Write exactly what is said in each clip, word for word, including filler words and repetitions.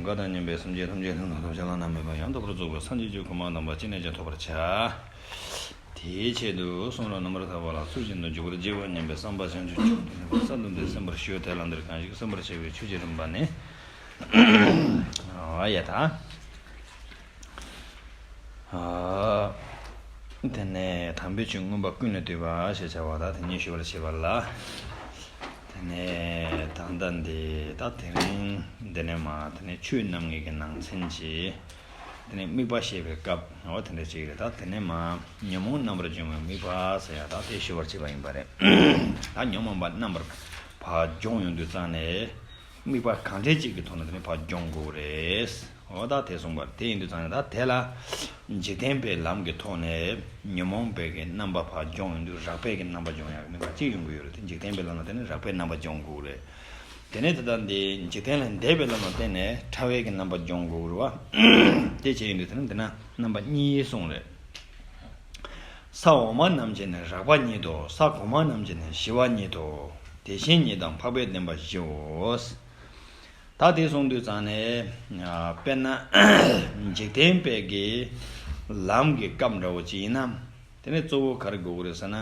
འགའ་དང་མཉམ་པའི་སེམས་ཅན་ཐམས་ཅད་ཐོབ་བྱ་བླ་ན་མེད་པ་ཡང་དག་པར་རྫོགས་པའི་སངས་རྒྱས་ཀྱི་གོ་འཕང་དམ་པ་ཅི་ནས་ཀྱང་ཐོབ་པར་བྱ། དེའི་ཆེད་དུ་གསུང་རབ་རྣམ་པར་དག་པ་ལ་ཚུལ་བཞིན་དུ་འཇུག་པར་བགྱི་བར་སྙམ་པའི་བསམ་པ་བྱང་ཆུབ་མཆོག་ཏུ་ཕྱིན་པ་གསལ་སྟོང་དུ་གསན་པར་ཞུ། དེ་ལ་འདིར་གང་ཞིག་གསན་པར་བྱ་བའི་ཆོས་ཀྱི་རིམ་པ་ནི། ཨ་ཡ་ད། ཨ། དེ་ནས་དམ་པའི་ཆོས་མངོན་པ་ཀུན་ལས་བཏུས་པ་ཞེས་བྱ་བ་དག་དེ་ཉིད་ཞུ་བར་བྱེད་པ་ལ། དེ་ནས་ད་ལྟ་འདི་ད་དེ་རིང་འདི་ནས་མ་དེ་ནས་ཆོས་རྣམ་ངེས་ཀྱི་ནང་ཚན་གྱི་དེ་ནས་དམིགས་པ་བཤད་པའི་སྐབས་འོ་དེ་འདྲ་ཅིག་རེད། ད་དེ་ནས་མ་ཉོན་མོངས་རྣམ་པར་སྦྱོང་བའི་དམིགས་པ་ཟེར་ཡ་ད་དེ་ཞུ་བར་བྱེད་པ་ཡིན་པ་རེད། ད་ཉོན་མོངས་པ་རྣམ་པར་ཕར་སྦྱོང་ཡོང་དུས་ཙང་ནས། དམིགས་པ་གང་འདྲ་ཅིག་གི་ཐོག་ནས་དེ་ནི་ཕར་སྦྱོང་དགོས་རེད། འོ་ད་དེ་གསུངས་པར་དེ་ཡིན་དུས་ཙང་ནས་ད་དེ་ལ་འཇིག་རྟེན་པའི་ལམ་གྱི་ཐོག་ནས་ཉོན་མོངས་པའི་གི་རྣམ་པ་ཕར་སྦྱོང་ཡོང་དུས་རགས་པའི་གི་རྣམ་པ་སྦྱོང་ཡག་གི་དམིགས་པ་གཅིག་ཡོང་གི་ཡོད་རེད། དེ་འཇིག་རྟེན་པའི་ལམ་ལ་བརྟེན་ནས་རགས་པའི་རྣམ་པ་སྦྱོང་དགོས་རེད། དེ་ནས་དེ་ལྟར་འདི་འཇིག་རྟེན་ལས་འདས་པའི་ལམ་ལ་བརྟེན་ནས་ཕྲ་བའི་གི་རྣམ་པ་སྦྱོང་དགོས་རེད་བ། དེ་བྱས་ཡོང་དུས་དེ་ནི་འདི་ན་རྣམ་པ་གཉིས་གསུངས་རེད། ས་འོག་མ་རྣམས་ཀྱི་ནི་རགས་པ་ཉིད་དོ། ས་གོང་མ་རྣམས་ཀྱི་ནི་ཞི་བ་ཉིད་དོ། དེ་བཞིན་ཉིད་དང་འཕགས་པའི་བདེན་པ་བཞིའོ། ད་དེ་གསུངས་དུས་ཙང་ནས་དཔེར་ན་འཇིག་རྟེན་པའི་གི་ལམ་གྱི་སྐབས་འདྲ་བོ་ཅིག་ཡིན་ན། དེ་ནས་གཙོ་བོ་ག་རེ་དགོས་ཀྱི་རེད་ཟེར་ན།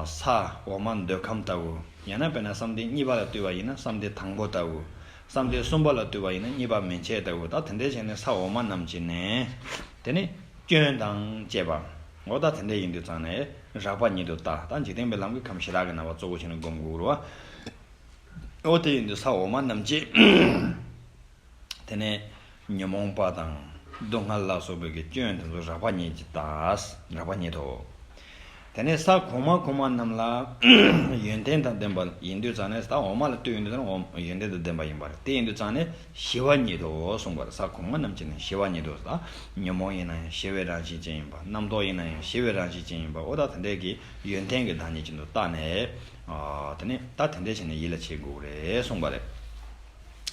ས་འོག་མ་འདོད་ཁམས་ལྟ་བུ། ཡང་ན་དཔེར་ན་བསམ་གཏན་གཉིས་པ་ལ་ལྟོས་པ་ཡིན་ན་བསམ་གཏན་དང་པོ་ལྟ་བུ། བསམ་གཏན་གསུམ་པ་ལ་ལྟོས་པ་ཡིན་ན་གཉིས་པ་མན་ཆད་ལྟ་བུ། ད་དེ་འདྲའི་བྱས་ནས་ས་འོག་མ་རྣམས་ཀྱི་ནས། དེ་ནས། སྐྱོན་དང་བཅས་པ། འོ་ད་དེ་འདྲ་ཡིན་དུས་ཙང་ནས་རགས་པ་ཉིད་དུ་ལྟ། ད་འཇིག་རྟེན་པའི་ལམ་གྱི་ཁམས་ཞེ་དྲག་གི་རྣམ་པ་གཙོ་བོ་བྱས་ནས་སྒོམ་དགོས་རེད་བ། འོ་དེ་ཡིན་དུས་ས་འོག་མ་རྣམས་ཀྱི། དེ་ནས་ཉོན་མོངས་པ་དང་སྡུག་བསྔལ་ལ་སོགས་པའི་གི་སྐྱོན་དེ་ཚོ་རགས་པ་ཉིད་ཀྱིས་ལྟ། རགས་པ་ཉིད་དོ། དེ་ནས་ས་གོང་མ་གོང་མ་རྣམས་ལ་ཡོན་ཏན་དང་ལྡན་པ་ཡིན་དུས་ཙང་ནས་ད་འོག་མ་ལ་ལྟོས་ཡོང་དུས་ཙང་ནས་འོག་ཡོན་ཏན་དང་ལྡན་པ་ཡིན་པ་རེད། དེ་ཡིན་དུས་ཙང་ནས་ཞི་བ་ཉིད་དོ་གསུངས་པ་རེད། ས་གོང་མ་རྣམས་ཀྱི་ནི་ཞི་བ་ཉིད་དོ། ད་ཉོན་མོངས་ཡིན་ན་ཡང་ཞི་བའི་རང་བཞིན་ཅན་ཡིན་པ། རྣམ་རྟོག་ཡིན་ན་ཡང་ཞི་བའི་རང་བཞིན་ཅན་ཡིན་པ། འོ་ད་དེ་འདྲའི་གི་ཡོན་ཏན་གྱི་བདག་ཉིད་ཅན་དུ་བལྟས་ནས། ཨ་དེ་ནས་ད་དེ་འདྲའི་བྱས་ནས་ཡིད་ལ་བྱེད་དགོས་རེད་གསུངས་པ་རེད།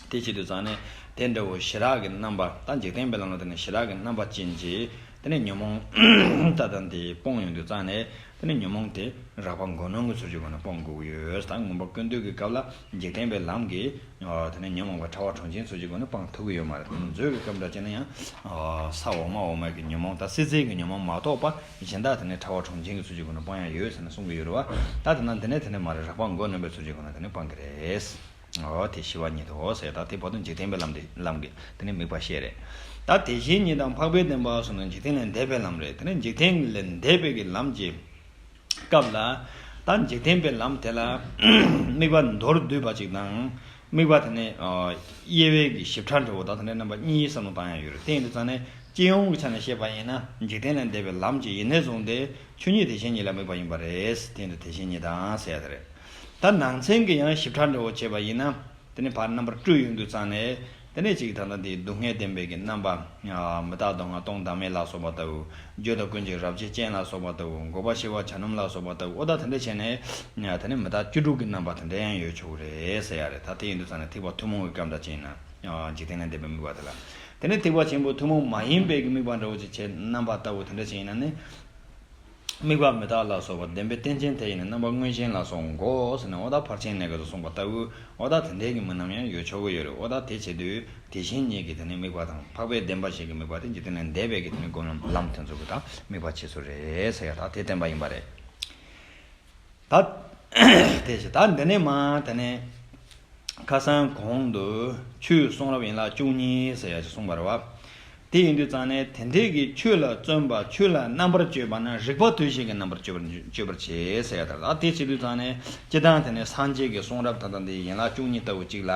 དེ་བྱེད་དུས་ཙང་ནས་དེ་འདྲ་བོ་ཞེ་དྲག་གི་རྣམ་པ། ད་འཇིག་རྟེན་པའི་ལམ་ལ་དེ་ནས་ཞེ་དྲག་གི་རྣམ་པ་ཅན་གྱི་དེ་ནས་ཉོན་མོངས་ད་ལྟ་འདི་སྤོང་ཡོང་དུས་ཙང་ནས་དེ་ནས་ཉོན་མོངས་དེ་རགས་པ་མགོ་ནོན་གྱི་ཚུལ་གྱི་སྒོ་ནས་སྤོང་དགོས་ཀྱི་ཡོད། ད་མངོན་པ་ཀུན་བཏུས་ཀྱི་སྐབས་ལ་འཇིག་རྟེན་པའི་ལམ་གྱི་དེ་ནས་ཉོན་མོངས་པ་ཕྲ་བ་གྲངས་ཅན་ཚུལ་གྱི་སྒོ་ནས་སྤང་ཐུབ་ཀྱི་ཡོད་མ་རེད། མཛོད་ཀྱི་སྐབས་འདྲ་བྱས་ན་ཡང་ས་འོག་མ་འོག་མའི་གི་ཉོན་མོངས་ད་སྲིད་རྩེའི་གི་ཉོན་མོངས་མ་གཏོགས་པ་གཞན་དག་དེ་ནས་ཕྲ་བ་གྲངས་ཅན་གྱི་ཚུལ་གྱི་སྒོ་ནས་སྤང་ཡག་ཡོད་ཟེར་ནས་གསུང་གི་ཡོད་རེད་བ། ད་དེ་ན་འདི་ནས་དེ་ནས་མ་རེད། རགས་པ་མགོ་ནོན་པའི་ཚུལ་གྱི་སྒོ་ནས་དེ་ནས་སྤང་གི་རེད། འོ་དེ་ཞི་བ་ཉིད་དོ་ཟེར། ད་དེ་བར་དུ་འཇིག་རྟེན་པའི་ལམ་དེ་ལམ་གྱི་དེ་ནས་དམིགས་པ་བཤད་རེད། ད་དེ་བཞིན་ཉིད་དང་འཕགས་པའི་བདེན་པ་གསུངས་ནས་འཇིག་རྟེན་ལས་འདས་པའི་ལམ་རེད། དེ་ནས་འཇིག་རྟེན་ལས་འདས་པའི་གི་ལམ་གྱི་སྐབས་ལ། ད་འཇིག་རྟེན་པའི་ལམ་དེ་ལ་དམིགས་པ་མདོར་བསྡུས་པ་ཅིག་དང་། དམིགས་པ་དེ་ནས་དབྱེ་བའི་གི་ཞིབ་ཕྲ་འདྲ་བོ་ད་དེ་འདྲའི་རྣམ་པ་གཉིས་བསམ་བློ་བཏང་ཡག་ཡོད་རེད། དེ་ཡིན་དུས་ཙང་ནས་སྤྱི་ཡོངས་ཀྱི་ཆ་ནས་བཤད་པ་ཡིན་ན་འཇིག་རྟེན་ལས་འདས་པའི་ལམ་གྱི་ཡེ་ནས་བཟུང་སྟེ་ཆོས་ཉིད་དེ་བཞིན་ཉིད་ལ་དམིགས་པ་ཡིན་པ་རེད། དེ་ཡིན་དུས་དེ་བཞིན་ཉིད་དང་ཟེར་ཡག་དེ་རེད། ད་ནང་ཚན་གྱི་ཡང་ཞིབ་ཕྲ་འདྲ་བོ་བྱས་པ་ཡིན་ན། དེ་ནས་ཕར་རྣམ་པར་སྤྲོས་ཡོང་དུས་ཙང་ནས། དེ་ནས་ཅིག་ད་ལྟ་འདི་སྡུག་བསྔལ་བདེན་པའི་གི་རྣམ་པ། མི་རྟག་སྡུག་བསྔལ་སྟོང་བདག་མེད་ལ་སོགས་པ་ལྟ་བུ། བརྗོད་དང་ཀུན་གྱི་རབ་བྱེད་ཅན་ལ་སོགས་པ་ལྟ་བུ། འགོག་པ་ཞི་བ་བྱ་རྣམས་ལ་སོགས་པ་ལྟ་བུ། ཨོ་ད་དེ་འདྲ་བྱས་ནས། དེ་ནས་མི་རྟག་བཅུ་དྲུག་གི་རྣམ་པ་དེ་འདྲ་ཡང་ཡོད་ཆོག་གི་རེད་ཟེར་ཡག་རེད། ད་དེ་ཡིན་དུས་ཙང་ནས་ཐེག་པ་ཐུན་མོང་གི་སྐབས་འདྲ་ཅིག་ཡིན་ན། འཇིག་རྟེན་ལས་འདས་པའི་དམིགས་པ་དེ་ལ། དེ་ནས་ཐེག་པ་ཆེན་པོ་ཐུན་མོང་མ་ཡིན་པའི་གི་དམིགས་པ་འདྲ་བོ་ཅིག་བྱས་རྣམ་པ་ལྟ་བུ་དེ་འདྲ་ཅིག་ཡིན་ན་ནི། དམིགས་པ་མི་རྟག་ལ་སོགས་པ་བདེན་པའི་རྟེན་ཅན་དེ་ཡི་ནི་རྣམ་པ་དངོས་གཞན་ལ་སོགས་འགོག་ཟེར་ནས་ཨོ་ད་ཕར་ཕྱིན་ནས་ག་ཚོད་གསུངས་པ་ལྟ་བུ། ཨོ་ད་དེ་འདྲའི་གི་མི་རྣམས་ཡང་ཡོད་ཆོག་གི་ཡོད་རེད། ཨོ་ད་དེ་བྱེད་དུས་དེ་བཞིན་ཉིད་ཀྱི་དེ་ནི་དམིགས་པ་དང་འཕགས་པའི་བདེན་པ་བཞི་གི་དམིགས་པ་དེ་འཇིག་རྟེན་ལས་འདས་པའི་གི་དེ་ནི་སྒོམ་ལམ་དེ་ཚོ་གི་ད་དམིགས་པ་བྱེད་ཚུལ་རེད་ཟེར་ཡག་ད་དེ་བསྟན་པ་ཡིན་པ་རེད། ད་དེ་བཞིན་ད་འདི་ནས་མ་དེ་ནས། ཁ་སང་གོང་དུ་ཆོས་གསུང་རབ་ཡན་ལག་བཅུ་གཉིས་ཟེར་ཡག་ཅིག་གསུངས་པ་རེད་བ། དེ་ཡིན་དུས་ཙང་ནས་དེ་འདྲའི་གི་ཆོས་ལ་བརྩོན་པ། ཆོས་ལ་རྣམ་པར་དཔྱོད་པ་ན་རིགས་པ་ཐོས་བྱེད་ཀྱི་རྣམ་པར་དཔྱོད་པར་དཔྱོད་པར་བྱེད་ཟེར་ཡག་དེ་རེད། ད་དེ་བྱེད་དུས་ཙང་ནས་སྤྱིར་བཏང་དེ་ནས་སངས་རྒྱས་ཀྱི་གསུང་རབ་ད་ལྟ་འདི་ཡན་ལག་བཅུ་གཉིས་ལྟ་བུ་ཅིག་ལ་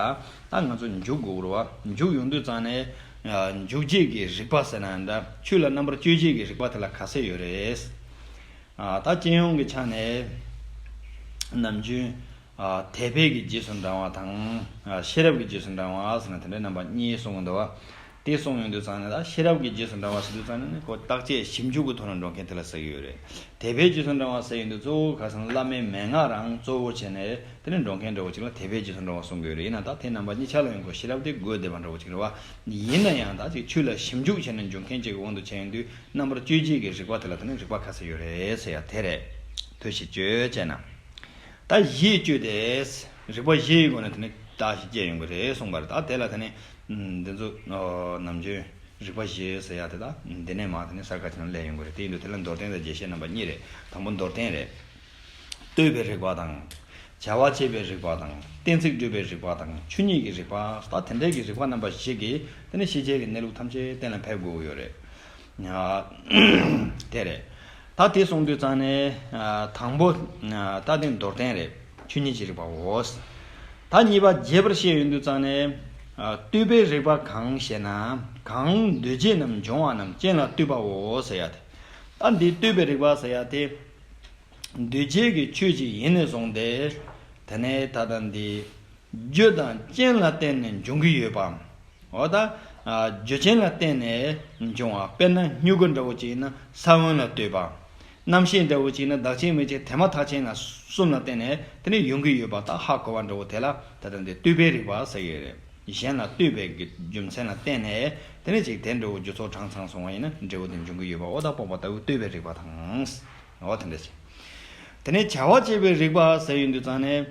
ད་ང་ཚོ་འཇུག་དགོས་རེད་བ། འཇུག་ཡོང་དུས་ཙང་ནས་འཇུག་བྱེད་ཀྱི་རིགས་པ་ཟེར་ན་འདྲ། ཆོས་ལ་རྣམ་པར་དཔྱོད་བྱེད་ཀྱི་རིགས་པ་དེ་ལ་ག་ཚད་ཡོད་རེད། ད་སྤྱི་ཡོངས་ཀྱི་ཆ་ནས་ནམ་རྒྱུན། ཨ། དད་པའི་གི་རྗེས་སུ་འབྲང་བ་དང་། ཨ། ཤེས་རབ་ཀྱི་རྗེས་སུ་འབྲང་བ་ཟེར་ན་དེ་འདྲའི་རྣམ་པ་གཉིས་གསུངས་འདུག་བ། དེ་གསུངས་ཡོང་དུས་ཙང་ནས་ད་ཤེས་རབ་ཀྱི་རྗེས་སུ་འབྲང་བ་ཟེར་དུས་ཙང་ནས་ཁོ་བརྟག་དཔྱད་ཞིབ་འཇུག་གི་ཐོག་ནས་འགྲོ་མཁན་དེ་ལ་ཟེར་གྱི་ཡོད་རེད། དད་པའི་རྗེས་སུ་འབྲང་བ་ཟེར་ཡོང་དུས་གཙོ་བོ་ཁ་སང་བླ་མའི་མན་ངག་རང་གཙོ་བོ་བྱས་ནས་དེ་ནས་འགྲོ་མཁན་འདྲ་བོ་ཅིག་ལ་དད་པའི་རྗེས་སུ་འབྲང་བ་གསུང་གི་ཡོད་རེད། ཡིན་ན་ད་དེ་རྣམ་པ་གཉིས་ཆ་ལ་ཡང་ཁོ་ཤེས་རབ་དེ་དགོས་བསྡད་པ་འདྲ་བོ་ཅིག་རེད་བ། ཡིན་ན་ཡང་ད་ཅིག་ཆོས་ལ་ཞིབ་འཇུག་བྱས་ནས་འཇུག་མཁན་ཅིག་གི་དབང་དུ་བྱས་ཡོང་དུས། རྣམ་པར་དཔྱོད་བྱེད་ཀྱི་རིགས་པ་དེ་ལ་དེ་ནི་རིགས་པ་ཁ་གསལ་ཡོད་རེད་ཟེར་ཡ་དེ་རེད། ཐོས་ཤིག་དཔྱོད་བྱས་ན། ད་བཞིས་དཔྱོད་དེ། རིགས་པ་བཞིའི་སྒོ་ནས་དེ་ནི་བརྟགས་ཤིང་དཔྱད་ཡོང་གི་རེད་གསུངས་པ་རེད། ད་དེ་ལ་དེ་ནི་ འདི་ཚོ་ནམ་རྒྱུན་རིགས་པ་བཞི་ཟེར་ཡ་དེ་དག་འདི་ནས་མར་དེ་ནས་གསར་ཁ་ཅིག་ནང་སླེབས་ཡོང་གི་རེད། དེ་ཡིན་དུས་དེ་ལ་མདོར་བསྟན་དང་རྒྱས་བཤད་རྣམ་པ་གཉིས་རེད། དང་པོ་མདོར་བསྟན་རེད། ལྟོས་པའི་རིགས་པ་དང་། བྱ་བ་བྱེད་པའི་རིགས་པ་དང་། གཏན་ཚིགས་སྒྲུབ་པའི་རིགས་པ་དང་། ཆོས་ཉིད་ཀྱི་རིགས་པ། ད་དེ་འདྲའི་གི་རིགས་པ་རྣམ་པ་བཞི་གིས་དེ་ནས་ཤེས་བྱའི་གི་གནས་ལུགས་ཐམས་ཅད་གཏན་ལ་ཕེབས་དགོས་ཀྱི་ཡོད་རེད། དེ་རེད། ད་དེ་གསུངས་དུས་ཙང་ནས་དང་པོ་ད་དེ་མདོར་བསྟན་རེད། ཆོས་ཉིད་ཀྱི་རིགས་པའོ། ད་གཉིས་པ་རྒྱས་པར་བཤད་ཡོང་དུས་ཙང་ནས། ལྟོས་པའི་རིགས་པ་གང་ཞེ་ན། གང་འདུས་བྱས་རྣམས་འབྱུང་བ་རྣམས་རྐྱེན་ལ་ལྟོས་པའོ་ཟེར་ཡ་དེ། ད་འདི་ལྟོས་པའི་རིགས་པ་ཟེར་ཡ་དེ། འདུས་བྱས་ཀྱི་ཆོས་ཅིག་ཡིན་ནས་བཟུང་སྟེ། དེ་ནས་ད་ལྟ་འདི། རྒྱུ་དང་རྐྱེན་ལ་བརྟེན་ནས་འབྱུང་གི་ཡོད་པའམ། འོ་ད། རྒྱུ་རྐྱེན་ལ་བརྟེན་ནས་འབྱུང་བ། དཔེར་ན་སྨྱུ་གུ་འདྲ་བོ་ཅིག་ཡིན་ན་ས་བོན་ལ་ལྟོས་པ། རྣམ་ཤེས་འདྲ་བོ་ཅིག་ཡིན་ན་བདག་ཆེན་མིག་ཆེན་དེ་མ་ཐག་ཆེན་ལ་གསུམ་ལ་བརྟེན་ནས་དེ་ནས་ཡོང་གི་ཡོད་པ་ད་ཧ་གོ་བ་འདྲ་བོ་དེ་ལ་ད་ལྟ་འདི་ལྟོས་པའི་རིགས་པ་ཟེར་གྱི་རེད། གཞན་ལ་ལྟོས་པའི་གི་རྒྱུ་མཚན་ལ་བརྟེན་ནས་དེ་ནས་ཅིག་དེ་འདྲ་བོ་རྒྱུ་ཚོགས་གྲངས་ཚང་སོང་བ་ཡིན་ན་འབྲས་བུ་དེ་འབྱུང་གི་ཡོད་པ། འོ་ད་སྤོང་པ་ལྟ་བུ་ལྟོས་པའི་རིགས་པ་དང་། འོ་དེ་འདྲ་ཅིག་དེ་ནས་བྱ་བ་བྱེད་པའི་རིགས་པ་ཟེར་ཡོང་དུས་ཙང་ནས།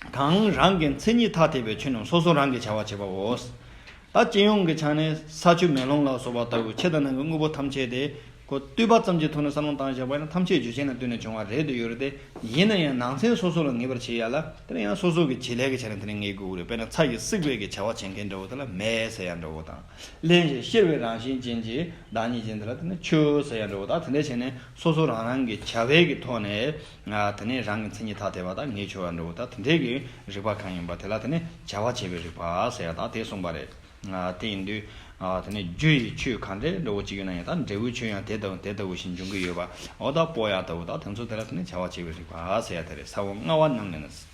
གང་རང་གི་མཚན་ཉིད་ཐ་དད་པའི་ཆོས་རྣམས་སོ་སོ་རང་གིས་བྱ་བ་བྱེད་པའོ། ད་སྤྱི་ཡོངས་ཀྱི་ཆ་ནས་ས་ཆུ་མེ་རླུང་ལ་སོགས་པ་ལྟ་བུ་ཕྱི་དང་ནང་གི་དངོས་པོ་ཐམས་ཅད་དེ་ཁོ་ལྟོས་པ་ཙམ་གྱི་ཐོག་ནས་བསམ་བློ་བཏང་བཞག་པ་ཡིན་ན་ཐམས་ཅད་རྒྱུ་རྐྱེན་ལ་ལྟོས་ནས་བྱུང་བ་རེད་དུ་ཡོད་རེད་དེ། ཡིན་ན་ཡང་ནང་ཚན་སོ་སོ་ལ་ངེས་པར་བྱེད་ཡ་ལ་དེ་ནས་ཡང་སོ་སོ་གི་བྱེད་ལས་ཀྱི་ཆ་ནས་དེ་ནས་ངེས་དགོས་ཀྱི་རེད། དཔེར་ན་ཚྭ་ཡིས་བསྲེགས་པའི་གི་བྱ་བ་བྱེད་མཁན་འདྲ་བོ་དེ་ལ་མེ་ཟེར་ཡ་འདྲ་བོ་དང་། རླན་ཞིང་གཤེར་བའི་རང་བཞིན་ཅན་གྱི་བདག་ཉིད་ཅན་དེ་ལ་དེ་ནས་ཆུ་ཟེར་ཡ་འདྲ་བོ་དང་། དེ་འདྲ་བྱས་ནས་སོ་སོ་རང་རང་གི་བྱ་བའི་གི་ཐོག་ནས། ང་དེ་ནས་རང་གི་མཚན་ཉིད་ཐ་དད་པ་དང་ངེས་འབྱུང་བ་འདྲ་བོ་དང་དེ་འདྲའི་གི་རིགས་པ་གང་ཡིན་པ་དེ་ལ་དེ་ནས་བྱ་བ་བྱེད་པའི་རིགས་པ་ཟེར་ཡ་དང་དེ་གསུངས་པ་རེད། ང་དེ་ཡིན་དུས། ང་དེ་ནས་རྒྱུ་ཡི་ཆོས་གང་འདྲའི་འདྲ་བོ་ཅིག་ཡོད་ན་ཡང་ད་འབྲས་བུའི་ཆོས་ཡང་དེ་ལྟ་བུ་དེ་ལྟ་བུ་ཞིག་འབྱུང་གི་ཡོད་པ། འོ་ད་སྤོང་ཡ་ལྟ་བུ་དང་དེ་ཚོ་དེ་ལ་དེ་ནས་བྱ་བ་བྱེད་པའི་རིགས་པ་ཟེར་ཡ་དེ་རེད། ས་བོན་མངར་བ་རྣམས་ལས་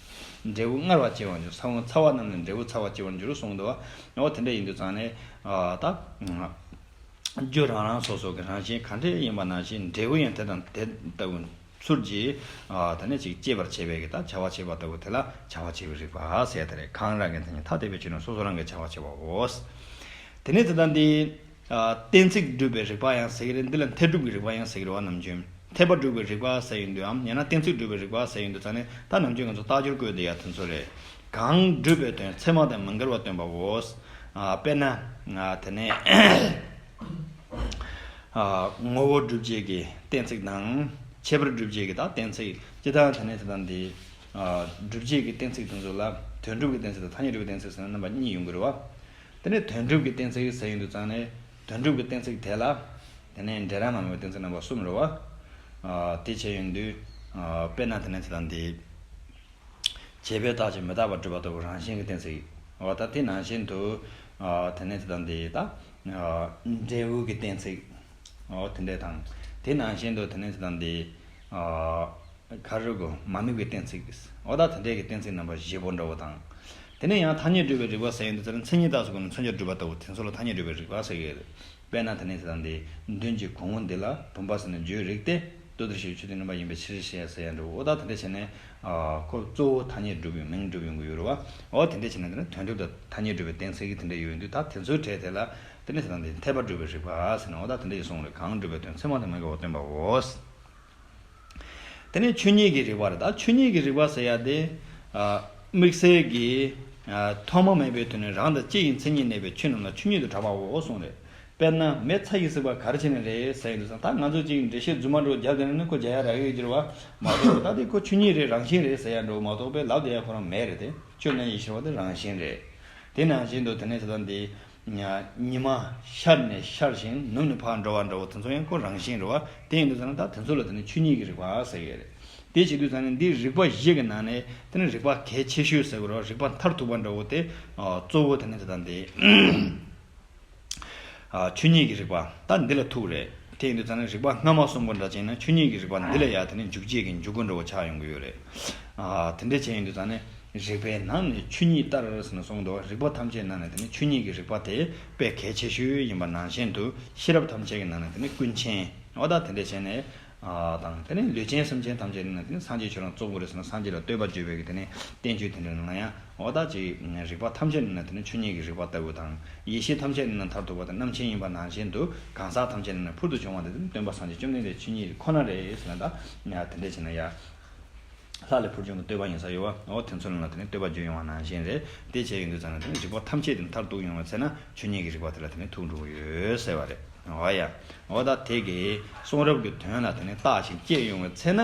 ན། འབྲས་བུ་མངར་བ་སྐྱེ་བར་འགྱུར། ས་བོན་ཚ་བ་རྣམས་ལས་འབྲས་བུ་ཚ་བ་སྐྱེ་བར་འགྱུར་གསུངས་འདུག་བ། འོ་དེ་འདྲ་ཡིན་དུས་ཙང་ནས། ད། རྒྱུ་རང་རང་སོ་སོ་གི་རང་བཞིན་ག་འདྲ་ཡིན་པ་ནང་བཞིན་འབྲས་བུ་ཡང་དེ་དང་དེ་ལྟ་བུ་ཚུལ་གྱིས། ཨ། དེ་ནས་ཅིག་སྐྱེད་པར་བྱེད་པའི་གི་ད་བྱ་བ་བྱེད་པ་ལྟ་བུ་དེ་ལ་བྱ་བ་བྱེད་པའི་རིགས་པ་ཟེར་ཡ་དེ་རེད། གང་རང་གི་མཚན་ཉིད་ཐ་དད་པའི་ཆོས་རྣམས་སོ་སོ་རང་གིས་བྱ་བ་བྱེད་པའོ། དེ་ནས་དེ་དང་འདི། ཨ། གཏན་ཚིགས་སྒྲུབ་པའི་རིགས་པ་ཡང་ཟེར་གི་རེད། འདི་ལ་འཐད་སྒྲུབ་ཀྱི་རིགས་པ་ཡང་ཟེར་གི་རེད་བ། ནམ་རྒྱུན་འཐད་པ་སྒྲུབ་པའི་རིགས་པ་ཟེར་ཡོང་དུས་འམ་ཡང་ན་གཏན་ཚིགས་སྒྲུབ་པའི་རིགས་པ་ཟེར་ཡོང་དུས་ཙང་ནས་ད་ནམ་རྒྱུན་ང་ཚོ་རྟགས་སྦྱོར་བཀོད་བསྡད་ཡ་དེ་ཚོ་རེད། གང་སྒྲུབ་པའི་དོན་ཚད་མ་དང་མི་འགལ་བ་སྟོན་པའོ། ཨ། དཔེར་ན། ཨ། དེ་ནས། ཨ། ངོ་བོ་སྒྲུབ་བྱེད་ཀྱི་གཏན་ཚིགས་དང་། ཁྱད་པར་སྒྲུབ་བྱེད་ཀྱི་ད་གཏན་ཚིགས་སྤྱི་དང་དེ་ནས་དེ་དང་འདི། ཨ། སྒྲུབ་བྱེད་ཀྱི་གཏན་ཚིགས་དེ་ཚོ་ལ་དོན་སྒྲུབ་ཀྱི་གཏན་ཚིགས་དང་ཐ་སྙད་སྒྲུབ་པའི་གཏན་ཚིགས་ཟེར་ན་རྣམ་པ་གཉིས་ཡོང་གི་རེད་བ། དེ་ནས་དོན་སྒྲུབ་ཀྱི་གཏན་ཚིགས་ཟེར་ཡོང་དུས་ཙང་ནས་དོན་སྒྲུབ་ཀྱི་གཏན་ཚིགས་དེ་ལ། དེ་ནས་འབྲས་རང་མ་ཡིན་པའི་གཏན་ཚིགས་རྣམ་པ་གསུམ་རེད་བ། ཨ། དེ་བྱས་ཡོང་དུས། ཨ། དཔེར་ན་དེ་ནས་དེ་དང་འདི། བྱས་པས་བཏགས་ཀྱང་མི་རྟག་པར་སྒྲུབ་པ་ལྟ་བུ་རང་བཞིན་གྱི་གཏན་ཚིགས། འོ་ད་དེ་ནང་བཞིན་དུ། ཨ། དེ་ནས་དེ་དང་འདི་ད། ཨ། འབྲས་བུ་གི་གཏན་ཚིགས། འོ་དེ་འདྲ་དང་། དེ་ནང་བཞིན་དུ་དེ་ནས་དེ་དང་འདི། ཨ། ག་རེ་གོ་མ་དམིགས་པའི་གཏན་ཚིགས། འོ་ད་དེ་འདྲའི་གི་གཏན་ཚིགས་རྣམ་པ་བཞི་པོ་འདྲ་བོ་དང་། དེ་ནས་ཡང་ཐ་སྙད་སྒྲུབ་པའི་རིགས་པ་ཟེར་ཡོང་དུས་ཙམ་མཚན་ཉིད་རྟགས་སུ་གོ་ནས་མཚོན་བྱར་སྒྲུབ་པ་ལྟ་བུ་དེ་ཚོ་ལ་ཐ་སྙད་སྒྲུབ་པའི་རིགས་པ་ཟེར་གི་ཡོད་རེད། དཔེར་ན་དེ་ནས་དེ་དང་འདི། མདུན་གྱི་གོང་བུ་འདི་ལ་བུམ་པ་ཟེར་ན་བརྗོད་རིགས་ཏེ། ལྟོ་ལྡིར་ཞིང་ཆུ་དེ་སྣུམ་པ་ཡིན་པའི་ཕྱིར་ཞེས་ཟེར་ཡ་འདྲ་བོ། འོ་ད་དེ་འདྲ་བྱས་ནས། ཨ། ཁོ་གཙོ་བོ་ཐ་སྙད་སྒྲུབ་པའི་མིང་སྒྲུབ་ཡོང་གི་ཡོད་རེད་བ། འོ་དེ་འདྲ་བྱས་ནས་དེ་ནི་དོན་སྒྲུབ་དང་ཐ་སྙད་སྒྲུབ་པའི་གཏན་ཚིགས་ཀྱི་དེ་འདྲ་ཡོད་དུས་ད་དེ་ཚོའི་གྲས་དེ་ལ། དེ་ནི་དེ་དང་དེ་འཐད་པ་སྒྲུབ་པའི་རིགས་པ་ཟེར་ན་འོ་ད་དེ་འདྲ་ཡིན་གསུངས་རེད། གང་སྒྲུབ་པའི་དོན་ཚད་མ་དང་མི་འགལ་བ་སྟོན་པའོ། དེ་ནས་ཆོས་ཉིད་ཀྱི་རིགས་པ་རེད། ད་ཆོས་ཉིད་ཀྱི་རིགས་པ་ཟེར་ཡ་དེ། ཨ། དམིགས་བསལ་གྱི། ཨ། ཐོག་མ་མེད་པའི་དུས་ནས་རང་དང་སྤྱི་ཡི་མཚན་ཉིད་གནས་པའི་ཆོས་རྣམས་ལ་ཆོས་ཉིད་དུ་གྲགས་པའོ་གསུངས་རེད། དཔེར་ན་མེ་ཚྭ་ཡིས་བསྲེགས་པ་ག་རེ་བྱས་ནས་རེད་ཟེར་ཡོང་དུས་ཙང་ད་ང་ཚོ་གཅིག་འགྲེལ་བཤད་རྫུན་མ་འདྲ་བོ་རྒྱབ་བསྡད་ན་ནི་ཁོ་རྒྱག་ཡ་རག་གི་ཡོད་ཀྱི་རེད་བ། མ་གཏོགས་ད་དེ་ཁོ་ཆོས་ཉིད་རེད་རང་བཞིན་རེད་ཟེར་ཡ་འདྲ་བོ་མ་གཏོགས་པའི་ལབ་བསྡད་ཡ་ཁོ་རང་མེད་རེད་དེ། ཆོས་ལྔ་ཡེ་ཤེས་པ་དེ་རང་བཞིན་རེད། དེ་ནང་བཞིན་དུ་དེ་ནས་དེ་དང་དེ། ཉི་མ་ཤར་ནས་ཤར་ཞིང་ནུབ་ནས་ཕར་འགྲོ་བ་འདྲ་བོ་དེ་ཚོ་ཡང་ཁོ་རང་བཞིན་རེད་བ། དེ་ཡིན་དུས་ཙང་ད་དེ་ཚོ་ལ་དེ་ནི་ཆོས་ཉིད་ཀྱི་རིགས་པ་ཟེར་གྱི་རེད། དེ་བྱེད་དུས་ཙང་ནི་འདིའི་རིགས་པ་བཞི་གི་ནང་ནས་དེ་ནི་རིགས་པ་གལ་ཆེ་ཤོས་ཟེར་དགོས་རེད་བ། རིགས་པ་མཐར་ཐུག་པ་འདྲ་བོ་དེ། ཨ། གཙོ་བོ་དེ་ནི་དེ་དང་དེ། ཨ། ཆོས་ཉིད་ཀྱི་རིགས་པ་ད་འདི་ལ་ཐུག་རེད། དེ་ཡིན་དུས་ཙང་ནི་རིགས་པ་སྔ་མ་གསུམ་པོ་འདྲ་ཅིག་ཡིན་ན་ཆོས་ཉིད་ཀྱི་རིགས་པ་འདི་ལ་ཡ་དེ་ནི་འཇུག་བྱེད་ཀྱི་འཇུག་སྒོ་འདྲ་བོ་ཆགས་ཡོང་གི་ཡོད་རེད། ཨ། དེ་འདྲ་བྱས་ཡིན་དུས་ཙང་ནི་རིགས་པའི་ནང་ནས་ཆོས་ཉིད་ལྟར་ཟེར་ནས་གསུངས་འདུག་རིགས་པ་ཐམས་ཅད་ནང་ནས་དེ་ནི་ཆོས་ཉིད་ཀྱི་རིགས་པ་དེ་དཔེ་གལ་ཆེ་ཤོས་ཡིན་པ་ནང་བཞིན་དུ་ཤེས་རབ་ཐམས་ཅད་ཀྱི་ནང་ནས་དེ་ནི་ཀུན་མཁྱེན། འོ་ད་དེ་འདྲ་བྱས་ནས། ཨ། དང་དེ་ནས་ལུས་ཅན་སེམས་ཅན་ཐམས་ཅད་ནི་དེ་ནི་སངས་རྒྱས་ཁྱོད་རང་གཙོ་བོ་རེད་ཟེར་ན་སངས་རྒྱས་ལ་བསྟོད་པ་བརྗོད་པའི་གི་དེ་ནི་བསྟན་བཅོས་དེ་འདྲ་ནང་ལ་ཡང་འོ་ད་ཅིག་རིགས་པ་ཐམས་ཅད་ནི་དེ་ནི་ཆོས་ཉིད་ཀྱི་རིགས་པ་ལྟ་བུ་དང་། ཡེ་ཤེས་ཐམས་ཅད་ནི་མཐར་ཐུག་པ་དང་རྣམ་མཁྱེན་ཡིན་པ་ནང་བཞིན་དུ་གང་ཟག་ཐམས་ཅད་ནི་ཕུལ་དུ་བྱུང་བ་དེ་དེ་ནི་སྟོན་པ་སངས་རྒྱས་བཅོམ་ལྡན་འདས་ཆོས་ཉིད་ཁོ་ན་རེད་ཟེར་ན་ད་དེ་འདྲ་བྱས་ན་ཡ། ལྷ་ལས་ཕུར་བྱུང་གི་བསྟོད་པ་ཡིན་ས་ཡོད་བ། འོ་དེ་ཚོ་ལ་དེ་ནི་བསྟོད་པ་བརྗོད་ཡོང་བ་ནང་བཞིན་རེད། དེ་བྱས་ཡོང་དུས་ཙང་ནས་དེ་ནི་རིག་པ་ཐམས་ཅད་དེ་མཐར་ཐུག་ཡོང་བའི་ཚེ་ན་ཆོས་ཉིད་ཀྱི་རིག་པ་དེ་ལ་དེ་ནི་ཐུག་འགྲོ་གི་ཡོད་ཟེར་བ་རེད། འོ་ཡ། འོ་ད་དེ་གི་གསུང་རབ་ཀྱི་དོན་ལ་དེ་ནི་རྟགས་ཤིག་སྐྱེས་ཡོང་བའི་ཚེ་ན།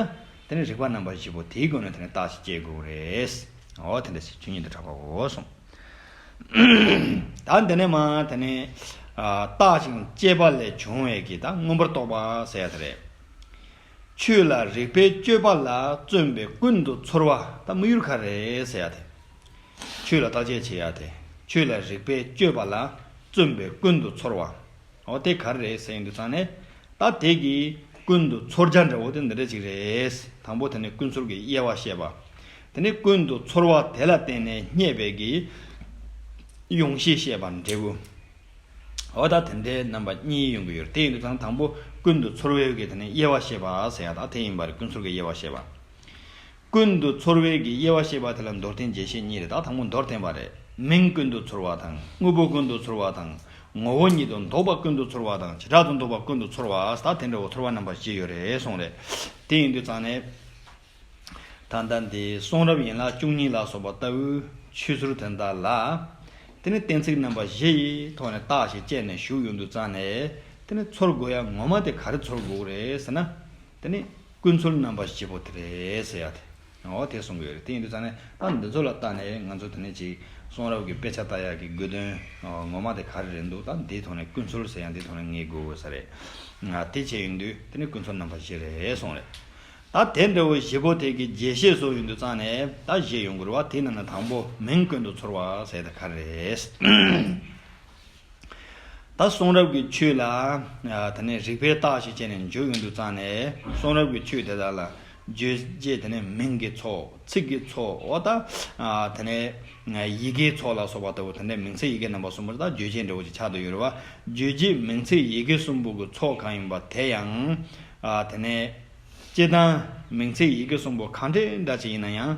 དེ་ནི་རིག་པ་རྣམ་པ་བཞི་པོ་དེའི་སྒོ་ནས་དེ་ནི་རྟགས་ཤིག་སྐྱེ་དགོས་རེད། འོ་དེ་འདྲ་ཞིག་ཆོས་ཉིད་དུ་གྲགས་པའོ་གསུངས། ད་འདི་ནས་མ་དེ་ནི་རྟགས་ཤིག་སྐྱེས་པ་ལས་བྱུང་བའི་གི་ད་མངོན་པར་རྟོགས་པ་ཟེར་ཡ་དེ་རེད། ཆོས་ལ་རིགས་པས་དཔྱོད་པ་ལ་བརྩོན་པས་ཀུན་ཏུ་ཚོར་བ་ད་དམིགས་ཡུལ་ག་རེ་རེད་ཟེར་ཡ་དེ། ཆོས་ལ་བརྟག་དཔྱད་བྱེད་ཡ་དེ། ཆོས་ལ་རིགས་པས་དཔྱོད་པ་ལ་བརྩོན་པས་ཀུན་ཏུ་ཚོར་བ། འོ་དེ་ག་རེ་རེད་ཟེར་ཡོང་དུས་ཙང་ནས། ད་དེ་གི་ཀུན་ཏུ་ཚོར་བྱ་འདྲ་བོ་དེ་འདི་འདྲ་ཅིག་རེད། དང་པོ་དེ་ནི་ཀུན་ཚོར་གྱི་དབྱེ་བ་བཤད་པ། དེ་ནི་ཀུན་ཏུ་ཚོར་བ་དེ་ལ་བརྟེན་ནས་རྙེད་པའི་གི་ཡོངས་ཤེས་བཤད་པ་འབྲས་བུ། འོ་ད་དེ་འདྲའི་རྣམ་པ་གཉིས་ཡོང་གི་ཡོད་རེད། དེ་ཡིན་དུས་ཙང་དང་པོ་ཀུན་ཏུ་ཚོར་བའི་གི་དེ་ནི་དབྱེ་བ་བཤད་པ་ཟེར་ཡ་ད་དེ་ཡིན་པ་རེད། ཀུན་ཚོར་གྱི་དབྱེ་བ་བཤད་པ། ཀུན་ཏུ་ཚོར་བའི་གི་དབྱེ་བ་བཤད་པ་དེ་ལ་མདོར་བསྟན་རྒྱས་བཤད་གཉིས་རེད། ད་དང་པོ་མདོར་བསྟན་པ་རེད། མིང་ཀུན་ཏུ་ཚོར་བ་དང་དངོས་པོ་ཀུན་ཏུ་ཚོར་བ་དང་། ངོ་བོ་ཉིད་དུ་འདོགས་པ་ཀུན་ཏུ་ཚོར་བ་དང་བྱེ་བྲག་ཏུ་འདོགས་པ་ཀུན་ཏུ་ཚོར་བ་ཟེར་ད་དེ་འདྲ་བོ་ཚོར་བ་རྣམ་པ་བཞི་ཡོད་རེད་གསུངས་རེད། དེ་ཡིན་དུས་ཙང་ནས། ད་ལྟ་འདི་གསུང་རབ་ཡན་ལག་བཅུ་གཉིས་ལ་སོགས་པ་ལྟ་བུའི་ཆོས་ཟུར་དོན་དག་ལ། དེ་ནི་གཏན་ཚིགས་རྣམ་པ་བཞི་ཡི་ཐོག་ནས་རྟགས་ཤིག་བཅད་ནས་ཞུགས་ཡོང་དུས་ཙང་ནས། དེ་ནི་ཚོར་དགོས་ཡ་ངོ་མ་དེ་ག་རེ་ཚོར་དགོས་རེད་ཟེར་ན། དེ་ནི་ཀུན་ཚོར་རྣམ་པ་བཞི་པོ་དེ་རེད་ཟེར་ཡ་དེ། འོ་དེ་གསུང་གི་ཡོད་རེད། དེ་ཡིན་དུས་ཙང་ནས་ད་འདི་ཚོ་ལ་ལྟ་ནས་ང་ཚོ་དེ་ནས་ཅིག་གསུང་རབ་ཀྱི་དཔེ་ཆ་ལྟ་ཡག་གི་དགོས་དོན་ངོ་མ་དེ་ག་རེ་རེད་འདུག་ད་འདིའི་ཐོག་ནས་ཀུན་ཚོར་ཟེར་ཡང་འདིའི་ཐོག་ནས་ངེས་དགོས་ས་རེད། ང་དེ་བྱས་ཡོང་དུས་དེ་ནི་ཀུན་ཚོར་རྣམ་པ་བཞི་རེད་གསུངས་རེད། ད་དེ་འདྲ་བོ་བཞི་པོ་དེ་གི་རྒྱས་བཤད་བཟོ་ཡོང་དུས་ཙང་ནས་ད་བཞི་ཡོང་གི་རེད་བ། དེ་ནང་ནས་དང་པོ་མིང་ཀུན་ཏུ་ཚོར་བ་ཟེར་དེ་ག་རེ་རེད། ད་གསུང་རབ་ཀྱི་ཆོས་ལ་ཨ་དེ་ནས་རིགས་པའི་རྟགས་ཤིག་བྱས་ནས་འཇུག་ཡོང་དུས་ཙང་ནས་གསུང་རབ་ཀྱི་ཆོས་དེ་དག་ལ་རྗོད་བྱེད་དེ་ནས་མིང་གི་ཚོགས་ཚིག་གི་ཚོགས་འོ་ད་ཨ་དེ་ནས་ཡི་གེའི་ཚོགས་ལ་སོགས་པ་ལྟ་བུ་དེ་འདྲའི་མིང་ཚིག་ཡི་གེ་རྣམ་པ་གསུམ་པོ་ད་རྗོད་བྱེད་འདྲ་བོ་ཅིག་ཆགས་བསྡད་ཡོད་རེད་བ། རྗོད་བྱེད་མིང་ཚིག་ཡི་གེ་གསུམ་པོ་གི་ཚོགས་གང་ཡིན་པ་དེ་ཡང་ཨ་དེ་ནས། སྤྱིར་བཏང་མིང་ཚིག་ཡི་གེ་གསུམ་པོ་གང་འདྲ་འདྲ་ཅིག་ཡིན་ན་ཡང་།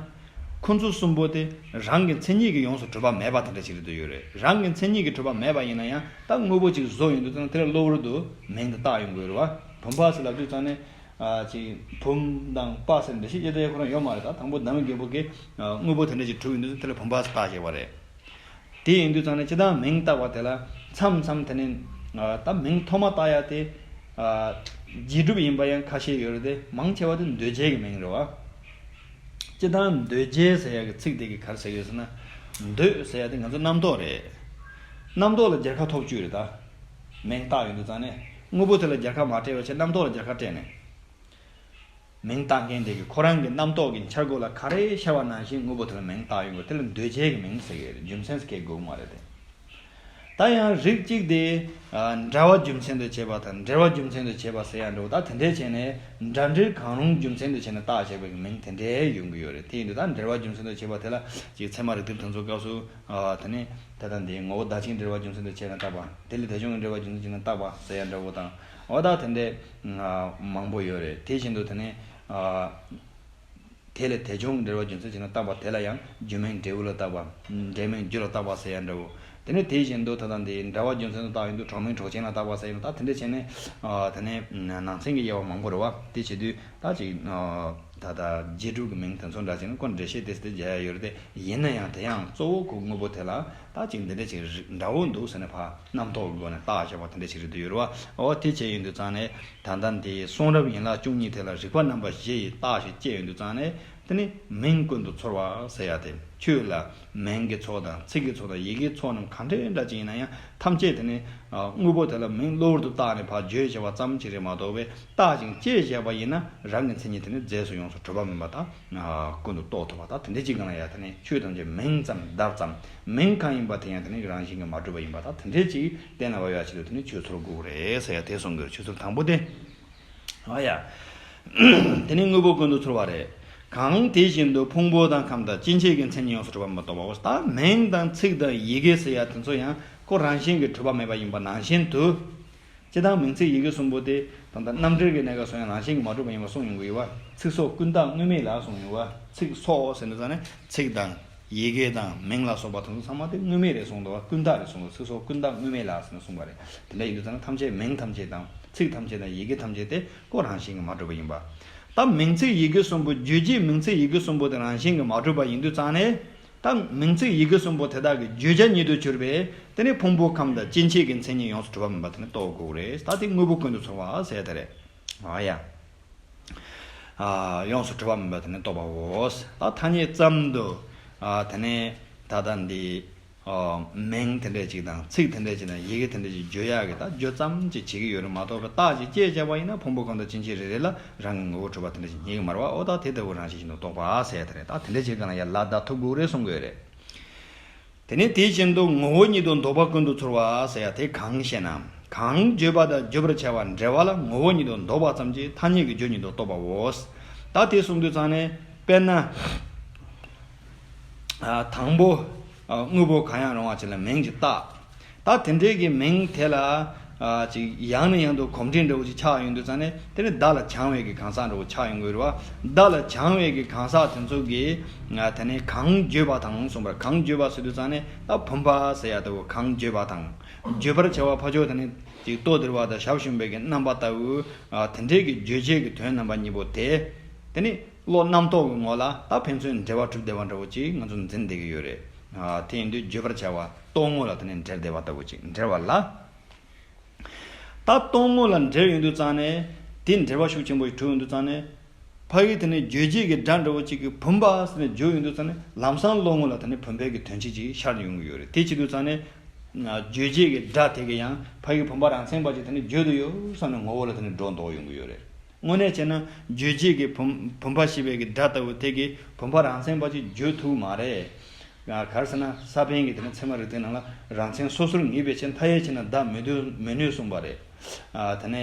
ཁོ་ཚོ་གསུམ་པོ་དེ་རང་གི་མཚན་ཉིད་ཀྱིས་ཡོངས་སུ་གྲུབ་པ་མེད་པ་དེ་འདྲ་ཞིག་རེད་འདོད་ཡོད་རེད། རང་གི་མཚན་ཉིད་ཀྱིས་གྲུབ་པ་མེད་པ་ཡིན་ན་ཡང་ད་དངོས་པོ་ཅིག་བཟོ་ཡོང་དུས་ཙང་དེ་ལ་གློ་བུར་དུ་མིང་དེ་བཏགས་ཡོང་དགོས་རེད་བ། བུམ་པ་ཟེར་ལབ་དུས་ཙང་ནས་ཨ་ཅིག་བུམ་དང་པ་ཟེར་འདྲ་ཞིག་དབྱེ་བ་ཁོ་རང་ཡོད་མ་རེད། ད་དང་པོ་བདག་མེད་རྒྱལ་པོ་གིས་དངོས་པོ་དེ་འདྲ་ཞིག་གྲུབ་ཡོང་དུས་ཙང་དེ་ལ་བུམ་པ་ཟེར་བཏགས་བཞག་པ་རེད། དེ་ཡིན་དུས་ཙང་ནས་སྤྱིར་བཏང་མིང་བཏགས་པ་དེ་ལ་མཚམས་མཚམས་དེ་ནས་ཨ་ད་མིང་ཐོག་མ་བཏགས་ཡ་དེ་ཨ་རྗེས་གྲུབ་ཡིན་པ་ཡང་ཁ་ཤས་ཡོད་རེད་དེ། མང་ཆེ་བ་དེ་འདོད་བྱེད་ཀྱི་མིང་རེད་བ། སྤྱིར་བཏང་འདོད་བྱེད་ཟེར་ཡ་གི་ཚིག་དེ་གིས་ག་རེ་ཟེར་གི་ཡོད་ཟེར་ན། འདོད་ཟེར་ཡ་དེ་ང་ཚོ་རྣམ་རྟོག་རེད། རྣམ་རྟོག་ལ་སྦྱར་ཁ་ཐོབ་བཅུག་རེད་ད། མིང་བཏགས་ཡོང་དུས་ཙང་ནས་དངོས་པོ་དེ་ལ་སྦྱར་ཁ་མ་སྤྲད་པ་བྱས་རྣམ་རྟོག་ལ་སྦྱར་ཁ་སྤྲད་ནས། མིང་བཏགས་མཁན་དེ་གིས་ཁོ་རང་གི་རྣམ་རྟོག་གི་འཆར་སྒོ་ལ་ག་རེ་ཤར་བ་ནང་བཞིན་དངོས་པོ་དེ་ལ་མིང་བཏགས་ཡོང་གི། དེ་ལ་འདོད་བྱེད་ཀྱི་མིང་ཟེར་གི་རེད། རྒྱུ་མཚན་ཟེར་གི་དགོས་མ་རེད་དེ། ད་ཡང་རིགས་གཅིག་དེ་ཨ་འདྲ་བ་རྒྱུ་མཚན་དུ་བྱས་པ་དང་འབྲེལ་བ་རྒྱུ་མཚན་དུ་བྱས་པ་ཟེར་ཡ་འདྲ་བོ། ད་དེ་འདྲས་བྱས་ནས་འདྲ་འབྲེལ་གང་རུང་རྒྱུ་མཚན་དུ་བྱས་ནས་བཏགས་བྱས་པའི་མིང་དེ་འདྲས་ཡོང་གི་ཡོད་རེད། དེ་ཡིན་དུས་ད་འབྲེལ་བ་རྒྱུ་མཚན་དུ་བྱས་པ་དེ་ལ་ཅིག་ཚད་མ་རིགས་གཏེར་དེ་ཚོའི་སྐབས་སུ་ཨ་དེ་ནས་ད་ལྟ་འདི་ངོ་བོ་བདག་རྐྱེན་འབྲེལ་བ་རྒྱུ་མཚན་དུ་བྱས་ནས་བཏགས་པ། དེ་ལས་དེ་བྱུང་གི་འབྲེལ་བ་རྒྱུ་མཚན་བྱས་ནས་བཏགས་པ་ཟེར་ཡ་འདྲ་བོ་དང་། འོ་ད་དེ་འདྲས་ཨ་མང་པོ་ཡོད་རེད། དེ་བཞིན་དུ་དེ་ནས་ཨ་དེ་ལས་དེ་བྱུང་འབྲེལ་བ་རྒྱུ་མཚན་བྱས་ནས་བཏགས་པ་དེ་ལ་ཡང་རྒྱུ་མིང་འབྲས་བུ་ལ་བཏགས་པ། འབྲས་མིང་རྒྱུ་ལ་བཏགས་པ་ཟེར་ཡ་འདྲ་བོ། དེ་ནས་དེ་བཞིན་དུ་ད་ལྟ་འདི་འདྲ་བ་རྒྱུ་མཚན་དུ་བཏགས་ཡོང་དུས་གྲོགས་མིང་གྲོགས་ཅན་ལ་བཏགས་པ་ཟེར་ཡ་འདྲ། ད་དེ་འདྲ་བྱས་ནས་ཨ་དེ་ནས་ནང་ཚན་གྱི་དབྱེ་བ་མང་པོ་རེད་བ། དེ་བྱེད་དུས་ད་ཅིག་ཨ་ད་ལྟ་རྗེས་གྲུབ་ཀྱི་མིང་དེ་ཚོ་འདྲ་བྱས་ན་ཁོ་འགྲེལ་བཤད་དེ་སྲིད་དེ་རྒྱག་ཡ་ཡོད་རེད་དེ། ཡིན་ན་ཡང་དེ་ཡང་གཙོ་བོ་ཁོ་དངོས་པོ་དེ་ལ་ད་ཅིག་འདི་འདྲ་ཅིག་རིགས་འདྲ་བོ་འདུག་ཟེར་ནས་ཕར་རྣམ་རྟོག་གི་སྒོ་ནས་བཏགས་བཞག་པ་དེ་འདྲ་ཞིག་རེད་འདོད་ཡོད་རེད་བ། འོ་དེ་བྱས་ཡོང་དུས་ཙང་ནས་ད་ལྟ་འདི་གསུང་རབ་ཡན་ལག་བཅུ་གཉིས་དེ་ལ་རིགས་པ་རྣམ་པ་བཞི་ཡི་རྟགས་ཤིག་བཅད་ཡོང་དུས་ཙང་ནས། དེ་ནི་མིང་ཀུན་ཏུ་ཚོར་བ་ཟེར་ཡ་དེ། ཆོས་ལ་མིང་གི་ཚོགས་དང་ཚིག་གི་ཚོགས་དང་ཡི་གེའི་ཚོགས་རྣམས་གང་འདྲ་འདྲ་ཅིག་ཡིན་ན་ཡང་ཐམས་ཅད་དེ་ནི་ཨ་དངོས་པོ་དེ་ལ་མིང་གློ་བུར་དུ་བཏགས་ནས་ཕར་བརྗོད་བྱ་བ་ཙམ་ཞིག་རེད་མ་གཏོགས་པའི་རྟགས་ཅིག་བཅད་བཞག་པ་ཡིན་ན་རང་གི་མཚན་ཉིད་དེ་ནི་རྫས་སུ་ཡོངས་སུ་གྲུབ་པ་མིན་པ་དང་། ཨ་ཀུན་ཏུ་རྟོགས་ཐུབ་པ་དང་། དེ་འདྲ་ཅིག་གང་ལ་ཡང་དེ་ནི་ཆོས་ཐམས་ཅད་མིང་ཙམ་བརྡ་ཙམ། མིང་གང་ཡིན་པ་དེ་ཡང་དེ་ནི་རང་བཞིན་གྱིས་མ་གྲུབ་པ་ཡིན་པ་དང་། དེ་འདྲ་ཅིག་གཏན་ལ་དབབ་ཡ་ཆེད་དུ་དེ་ནི་ཆོས་ཚོར་དགོས་རེད་ཟེར་ཡ་དེ་གསུང་དགོས། ཆོས་ཚོར་དང་པོ་དེ། ཨ་ཡ། དེ་ནི་དངོས་པོ་ཀུན་ཏུ་ཚོར་བ་རེད། གང་དེ་བཞིན་དུ་ཕུང་པོ་དང་ཁམས་དང་སྐྱེ་མཆེད་ཀྱི་མཚན་ཉིད་ཡོངས་སུ་གྲུབ་པ་མ་གཏོགས་པའོ། ད་མིང་དང་ཚིག་དང་ཡི་གེ་ཟེར་ཡ་དེ་ཚོ་ཡང་ཁོ་རང་བཞིན་གྱིས་གྲུབ་པ་མེད་པ་ཡིན་པ་ནང་བཞིན་དུ། སྤྱིར་བཏང་མིང་ཚིག་ཡི་གེ་གསུམ་པོ་དེ་ད་ལྟ་རྣམ་འགྲེལ་གྱི་གནས་སྐབས་སུ་ཡང་རང་བཞིན་གྱིས་མ་གྲུབ་པ་ཡིན་པ་གསུངས་ཡོང་གི་ཡོད་བ། ཚིག་སོགས་ཀུན་བརྟགས་དངོས་མེད་ལ་གསུངས་ཡོང་བ། ཚིག་སོགས་ཟེར་དུས་ཙང་ནས་ཚིག་དང་། ཡི་གེ་དང་མིང་ལ་སོགས་པ་དེ་ཚོ་ཚང་མ་དེ་དངོས་མེད་རེད་གསུངས་འདུག་བ། ཀུན་བརྟགས་རེད་གསུངས་འདུག་ཚིག་སོགས་ཀུན་བརྟགས་དངོས་མེད་ལ་ཟེར་ནས་གསུངས་པ་རེད། དེ་འདྲ་ཡིན་དུས་ཙང་ན་ཐམས་ཅད་མིང་ཐམས་ཅད་དང་ཚིག་ཐམས་ཅད་དང་ཡི་གེ་ཐམས་ཅད་དེ་ཁོ་རང་བཞིན་གྱིས་མ་གྲུབ་པ་ཡིན་པ། ད་མིང་ཚིག་ཡི་གེ་གསུམ་པོ། རྗོད་བྱེད་མིང་ཚིག་ཡི་གེ་གསུམ་པོ་དེ་རང་བཞིན་གྱིས་མ་གྲུབ་པ་ཡིན་དུས་ཙང་ནས། ད་མིང་ཚིག་ཡི་གེ་གསུམ་པོ་དེ་དག་གི་བརྗོད་བྱ་ཉིད་དུ་གྱུར་པའི་དེ་ནི་ཕུང་པོ་ཁམས་དང་སྐྱེ་མཆེད་ཀྱི་མཚན་ཉིད་ཡོངས་སུ་གྲུབ་པ་མིན་པ་དེ་ནི་རྟོགས་དགོས་རེད། ད་དེ་དངོས་པོ་ཀུན་ཏུ་ཚོལ་བ་ཟེར་དེ་རེད། ཨ་ཡ། ཨ། ཡོངས་སུ་གྲུབ་པ་མིན་པ་དེ་ནི་རྟོགས་པའོ། ད་ཐ་སྙད་ཙམ་དུ། ཨ། དེ་ནི་ད་ལྟ་འདི། ཨ། མིང་དེ་འདྲ་ཅིག་དང་ཚིག་དེ་འདྲ་ཅིག་དང་ཡི་གེ་དེ་འདྲ་ཅིག་བརྗོད་ཡག་གི་ད་བརྗོད་ཙམ་ཅིག་བྱེད་ཀྱི་ཡོད་རེད་མ་གཏོགས། རྟགས་ཅིག་དཔྱད་བྱས་པ་ཡིན་ན་ཕུང་པོ་ཁམས་དང་སྐྱེ་མཆེད་རེ་རེ་ལ་རང་གི་ངོ་བོ་གྲུབ་པ་དེ་འདྲ་ཅིག་རྙེད་ཀྱི་མ་རེད་པ། འོ་ད་དེ་ལྟ་བུ་རང་བཞིན་བཞིན་དུ་རྟོགས་པ་ཟེར་ཡ་དེ་རེད། ད་དེ་འདྲ་ཅིག་ག་ན་ཡ་ལ་ད་ཐུག་དགོས་རེད་གསུང་གི་ཡོད་རེད། དེ་ནས་དེ་བཞིན་དུ་ངོ་བོ་ཉིད་དུ་འདོགས་པ་ཀུན་ཏུ་ཚོལ་བ་ཟེར་ཡ་དེ་གང་ཞེ་ན། གང་བརྗོད་པ་དང་བརྗོད་པར་བྱ་བ་འབྲེལ་བ་ལ་ངོ་བོ་ཉིད་དུ་འདོགས་པ་ཙམ་གྱིས་ཐ་སྙད་ཀྱི་རྒྱུ་ཉིད་དུ་རྟོགས་པའོ། ད་དེ་གསུངས་དུས་ཙང་ནས་དཔེར་ན། ཨ། དང་པོ། ཨ། དངོས་པོ་གང་ཡང་རུང་བ་ཅིག་ལ་མིང་ཅིག་བཏགས། ད་དེ་འདྲའི་གི་མིང་དེ་ལ། ཨ། ཅིག་ཡང་ནས་ཡང་དུ་གོམས་འདྲིས་འདྲ་བོ་ཅིག་ཆགས་ཡོང་དུས་ཙང་ནས་དེ་ནི་བརྡ་ལ་བྱང་བའི་གི་གང་ཟག་འདྲ་བོ་ཆགས་ཡོང་གི་རེད་པ། བརྡ་ལ་བྱང་བའི་གི་གང་ཟག་དེ་ཚོ་གི། ཨ། དེ་ནི་གང་བརྗོད་པ་དང་གསུངས་པར། གང་བརྗོད་པ་ཟེར་དུས་ཙང་ནས་ད་བུམ་པ་ཟེར་ཡ་ལྟ་བུ་གང་བརྗོད་པ་དང་། བརྗོད་པར་བྱ་བ་ཕ་ཕྱོགས་དེ་ནི་ཅིག་ལྟོ་ལྡིར་བ་དང་ཞབས་ཞུམ་པའི་གི་རྣམ་པ་ལྟ་བུ། ཨ། དེ་འདྲའི་གི་རྗོད་བྱེད་ཀྱི་དོན་རྣམ་པ་གཉིས་པོ་དེ། དེ་ནི་བློ་རྣམ་རྟོག་གི་ངོ་ལ་ད་ཕན་ཚུན་འབྲེལ་བ་གྲུབ་བསྡད་པ་འདྲ་བོ་ཅིག་ང་ཚོ་འཛིན་བསྡད་ཀྱི་ཡོད་རེད། ཨ། དེ་ཡིན་དུས་བརྗོད་པར་བྱ་བ་རྟོག་ངོ་ལ་དེ་ནི་འབྲེལ་བསྡད་པ་ལྟ་བུ་ཅིག་འབྲེལ་བ་ལ། ད་རྟོག་ངོ་ལ་འབྲེལ་ཡོང་དུས་ཙང་ནས་དེ་འབྲེལ་བ་ཤུགས་ཆེན་པོ་ཞིག་གྲུབ་ཡོང་དུས་ཙང་ནས། ཕ་གི་དེ་ནི་རྗོད་བྱེད་ཀྱི་སྒྲ་འདྲ་བོ་ཅིག་གི་བུམ་པ་ཟེར་ནས་བརྗོད་ཡོང་དུས་ཙང་ནས་ལམ་སང་བློ་ངོ་ལ་དེ་ནི་བུམ་པའི་གི་དོན་སྤྱི་ཅིག་ཤར་ཡོང་གི་ཡོད་རེད། དེ་བྱེད་དུས་ཙང་ནས། རྗོད་བྱེད་ཀྱི་སྒྲ་དེ་གི་ཡང་ཕ་གི་བུམ་པ་རང་མཚན་པ་ཅིག་དེ་ནི་བརྗོད་དུ་ཡོད་བསམ་ནས་ངོ་བོ་ལ་དེ་ནི་སྒྲོ་འདོགས་ཡོང་གི་ཡོད་རེད། དངོས་གནས་བྱས་ན་རྗོད་བྱེད་ཀྱི་བུམ་བུམ་པ་ཞེས་པའི་གི་སྒྲ་ལྟ་བུ་དེ་གི་བུམ་པ་རང་མཚན་པ་ཅིག་བརྗོད་ཐུབ་མ་རེད། ག་རེ་ཟེར་ན་ས་པཎ་གྱིས་དེ་ནི་ཚད་མ་རིགས་གཏེར་ནང་ལ་རང་མཚན་སོ་སོར་ངེས་པའི་ཕྱིར་མཐའ་ཡས་ཕྱིར་ན་བརྡ་མི་འདོད་མི་ནུས་གསུངས་པ་རེད། ཨ། དེ་ནས།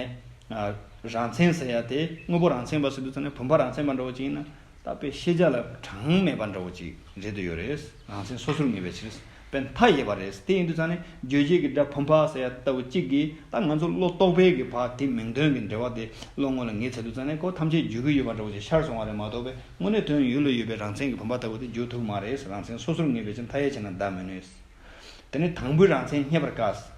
ཨ། རང་མཚན་ཟེར་ཡ་དེ་དངོས་པོ་རང་མཚན་པ་ཟེར་དུས་ཙམ་ནས་བུམ་པ་རང་མཚན་པ་འདྲ་བོ་ཅིག་ཡིན་ན། ད་དཔེ་ཤེས་བྱ་ལ་གྲངས་མེད་པ་འདྲ་བོ་ཅིག་རེད་དུ་ཡོད་རེད། རང་མཚན་སོ་སོར་ངེས་པའི་ཕྱིར། དཔེ་མཐའ་ཡས་པ་རེད། དེ་ཡིན་དུས་ཙང་ནས་རྗོད་བྱེད་ཀྱི་སྒྲ་བུམ་པ་ཟེར་ཡ་ལྟ་བུ་གཅིག་གིས་ད་ང་ཚོ་བློ་རྟོག་པའི་གི་བར་དེ་མིང་དོན་གྱི་འབྲེལ་བ་དེ་བློ་ངོ་ལ་ངེས་ཚར་དུས་ཙང་ནས་ཁོ་ཐམས་ཅད་བརྗོད་ཀྱི་ཡོད་པ་འདྲ་བོ་ཅིག་ཤར་སོང་བ་རེད་མ་གཏོགས་པས། དངོས་གནས་དོན་ཡུལ་ལ་ཡོད་པའི་རང་མཚན་གྱི་བུམ་པ་ལྟ་བུ་དེ་བརྗོད་ཐུབ་མ་རེད། རང་མཚན་སོ་སོར་ངེས་པའི་ཕྱིར་མཐའ་ཡས་ཕྱིར་ན་བརྡ་མི་ནུས། དེ་ནི་དང་པོའི་རང་མཚན་རྙེད་པར་དཀའ།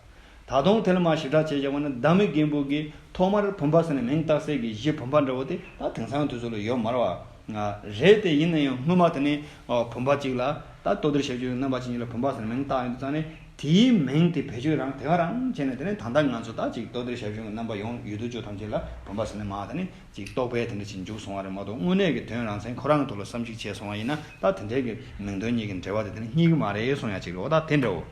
ད་དུང་དེ་ལ་མར་ཞིབ་ཕྲ་བྱས་བཞག་པ་ན་བདག་མེད་རྒན་པོ་གིས་ཐོག་མར་བུམ་པ་ཟེར་ནས་མིང་བཏགས་སའི་གི་གཞི་བུམ་པ་འདྲ་བོ་དེ་ད་དེང་སང་དུས་ཚོད་ལ་ཡོད་མ་རེད་པ། རེད་དེ་ཡིན་ན་ཡང་སྔོན་མ་དེ་ནི་བུམ་པ་གཅིག་ལ་ད་ལྟོ་ལྡིར་ཞབས་ཞུམ་རྣམ་པ་ཅན་གཉིས་ལ་བུམ་པ་ཟེར་ནས་མིང་བཏགས་ཡོང་དུས་ཙང་ནས་དེའི་མིང་དེ་བེད་སྤྱོད་རང་དེ་ག་རང་བྱས་ནས་དེ་ནས་ད་ལྟ་ང་ཚོ་ད་ཅིག་ལྟོ་ལྡིར་ཞབས་ཞུམ་གྱི་རྣམ་པ་ཡོང་ཡོད་དུས་ཚོད་ཐམས་ཅད་ལ་བུམ་པ་ཟེར་ནས་མར་དེ་ནི། ཅིག་རྟོག་པས་དེ་འདྲ་ཞིག་འཇུག་སོང་བ་རེད་མ་གཏོགས། དངོས་གནས་ཀྱི་དོན་རང་མཚན་ཁོ་རང་གི་ཐོག་ལ་བསམ་གཞིག་བྱས་སོང་བ་ཡིན་ན། ད་དེ་འདྲའི་གི་མིང་དོན་གཉིས་ཀྱི་འབྲེལ་བ་དེ་དེ་ནི་རྙེད་ཀྱི་མ་རེད་གསུང་ཡ་ཅིག་རེད། འོ་ད་དེ་འདྲ་བོ་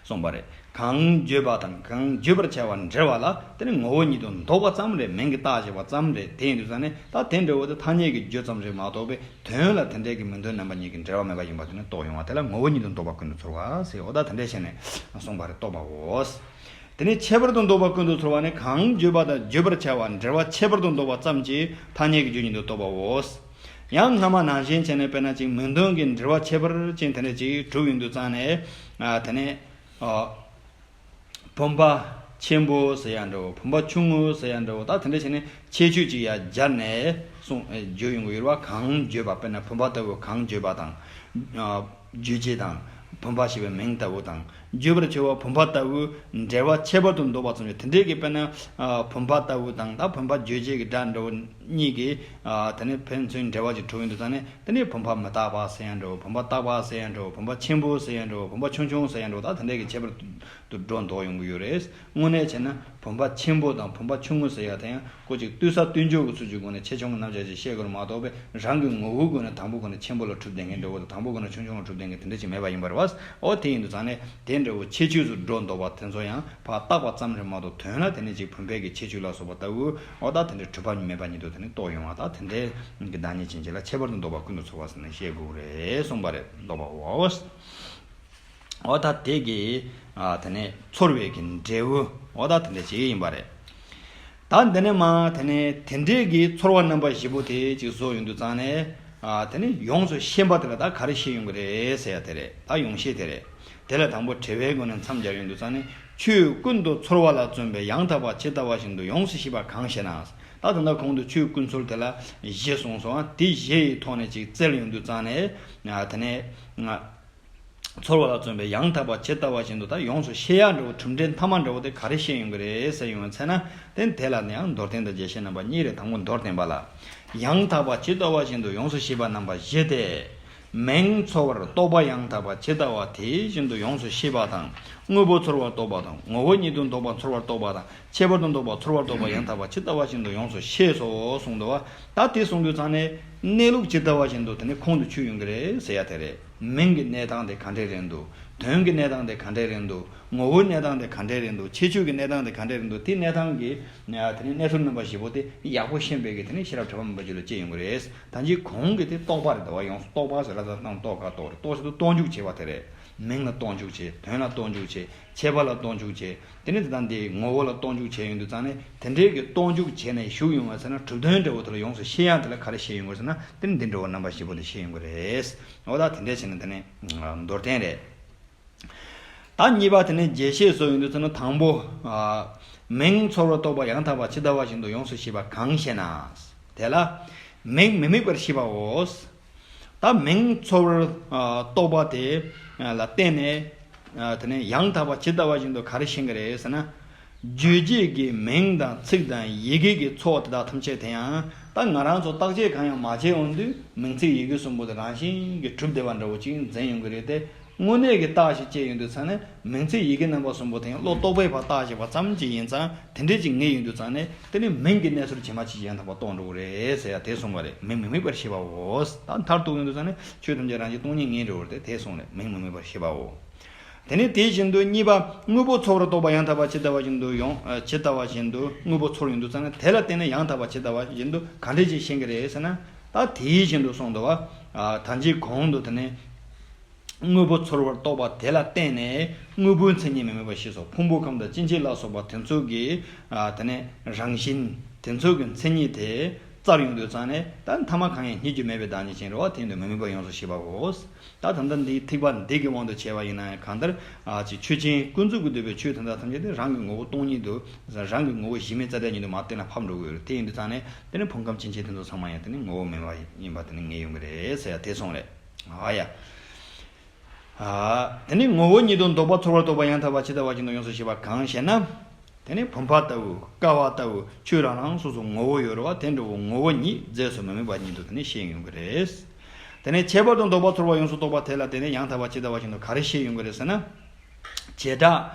གསུངས་པ་རེད། གང་བརྗོད་པ་དང་གང་བརྗོད་པར་བྱ་བ་འབྲེལ་བ་ལ་དེ་ནི་ངོ་བོ་ཉིད་དུ་འདོགས་པ་ཙམ་རེད། མིང་གི་རྟགས་བྱས་པ་ཙམ་རེད། དེ་ཡིན་དུས་ཙང་ནས་ད་དེ་འདྲ་བོ་དེ་ཐ་སྙད་ཀྱི་བརྗོད་ཙམ་རེད་མ་གཏོགས་པའི་དོན་ལ་དེ་འདྲའི་གི་མིང་དོན་རྣམ་པ་གཉིས་ཀྱི་འབྲེལ་བ་མེད་པ་ཡིན་པ་དེ་ནི་རྟོགས་ཡོང་བ་དེ་ལ་ངོ་བོ་ཉིད་དུ་འདོགས་པ་ཀུན་ཏུ་ཚོལ་བ་ཟེར། འོ་ད་དེ་འདྲ་བྱས་ནས་གསུངས་པ་རེད། རྟོགས་པའོ། དེ་ནས་ཁྱད་པར་དུ་འདོགས་པ་ཀུན་ཏུ་ཚོལ་བ་ནི། གང་བརྗོད་པ་དང་བརྗོད་པར་བྱ་བ་འབྲེལ་བ་ཁྱད་པར་དུ་འདོགས་པ་ཙམ་གྱིས་ཐ་སྙད་ཀྱི་རྒྱུ་ཉིད་དུ་རྟོགས་པའོ། ཡང་སྔ་མ་ནང་བཞིན་བྱས་ནས། དཔེར་ན་ཅིག་མིང་དོན་གྱི་འབྲེལ་བ་ཁྱད་པར་ཅན་དེ་འདྲ་ཅིག་གྲུབ་ཡོང་དུས་ཙང་ནས། ཨ། དེ་ནས། ཨ། བུམ་པ་ཆེན་པོ་ཟེར་ཡ་འདྲ་བོ། བུམ་པ་ཆུང་ངུ་ཟེར་ཡ་འདྲ་བོ། ད་དེ་འདྲ་བྱས་ནས་ཁྱད་ཆོས་ཅིག་ཡར་སྦྱར་ནས་གསུངས། ཨ། བརྗོད་ཡོང་གི་ཡོད་རེད་པ། གང་བརྗོད་པ། དཔེར་ན་བུམ་པ་ལྟ་བུ་གང་བརྗོད་པ་དང་། ཨ། རྗོད་བྱེད་དང་། བུམ་པ་ཞེས་པའི་མིང་ལྟ་བུ་དང་། བརྗོད་པར་བྱ་བ་བུམ་པ་ལྟ་བུ་འབྲེལ་བ་ཁྱད་པར་དུ་འདོགས་པ་ཙམ་རེད། དེ་འདྲའི་གི་དཔེར་ན། ཨ། བུམ་པ་ལྟ་བུ་དང་ད་བུམ་པ་རྗོད་བྱེད་ཀྱི་སྒྲ་འདྲ་བོ་གཉིས་ཀྱི། ཨ། དེ་ནས་ཕན་ཚུན་འབྲེལ་བ་ཅིག་གྲུབ་ཡོང་དུས་ཙང་ནས། དེ་ནས་བུམ་པ་མི་རྟག་པ་ཟེར་ཡ་འདྲ་བོ། བུམ་པ་རྟག་པ་ཟེར་ཡ་འདྲ་བོ། བུམ་པ་ཆེན་པོ་ཟེར་ཡ་འདྲ་བོ། བུམ་པ་ཆུང་ཆུང་ཟེར་ཡ་འདྲ་བོ། ད་དེ་འདྲའི་གི་ཁྱད་པར་དུ་སྒྲོ་འདོགས་ཡོང་གི་ཡོད་རེད། དངོས་གནས་བྱས་ན་བུམ་པ་ཆེན་པོ་དང་བུམ་པ་ཆུང་ངུ་ཟེར་ཡ་དེ་ཡང་ཁོ་ཅིག་ལྟོས་ས་ལྟོས་འཇོག་གི་ཚུལ་གྱི་སྒོ་ནས་ཆེ་ཆུང་གི་རྣམ་གཞག་ཅིག་བཤད་དགོས་རེད་མ་གཏོགས་པས། རང་གི་ངོ་བོའི་སྒོ་ནས་དང་པོའི་སྒོ་ནས་ཆེན་པོ་ལ་གྲུབ་བསྡད་མཁན་འདྲ་བོ་དང་། དང་པོའི་སྒོ་ནས་ཆུང་ཆུང་ལ་གྲུབ་བསྡད་མཁན་དེ་འདྲ་ཅིག་མེད་པ་ཡིན་པ་རེད་བ། འོ་དེ་ཡིན་དུས་ཙང་ནས་དེ་འདྲ་བོ་ཁྱད་ཆོས་སུ་སྒྲོ་འདོགས་པ་དེ་ཚོ་ཡང་ཕར་བཏགས་པ་ཙམ་རེད་མ་གཏོགས། དོན་ལ་དེ་ནས་ཅིག་བུམ་པའི་གི་ཁྱད་ཆོས་ལ་སོགས་པ་ལྟ་བུ། འོ་ད་དེ་འདྲའི་གྲུབ་པ་མེད་པ་ཉིད་དུ་དེ་ནས་རྟོགས་ཡོང་བ། ད་དེ་འདྲའི་གི་བདག་ཉིད་ཅན་ཅིག་ལ་ཁྱད་པར་དུ་འདོགས་པ་ཀུན་ཏུ་ཚོལ་བ་ཟེར་ནས་བཤད་དགོས་རེད་གསུངས་པ་རེད། འདོགས་པའོ། འོ་ད་དེ་གི། ཨ། དེ་ནས་ཚོར་བའི་གི་འབྲས་བུ། འོ་ད་དེ་འདྲ་ཅིག་ཡིན་པ་རེད། ད་འདི་ནས་མར་དེ་ནས་དེ་འདྲའི་གི་ཚོར་བ་རྣམ་པ་བཞི་པོ་དེ་ཅིག་བཟོ་ཡོང་དུས་ཙང་ནས། ཨ། དེ་ནས་ཡོངས་སུ་ཤེས་པ་དེ་ལ་ད་ག་རེ་བཤད་ཡོང་གི་རེད་ཟེར་ཡ་དེ་རེད། ད་ཡོངས་ཤེས་དེ་རེད། དེ་ལ་དང་པོ་དྲི་བའི་སྒོ་ནས་མཚམས་སྦྱར་ཡོང་དུས་ཙང་ནས། ཆོས་ཀུན་ཏུ་ཚོར་བ་ལ་བརྩོན་པས་ཡང་དག་པ་ཇི་ལྟ་བ་བཞིན་དུ་ཡོངས་སུ་ཤེས་པ་གང་ཞེ་ན། ད་ད་ལྟ་གོང་དུ་ཆོས་ཀུན་ཚོར་དེ་ལ་བཞི་གསུངས་སོང་། དེ་བཞི་ཡི་ཐོག་ནས་ཅིག་བཙལ་ཡོང་དུས་ཙང་ནས། ཨ། དེ་ནས། ཚོར་བ་ལ་བརྩོན་པས་ཡང་དག་པ་ཇི་ལྟ་བ་བཞིན་དུ། ད་ཡོངས་སུ་ཤེས་ཡ་འདྲ་བོ་གྲུབ་འབྲས་མཐའ་མ་འདྲ་བོ་དེ་ག་རེ་བཤད་ཡོང་གི་རེད་ཟེར་ཡོང་བའི་ཚེ་ན། དེ་དེ་ལ་ནི་ཡང་མདོར་བསྟན་དང་རྒྱས་བཤད་རྣམ་པ་གཉིས་རེད། དང་པོ་མདོར་བསྟན་པ་ལ། ཡང་དག་པ་ཇི་ལྟ་བ་བཞིན་དུ་ཡོངས་སུ་ཤེས་པ་རྣམ་པ་བཞི་སྟེ། མིང་ཚོར་བར་རྟོག་པ་ཡང་དག་པ་ཇི་ལྟ་བ་དེ་བཞིན་དུ་ཡོངས་སུ་ཤེས་པ་དང་། དངོས་པོ་ཚོར་བར་རྟོག་པ་དང་། ངོ་བོ་ཉིད་དུ་འདོགས་པ་ཚོར་བར་རྟོག་པ་དང་། ཁྱད་པར་དུ་འདོགས་པ་ཚོར་བར་རྟོག་པ་ཡང་དག་པ་ཇི་ལྟ་བ་བཞིན་དུ་ཡོངས་སུ་ཤེས་སོ་གསུངས་འདུག་བ། ད་དེ་གསུངས་དུས་ཙང་ནས་གནས་ལུགས་ཇི་ལྟ་བ་བཞིན་དུ་དེ་ནི་ཁོང་དུ་ཆུད་ཡོང་གི་རེད་ཟེར་ཡ་དེ་རེད། མིང་གི་གནས་སྟངས་དེ་ག་འདྲས་རེད་འདུག་དོན་གྱི་གནས་སྟངས་དེ་ག་འདྲས་རེད་འདུག་ངོ་བོའི་གནས་སྟངས་དེ་ག་འདྲས་རེད་འདུག་ཁྱད་ཆོས་ཀྱི་གནས་སྟངས་དེ་ག་འདྲས་རེད་འདུག་དེའི་གནས་སྟངས་ཀྱི་དེ་ནི་གནས་ཚུལ་རྣམ་པ་བཞི་པོ་དེ་ཡག་པོ་ཤེས་པའི་གི་དེ་ནི་ཤེས་རབ་འཕྲུལ་པ་མུན་པ་ཅིག་ལ་སྐྱེ་ཡོང་གི་རེད། ད་ཅི་གོང་གི་དེ་རྟོག་པ་རེད། ད་བ་ཡོངས་སུ་རྟོག་པ་ཟེར་ལ་ད་དང་རྟོག་ག་རྟོག་རེད། རྟོག་ཟེར་དུས་སྟོང་འཇུག་བྱེད་པ་དེ་རེད། མིང་ལ་སྟོང་འཇུག་བྱེད། དོན་ལ་སྟོང་འཇུག་བྱེད། ཁྱད་པར་ལ་སྟོང་འཇུག་བྱེད། དེ་ནི་དེ་དང་དེའི་ངོ་བོ་ལ་སྟོང་འཇུག་བྱས་ཡོང་དུས་ཙང་ནས་དེ་འདྲའི་གི་སྟོང་འཇུག་བྱས་ནས་ཞུགས་ཡོང་བ་ཟེར་ན། གྲུབ་དོན་འདྲ་བོ་དེ་ལ་ཡོངས་སུ་ཤེས་ཡ་དེ་ལ་ག་རེ་བཤད་ཡོང་གི་རེད་ཟེར་ན། དེ་ནི་འདི་འདྲ་བོ་རྣམ་པ་བཞི་པོ་དེ་བཤད་ཡོང་གི་རེད། འོ་ད་དེ་འདྲ་བྱས་ན་དེ་ནི་མདོར་བསྟན་རེད། ད་གཉིས་པ་དེ་ནི་རྒྱས་བཤད་བཟོ་ཡོང་དུས་ཙང་ན། དང་པོ། ཨ། མིང་ཚོར་བར་རྟོག་པ་ཡང་དག་པ་ཇི་ལྟ་བ་བཞིན་དུ་ཡོངས་སུ་ཤེས་པ་གང་ཞེ་ན། དེ་ལ་མིང་མི་དམིགས་པར་ཤེས་པའོ། ད་མིང་ཚོར་བར་ཨ་རྟོག་པ་དེ་ལ་བརྟེན་ནས། ཨ། དེ་ནས་ཡང་དག་པ་ཇི་ལྟ་བ་བཞིན་དུ་ག་རེ་ཤེས་ཀྱི་རེད་ཟེར་ན། རྗོད་བྱེད་ཀྱི་མིང་དང་ཚིག་དང་ཡི་གེ་གི་ཚོགས་དེ་དག་ཐམས་ཅད་དེ་ཡང་། ད་ང་རང་ཚོ་བརྟག་དཔྱད་གང་ཡང་མ་བྱས་འོང་དུས་མིང་ཚིག་ཡི་གེ་གསུམ་པོ་དེ་རང་བཞིན་གྱིས་གྲུབ་བསྡད་པ་འདྲ་བོ་ཅིག་འཛིན་ཡོང་གི་རེད་དེ། དངོས་གནས་ཀྱི་རྟགས་ཤིག་དཔྱད་ཡོང་དུས་ཙང་ནས་མིང་ཚིག་ཡི་གེ་རྣམ་པ་གསུམ་པོ་དེ་ཡང་བློ་རྟོག་པས་ཕར་བརྟགས་བྱས་པ་ཙམ་ཅིག་ཡིན་ཙང་། དེ་འདྲས་ཅིག་ངེས་ཡོང་དུས་ཙང་ནས་དེ་ནི་མིང་གི་གནས་ཚུལ་ཇི་མ་ཇི་བཞིན་ཡང་དག་པར་རྟོགས་འགྲོ་གི་རེད་ཟེར་ཡ་དེ་གསུངས་པ་རེད། མིང་མི་དམིགས་པར་ཤེས་པའོ། ད་མཐར་གཏུགས་ཡོང་དུས་ཙང་ནས་ཆོས་ཐམས་ཅད་རང་བཞིན་སྟོང་ཉིད་ངེས་འགྲོ་བར་ཐལ། དེ་གསུངས་ནས་མིང་མི་དམིགས་པར་ཤེས་པའོ། དེ་ནས་དེ་བཞིན་དུ་གཉིས་པ། དངོས་པོ་ཚོར་བར་རྟོག་པ་ཡང་དག་པ་ཇི་ལྟ་བ་བཞིན་དུ་ཡོང་། ཇི་ལྟ་བ་བཞིན་དུ་དངོས་པོ་ཚོར་ཡོང་དུས་ཙང་ནས་དེ་ལ་བརྟེན་ནས་ཡང་དག་པ་ཇི་ལྟ་བ་བཞིན་དུ་ག་འདྲས་ཅིག་ཤེས་ཀྱི་རེད་ཟེར་ན། ད་དེ་བཞིན་དུ་གསུངས་འདུག་བ། ད་ཅི་གོང་དུ་དེ་ནས། དངོས་པོ་ཚོར་བར་རྟོག་པ་དེ་ལ་བརྟེན་ནས་དངོས་པོའི་མཚན་ཉིད་མི་དམིགས་པ་ཤེས་སོ། ཕུང་པོ་ཁམས་དང་སྐྱེ་མཆེད་ལ་སོགས་པ་དེ་ཚོ་གི། ཨ། དེ་ནས་རང་བཞིན་དེ་ཚོ་གི་མཚན་ཉིད་དེ་བཙལ་ཡོང་དུས་ཙང་ནས། ད་མཐའ་མ་གང་ཡང་རྙེད་རྒྱུ་མེད་པའི་བདག་ཉིད་ཅན་རེད་བ། དེ་ཡིན་དུས་མི་དམིགས་པ་ཡོངས་སུ་ཤེས་པའོ། ད་ད་ལྟ་འདིའི་ཐེག་པ་འདི་གི་དབང་དུ་བྱས་པ་ཡིན་ན་ཡང་། གང་ལྟར། ཨ། ཅིག་ཆོས་ཅན་ཀུན་རྫོབ་ཀྱིས་བསྡུས་པའི་ཆོས་དེ་དག་ཐམས་ཅད་དེ་རང་གི་ངོ་བོ་སྟོང་ཉིད་དུ། རང་གི་ངོ་བོ་གཞི་མེད་རྩ་བྲལ་ཉིད་དུ་མར་གཏན་ལ་ཕབ་འགྲོ་གི་ཡོད་རེད། དེ་ཡིན་དུས་ཙང་ནས་དེ་ནི་ཕུང་ཁམས་སྐྱེ་མཆེད་དེ་ཚོ་ཚང་མ་ཡང་དེ་ནི་ངོ་བོ་མེད་པ་ཡིན་པ་དེ་ནི་ངེས་ཡོང་གི་རེད་ཟེར་ཡ་དེ་གསུངས་རེད། ཨ་ཡ། ཨ། དེ་ནི་ངོ་བོ་ཉིད་དུ་འདོགས་པ་ཚོར་བར་རྟོག་པ་ཡང་དག་པ་ཇི་ལྟ་བ་བཞིན་དུ་ཡོངས་སུ་ཤེས་པ་གང་ཞེ་ན། དེ་ནི་བུམ་པ་ལྟ་བུ། ཀ་བ་ལྟ་བུ། ཆོས་རང་རང་སོ་སོ་ངོ་བོ་ཡོད་རེད་བ། དེ་འདྲ་བོ་ངོ་བོ་ཉིད་རྫས་སུ་མི་དམིགས་པ་ཉིད་དུ་དེ་ནི་ཤེས་ཡོང་གི་རེད། དེ་ནས་ཁྱད་པར་དུ་འདོགས་པ་ཚོར་བ་ཡོངས་སུ་རྟོག་པ་དེ་ལ་བརྟེན་ནས་ཡང་དག་པ་ཇི་ལྟ་བ་བཞིན་དུ་ག་རེ་ཤེས་ཡོང་གི་རེད་ཟེར་ན། བྱེ་བྲག་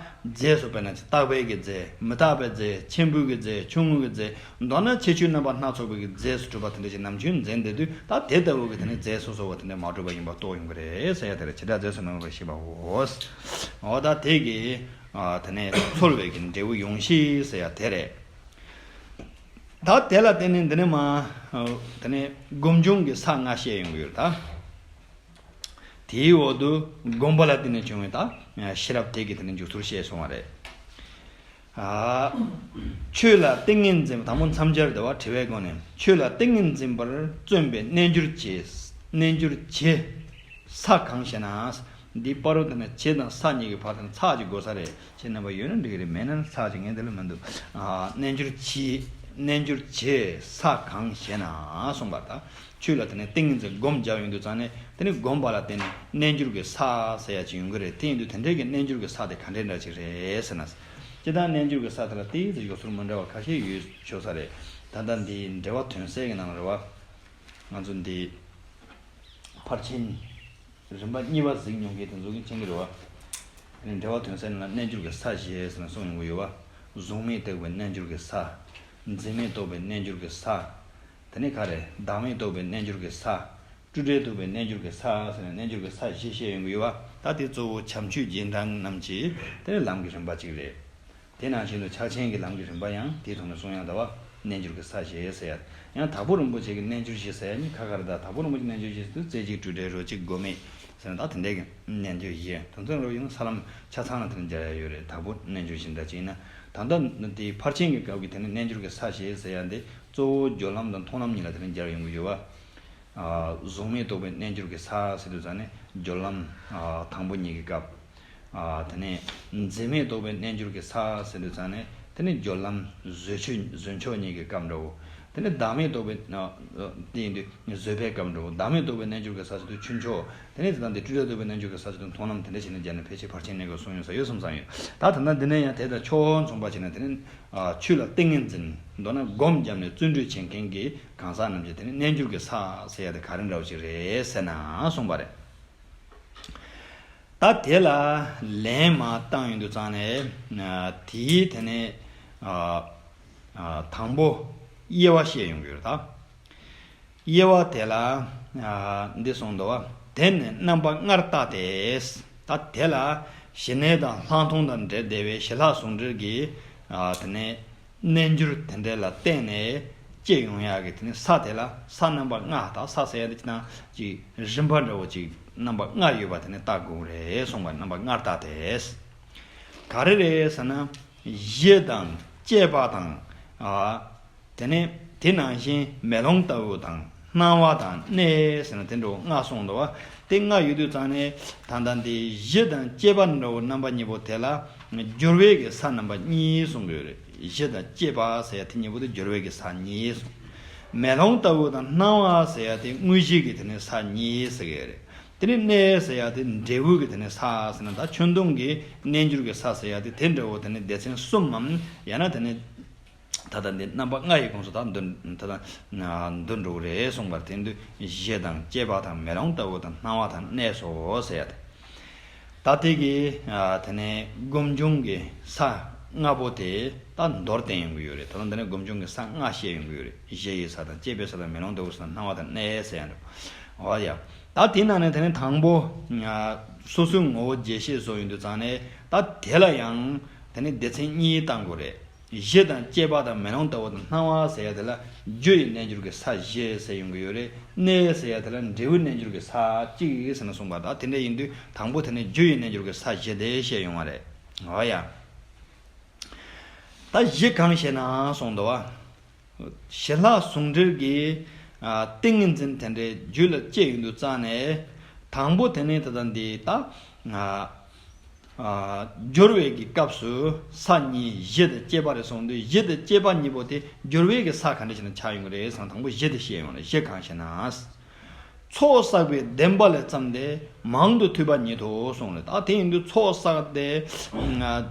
རྫས་སུ། དཔེར་ན་རྟག་པའི་གི་རྫས། མི་རྟག་པའི་རྫས། ཆེན་པོའི་གི་རྫས། ཆུང་ངུའི་གི་རྫས། མདོར་ན་ཁྱད་ཆོས་རྣམ་པ་སྣ་ཚོགས་པའི་གི་རྫས་སུ་གྲུབ་པ་དེ་འདྲ་ཞིག་ནམ་རྒྱུན་འཛིན་བསྡད་དུས། ད་དེ་ལྟ་བུ་གི་དེ་ནི་རྫས་སོ་སོ་བ་དེ་འདྲ་མ་གྲུབ་པ་ཡིན་པ་རྟོགས་ཡོང་གི་རེད་ཟེར་ཡ་དེ་རེད། བྱེ་བྲག་རྫས་སུ་མི་དམིགས་པར་ཤེས་པའོ། འོ་ད་དེ་གི། ཨ། དེ་ནས་ཚོར་བའི་གི་འབྲས་བུ་ཡོངས་ཤེས་ཟེར་ཡ་དེ་རེད། ད་དེ་ལ་བརྟེན་ནས་འདི་ནས་མ། དེ་ནས་སྒོམ་བྱུང་གི་ས་ལྔ་བཤད་ཡོང་གི་ཡོད་ད། དེའི་འོག་ཏུ་སྒོམ་པ་ལ་བརྟེན་ནས་བྱུང་བའི་ད་ཤེས་རབ་དེ་གི་དེ་ནས་འཇུག་ཚུལ་བཤད་སོང་བ་རེད། ཨ། ཆོས་ལ་ཏིང་ངེ་འཛིན། དང་པོ་མཚམས་སྦྱར་དེ་བ་དྲི་བའི་སྒོ་ནས། ཆོས་ལ་ཏིང་ངེ་འཛིན་པར་བརྩོན་པའི་རྣལ་འབྱོར་གྱི། རྣལ་འབྱོར་གྱི་ས་གང་ཞེ་ན། འདི་པ་རོ་དེ་ནས་བྱེ་དང་ས་གཉིས་ཀྱི་བར་དེ་ནས་ཚེག་ཅིག་དགོས་ས་རེད། ཁྱེད་རྣམ་པ་ཡོད་ན་འགྲིག་གི་རེད། མེད་ན་ཚེག་ཅིག་ངས་འདི་ལ་མི་འདུག་ཨ། རྣལ་འབྱོར་གྱི། རྣལ་འབྱོར་གྱི་ས་གང་ཞེ་ན་གསུངས་པ་ད། ཆོས་ལ་དེ་ནས་ཏིང་ངེ་འཛིན་སྒོམ་རྒྱག་ཡོང་དུས་ཙང་ནས། དེ་ནས་སྒོམ་པ་ལ་བརྟེན་ནས་རྣལ་འབྱོར་གྱི་ས་ཟེར་ཡ་ཅིག་ཡོང་གི་རེད། དེ་ཡིན་དུས་དེ་འདྲའི་གི་རྣལ་འབྱོར་གྱི་ས་དེ་ག་འདྲའི་འདྲ་ཅིག་རེད་ཟེར་ན། སྤྱིར་བཏང་རྣལ་འབྱོར་གྱི་ས་དེ་ལ་ཏོག་ཙམ་བཞག་ཟུར་མི་འདྲ་བ་ཁ་ཤས་ཡོད་ཆོག་ས་རེད། ད་ལྟ་འདིའི་འགྲེལ་པ་དོན་གསལ་གྱི་ནང་ལ་རེད་བ། ང་ཚོ་འདི་ཕར་ཕྱིན་རིམ་པ་གཉིས་པ་གཟིགས་མྱོང་མཁན་དེ་ཚོ་གིས་མཁྱེན་གྱི་རེད་བ། དེ་ནས་འགྲེལ་པ་དོན་གསལ་ནང་ལ་རྣལ་འབྱོར་གྱི་ས་ཞེས་ཟེར་ནས་གསུངས་ཡོང་གི་ཡོད་བ། གཟུགས་མེད་རྟོགས་པའི་རྣལ་འབྱོར་གྱི་ས། འཛིན་མེད་རྟོགས་པའི་རྣལ་འབྱོར་གྱི་ས། དེ་ནས་ག་རེ། བདག་མེད་རྟོགས་པའི་རྣལ་འབྱོར་གྱི་ས། སྤྲོས་བྲལ་རྟོགས་པའི་རྣལ་འབྱོར་གྱི་ས་ཟེར་ནས་རྣལ་འབྱོར་གྱི་ས་བཞི་བཤད་ཡོང་གི་ཡོད་བ། ད་དེ་གཙོ་བོ་བྱམས་ཆོས་རྗེས་འབྲང་རྣམས་ཀྱི་དེ་ནས་ལམ་གྱི་རིམ་པ་གཅིག་རེད། དེ་ནང་བཞིན་དུ་ཕྱག་ཆེན་གྱི་ལམ་གྱི་རིམ་པ་ཡང་དེའི་ཐོག་ནས་གསུངས་ཡང་ད་བ། རྣལ་འབྱོར་གྱི་ས་ཞེས་ཟེར་ཡ། ཡང་དྭགས་པོ་རིན་པོ་ཆེ་གི་རྣལ་འབྱོར་བཞི་ཟེར་ཡ་གཉིས་ཁ་ཁ་རེད། ད་དྭགས་པོ་རིན་པོ་ཆེ་རྣལ་འབྱོར་བཞི་ཟེར་དུས་རྩེ་གཅིག་སྤྲོས་བྲལ་རོ་གཅིག་སྒོམ་མེད་ཟེར་ན་ད་དེ་འདྲའི་གི་རྣལ་འབྱོར་བཞི། དེ་ཚོ་རོ་ཡིན་ས་ལམ་ཆ་ཚང་ལ་དེ་འདྲ་སྦྱར་ཡ་ཡོད་རེད། དྭགས་པོ་རྣལ་འབྱོར་བཞི་འདྲ་ཅིག་ཡིན་ན། ད་ལྟ་དེའི་ཕར་ཕྱིན་གྱི་སྐབས་ཀྱི་དེ་ནི་རྣལ་འབྱོར་གྱི་ས་ཞེས་ཟེར་ཡ་འདི་གཙོ་བོ་སྦྱོར་ལམ་དང་མཐོང་ལམ་གཉིས་ལ་དེ་འདྲ་སྦྱར་ཡོང་གི་ཡོད་བ། ཨ། གཟུགས་མེད་རྟོགས་པའི་རྣལ་འབྱོར་གྱི་ས་ཟེར་དུས་ཙང་ནས་སྦྱོར་ལམ། ཨ། དང་པོ་གཉིས་ཀྱི་སྐབས། ཨ། དེ་ནས་འཛིན་མེད་རྟོགས་པའི་རྣལ་འབྱོར་གྱི་ས་ཟེར་དུས་ཙང་ནས་དེ་ནས་སྦྱོར་ལམ་བཟོད་ཆོས་བཟོད་མཆོག་གཉིས་ཀྱི་སྐབས་འདྲ་བོ། དེ་ནས་བདག་མེད་རྟོགས་པའི་ཨ་དེ་ཡིན་དུས་བཟོད་པའི་སྐབས་འགྲོ། བདག་མེད་རྟོགས་པའི་རྣལ་འབྱོར་གྱི་ས་ཟེར་དུས་ཆོས་མཆོག་དེ་ནས་དེ་དང་དེ་སྤྲོས་བྲལ་རྟོགས་པའི་རྣལ་འབྱོར་གྱི་ས་ཟེར་དུས་མཐོང་ལམ་དེ་འདྲ་བྱས་ནས་སྦྱར་ནས་ཕལ་ཆེར་ཕལ་ཆེར་གནས་དགོས་གསུངས་ཡོད་ས་ཡོད་གསུངས་ས་ཡོད། ད་ད་ལྟ་འདི་ནས་ཡང་དེ་དང་ཕྱོགས་མཚུངས་པ་བྱས་ནས་དེ་ནས་ཨ་ཆོས་ལ་ཏིང་ངེ་འཛིན། མདོར་ན་སྒོམ་བརྒྱབ་ནས་བརྩོན་འགྲུས་བྱེད་མཁན་གྱི་གང་ཟག་རྣམས་ཀྱི་དེ་ནི་རྣལ་འབྱོར་གྱི་ས་ཟེར་ཡ་དེ་ག་རེ་འདྲ་བོ་ཅིག་རེད་ཟེར་ན་གསུངས་པ་རེད། ད་དེ་ལ་ལན་མར་བཏང་ཡོང་དུས་ཙང་ནས་ཨ་དེའི་དེ་ནི་ཨ་ཨ་དང་པོ་དབྱེ་བ་བཤད་ཡོང་གི་ཡོད་རེད་ད། དབྱེ་བ་དེ་ལ་ཨ་འདི་གསུངས་འདུག་བ། དེ་ནི་རྣམ་པ་ལྔར་བརྟགས་ཏེ། ད་དེ་ལ་ཞི་གནས་དང་ལྷག་མཐོང་དང་འབྲེལ་བསྡད་པའི་ཞི་ལྷག་ཟུང་འབྲེལ་གྱི་ཨ་དེ་ནི་རྣལ་འབྱོར་དེ་འདྲ་ལ་བརྟེན་ནས་སྐྱེ་ཡོང་ཡག་གི་དེ་ནི་ས་དེ་ལ་ས་རྣམ་པ་ལྔ། ད་ས་ཟེར་ཡ་དེ་ཅི་ན་ཅིག་རིམ་པ་འདྲ་བོ་ཅིག་རྣམ་པ་ལྔ་ཡོད་པ་དེ་ནི་བརྟག་དགོས་རེད་གསུངས་པ། རྣམ་པ་ལྔར་བརྟགས་ཏེ། ག་རེ་རེད་ཟེར་ན། གཞི་དང་བཅས་པ་དང་། ཨ། དེ་ནས་དེ་ནང་བཞིན་མེ་ལོང་ལྟ་བུ་དང་སྣང་བ་དང་གནས་ཟེར་ན་དེ་འདྲ་བོ་ལྔ་གསུངས་འདུག་བ། དེ་ལྔ་ཡོད་དུས་ཙང་ནས་ད་ལྟ་འདི་གཞི་དང་བཅས་པ་འདྲ་བོ་རྣམ་པ་གཉིས་པོ་དེ་ལ་སྦྱོར་བའི་གི་ས་རྣམ་པ་གཉིས་གསུངས་ཡོད་རེད། གཞི་དང་བཅས་པ་ཟེར་ཡ་དེ་གཉིས་པོ་དེ་སྦྱོར་བའི་གི་ས་གཉིས་གསུངས། མེ་ལོང་ལྟ་བུ་དང་སྣང་བ་ཟེར་ཡ་དེ་དངོས་གཞི་གི་དེ་ནས་ས་གཉིས་ཟེར་གི་ཡོད་རེད། དེ་ནས་གནས་ཟེར་ཡ་དེ་འབྲས་བུ་གི་དེ་ནས་ས་ཟེར་ན་ད་ཁྱོན་བསྡོམས་ཀྱི་རྣལ་འབྱོར་གྱི་ས་ཟེར་ཡ་དེ་དེ་འདྲ་བོ་དེ་ནས་སྡེ་ཚན་གསུམ་མམ་ཡང་ན་དེ་ནས་ད་ལྟ་འདི་རྣམ་པ་ལྔ་ཡི་ཁོངས་སུ་ད་འདུ་ད་ལྟ་འདུ་འགྲོ་གི་རེད་གསུངས་པར། དེ་འདུ་གཞི་དང་བཅས་པ་དང་མེ་ལོང་ལྟ་བུ་དང་སྣང་བ་དང་གནས་སོ་ཟེར་ཡ་དེ། ད་དེ་གི་དེ་ནས་སྒོམ་བྱུང་གི་ས་ལྔ་པོ་དེ་ད་མདོར་བསྟན་ཡོང་གི་ཡོད་རེད། ད་ལྟ་འདི་ནས་སྒོམ་བྱུང་གི་ས་ལྔ་བཤད་ཡོང་གི་ཡོད་རེད། གཞི་ཡི་ས་དང་བཅས་པའི་ས་དང་མེ་ལོང་ལྟ་བུ་ས་དང་སྣང་བ་དང་གནས་ཟེར་ཡ་འདུག་འོ་ཡ། ད་དེ་ནང་ནས་དེ་ནས་དང་པོ་སོ་སོའི་ངོ་བོ་རྒྱས་བཤད་བཟོ་ཡོང་དུས་ཙང་ནས་ད་དེ་ལ་ཡང་དེ་ནས་སྡེ་ཚན་གཉིས་བཏང་དགོས་རེད། གཞི་དང་བཅས་པ་དང་མེ་ལོང་ལྟ་བུ་དང་སྣང་བ་ཟེར་ཡ་དེ་ལ་རྒྱུ་ཡི་རྣལ་འབྱོར་གྱི་ས་བཞི་ཟེར་ཡོང་གི་ཡོད་རེད། གནས་ཟེར་ཡ་དེ་ལ་འབྲས་བུའི་རྣལ་འབྱོར་གྱི་ས་གཅིག་ཟེར་ན་གསུངས་པ། ད་དེ་འདྲ་ཡིན་དུས་དང་པོ་དེ་ནས་རྒྱུ་ཡི་རྣལ་འབྱོར་གྱི་ས་བཞི་དེ་བཤད་ཡོང་བ་རེད། འོ་ཡ། ད་གཞི་གང་ཞེ་ན་གསུངས་འདུག་བ། ཞི་ལྷག་ཟུང་འབྲེལ་གྱི་ཏིང་ངེ་འཛིན་དེ་འདྲའི་རྒྱུད་ལ་སྐྱེས་ཡོང་དུས་ཙང་ནས་དང་པོ་དེ་ནས་ད་ལྟ་འདི་ད་སྦྱོར་བའི་གི་སྐབས་སུ་ས་གཉིས་གཞི་དང་བཅས་པ་རེད་གསུངས་དུས། གཞི་དང་བཅས་པ་གཉིས་པོ་དེ་སྦྱོར་བའི་གི་ས་ག་འདྲ་ཞིག་ན་ཆགས་ཡོང་གི་རེད་ཟེར་ན། དང་པོ་གཞི་དེ་བཤད་ཡོང་རེད། གཞི་གང་ཞེ་ན། ཚོགས་བསགས་པའི་བདེན་པ་ལས་བརྩམས་ཏེ་མང་དུ་ཐོས་པ་ཉིད་དོ་གསུངས་རེད། ད་དེ་ཡིན་དུས་ཚོགས་བསགས་ཏེ་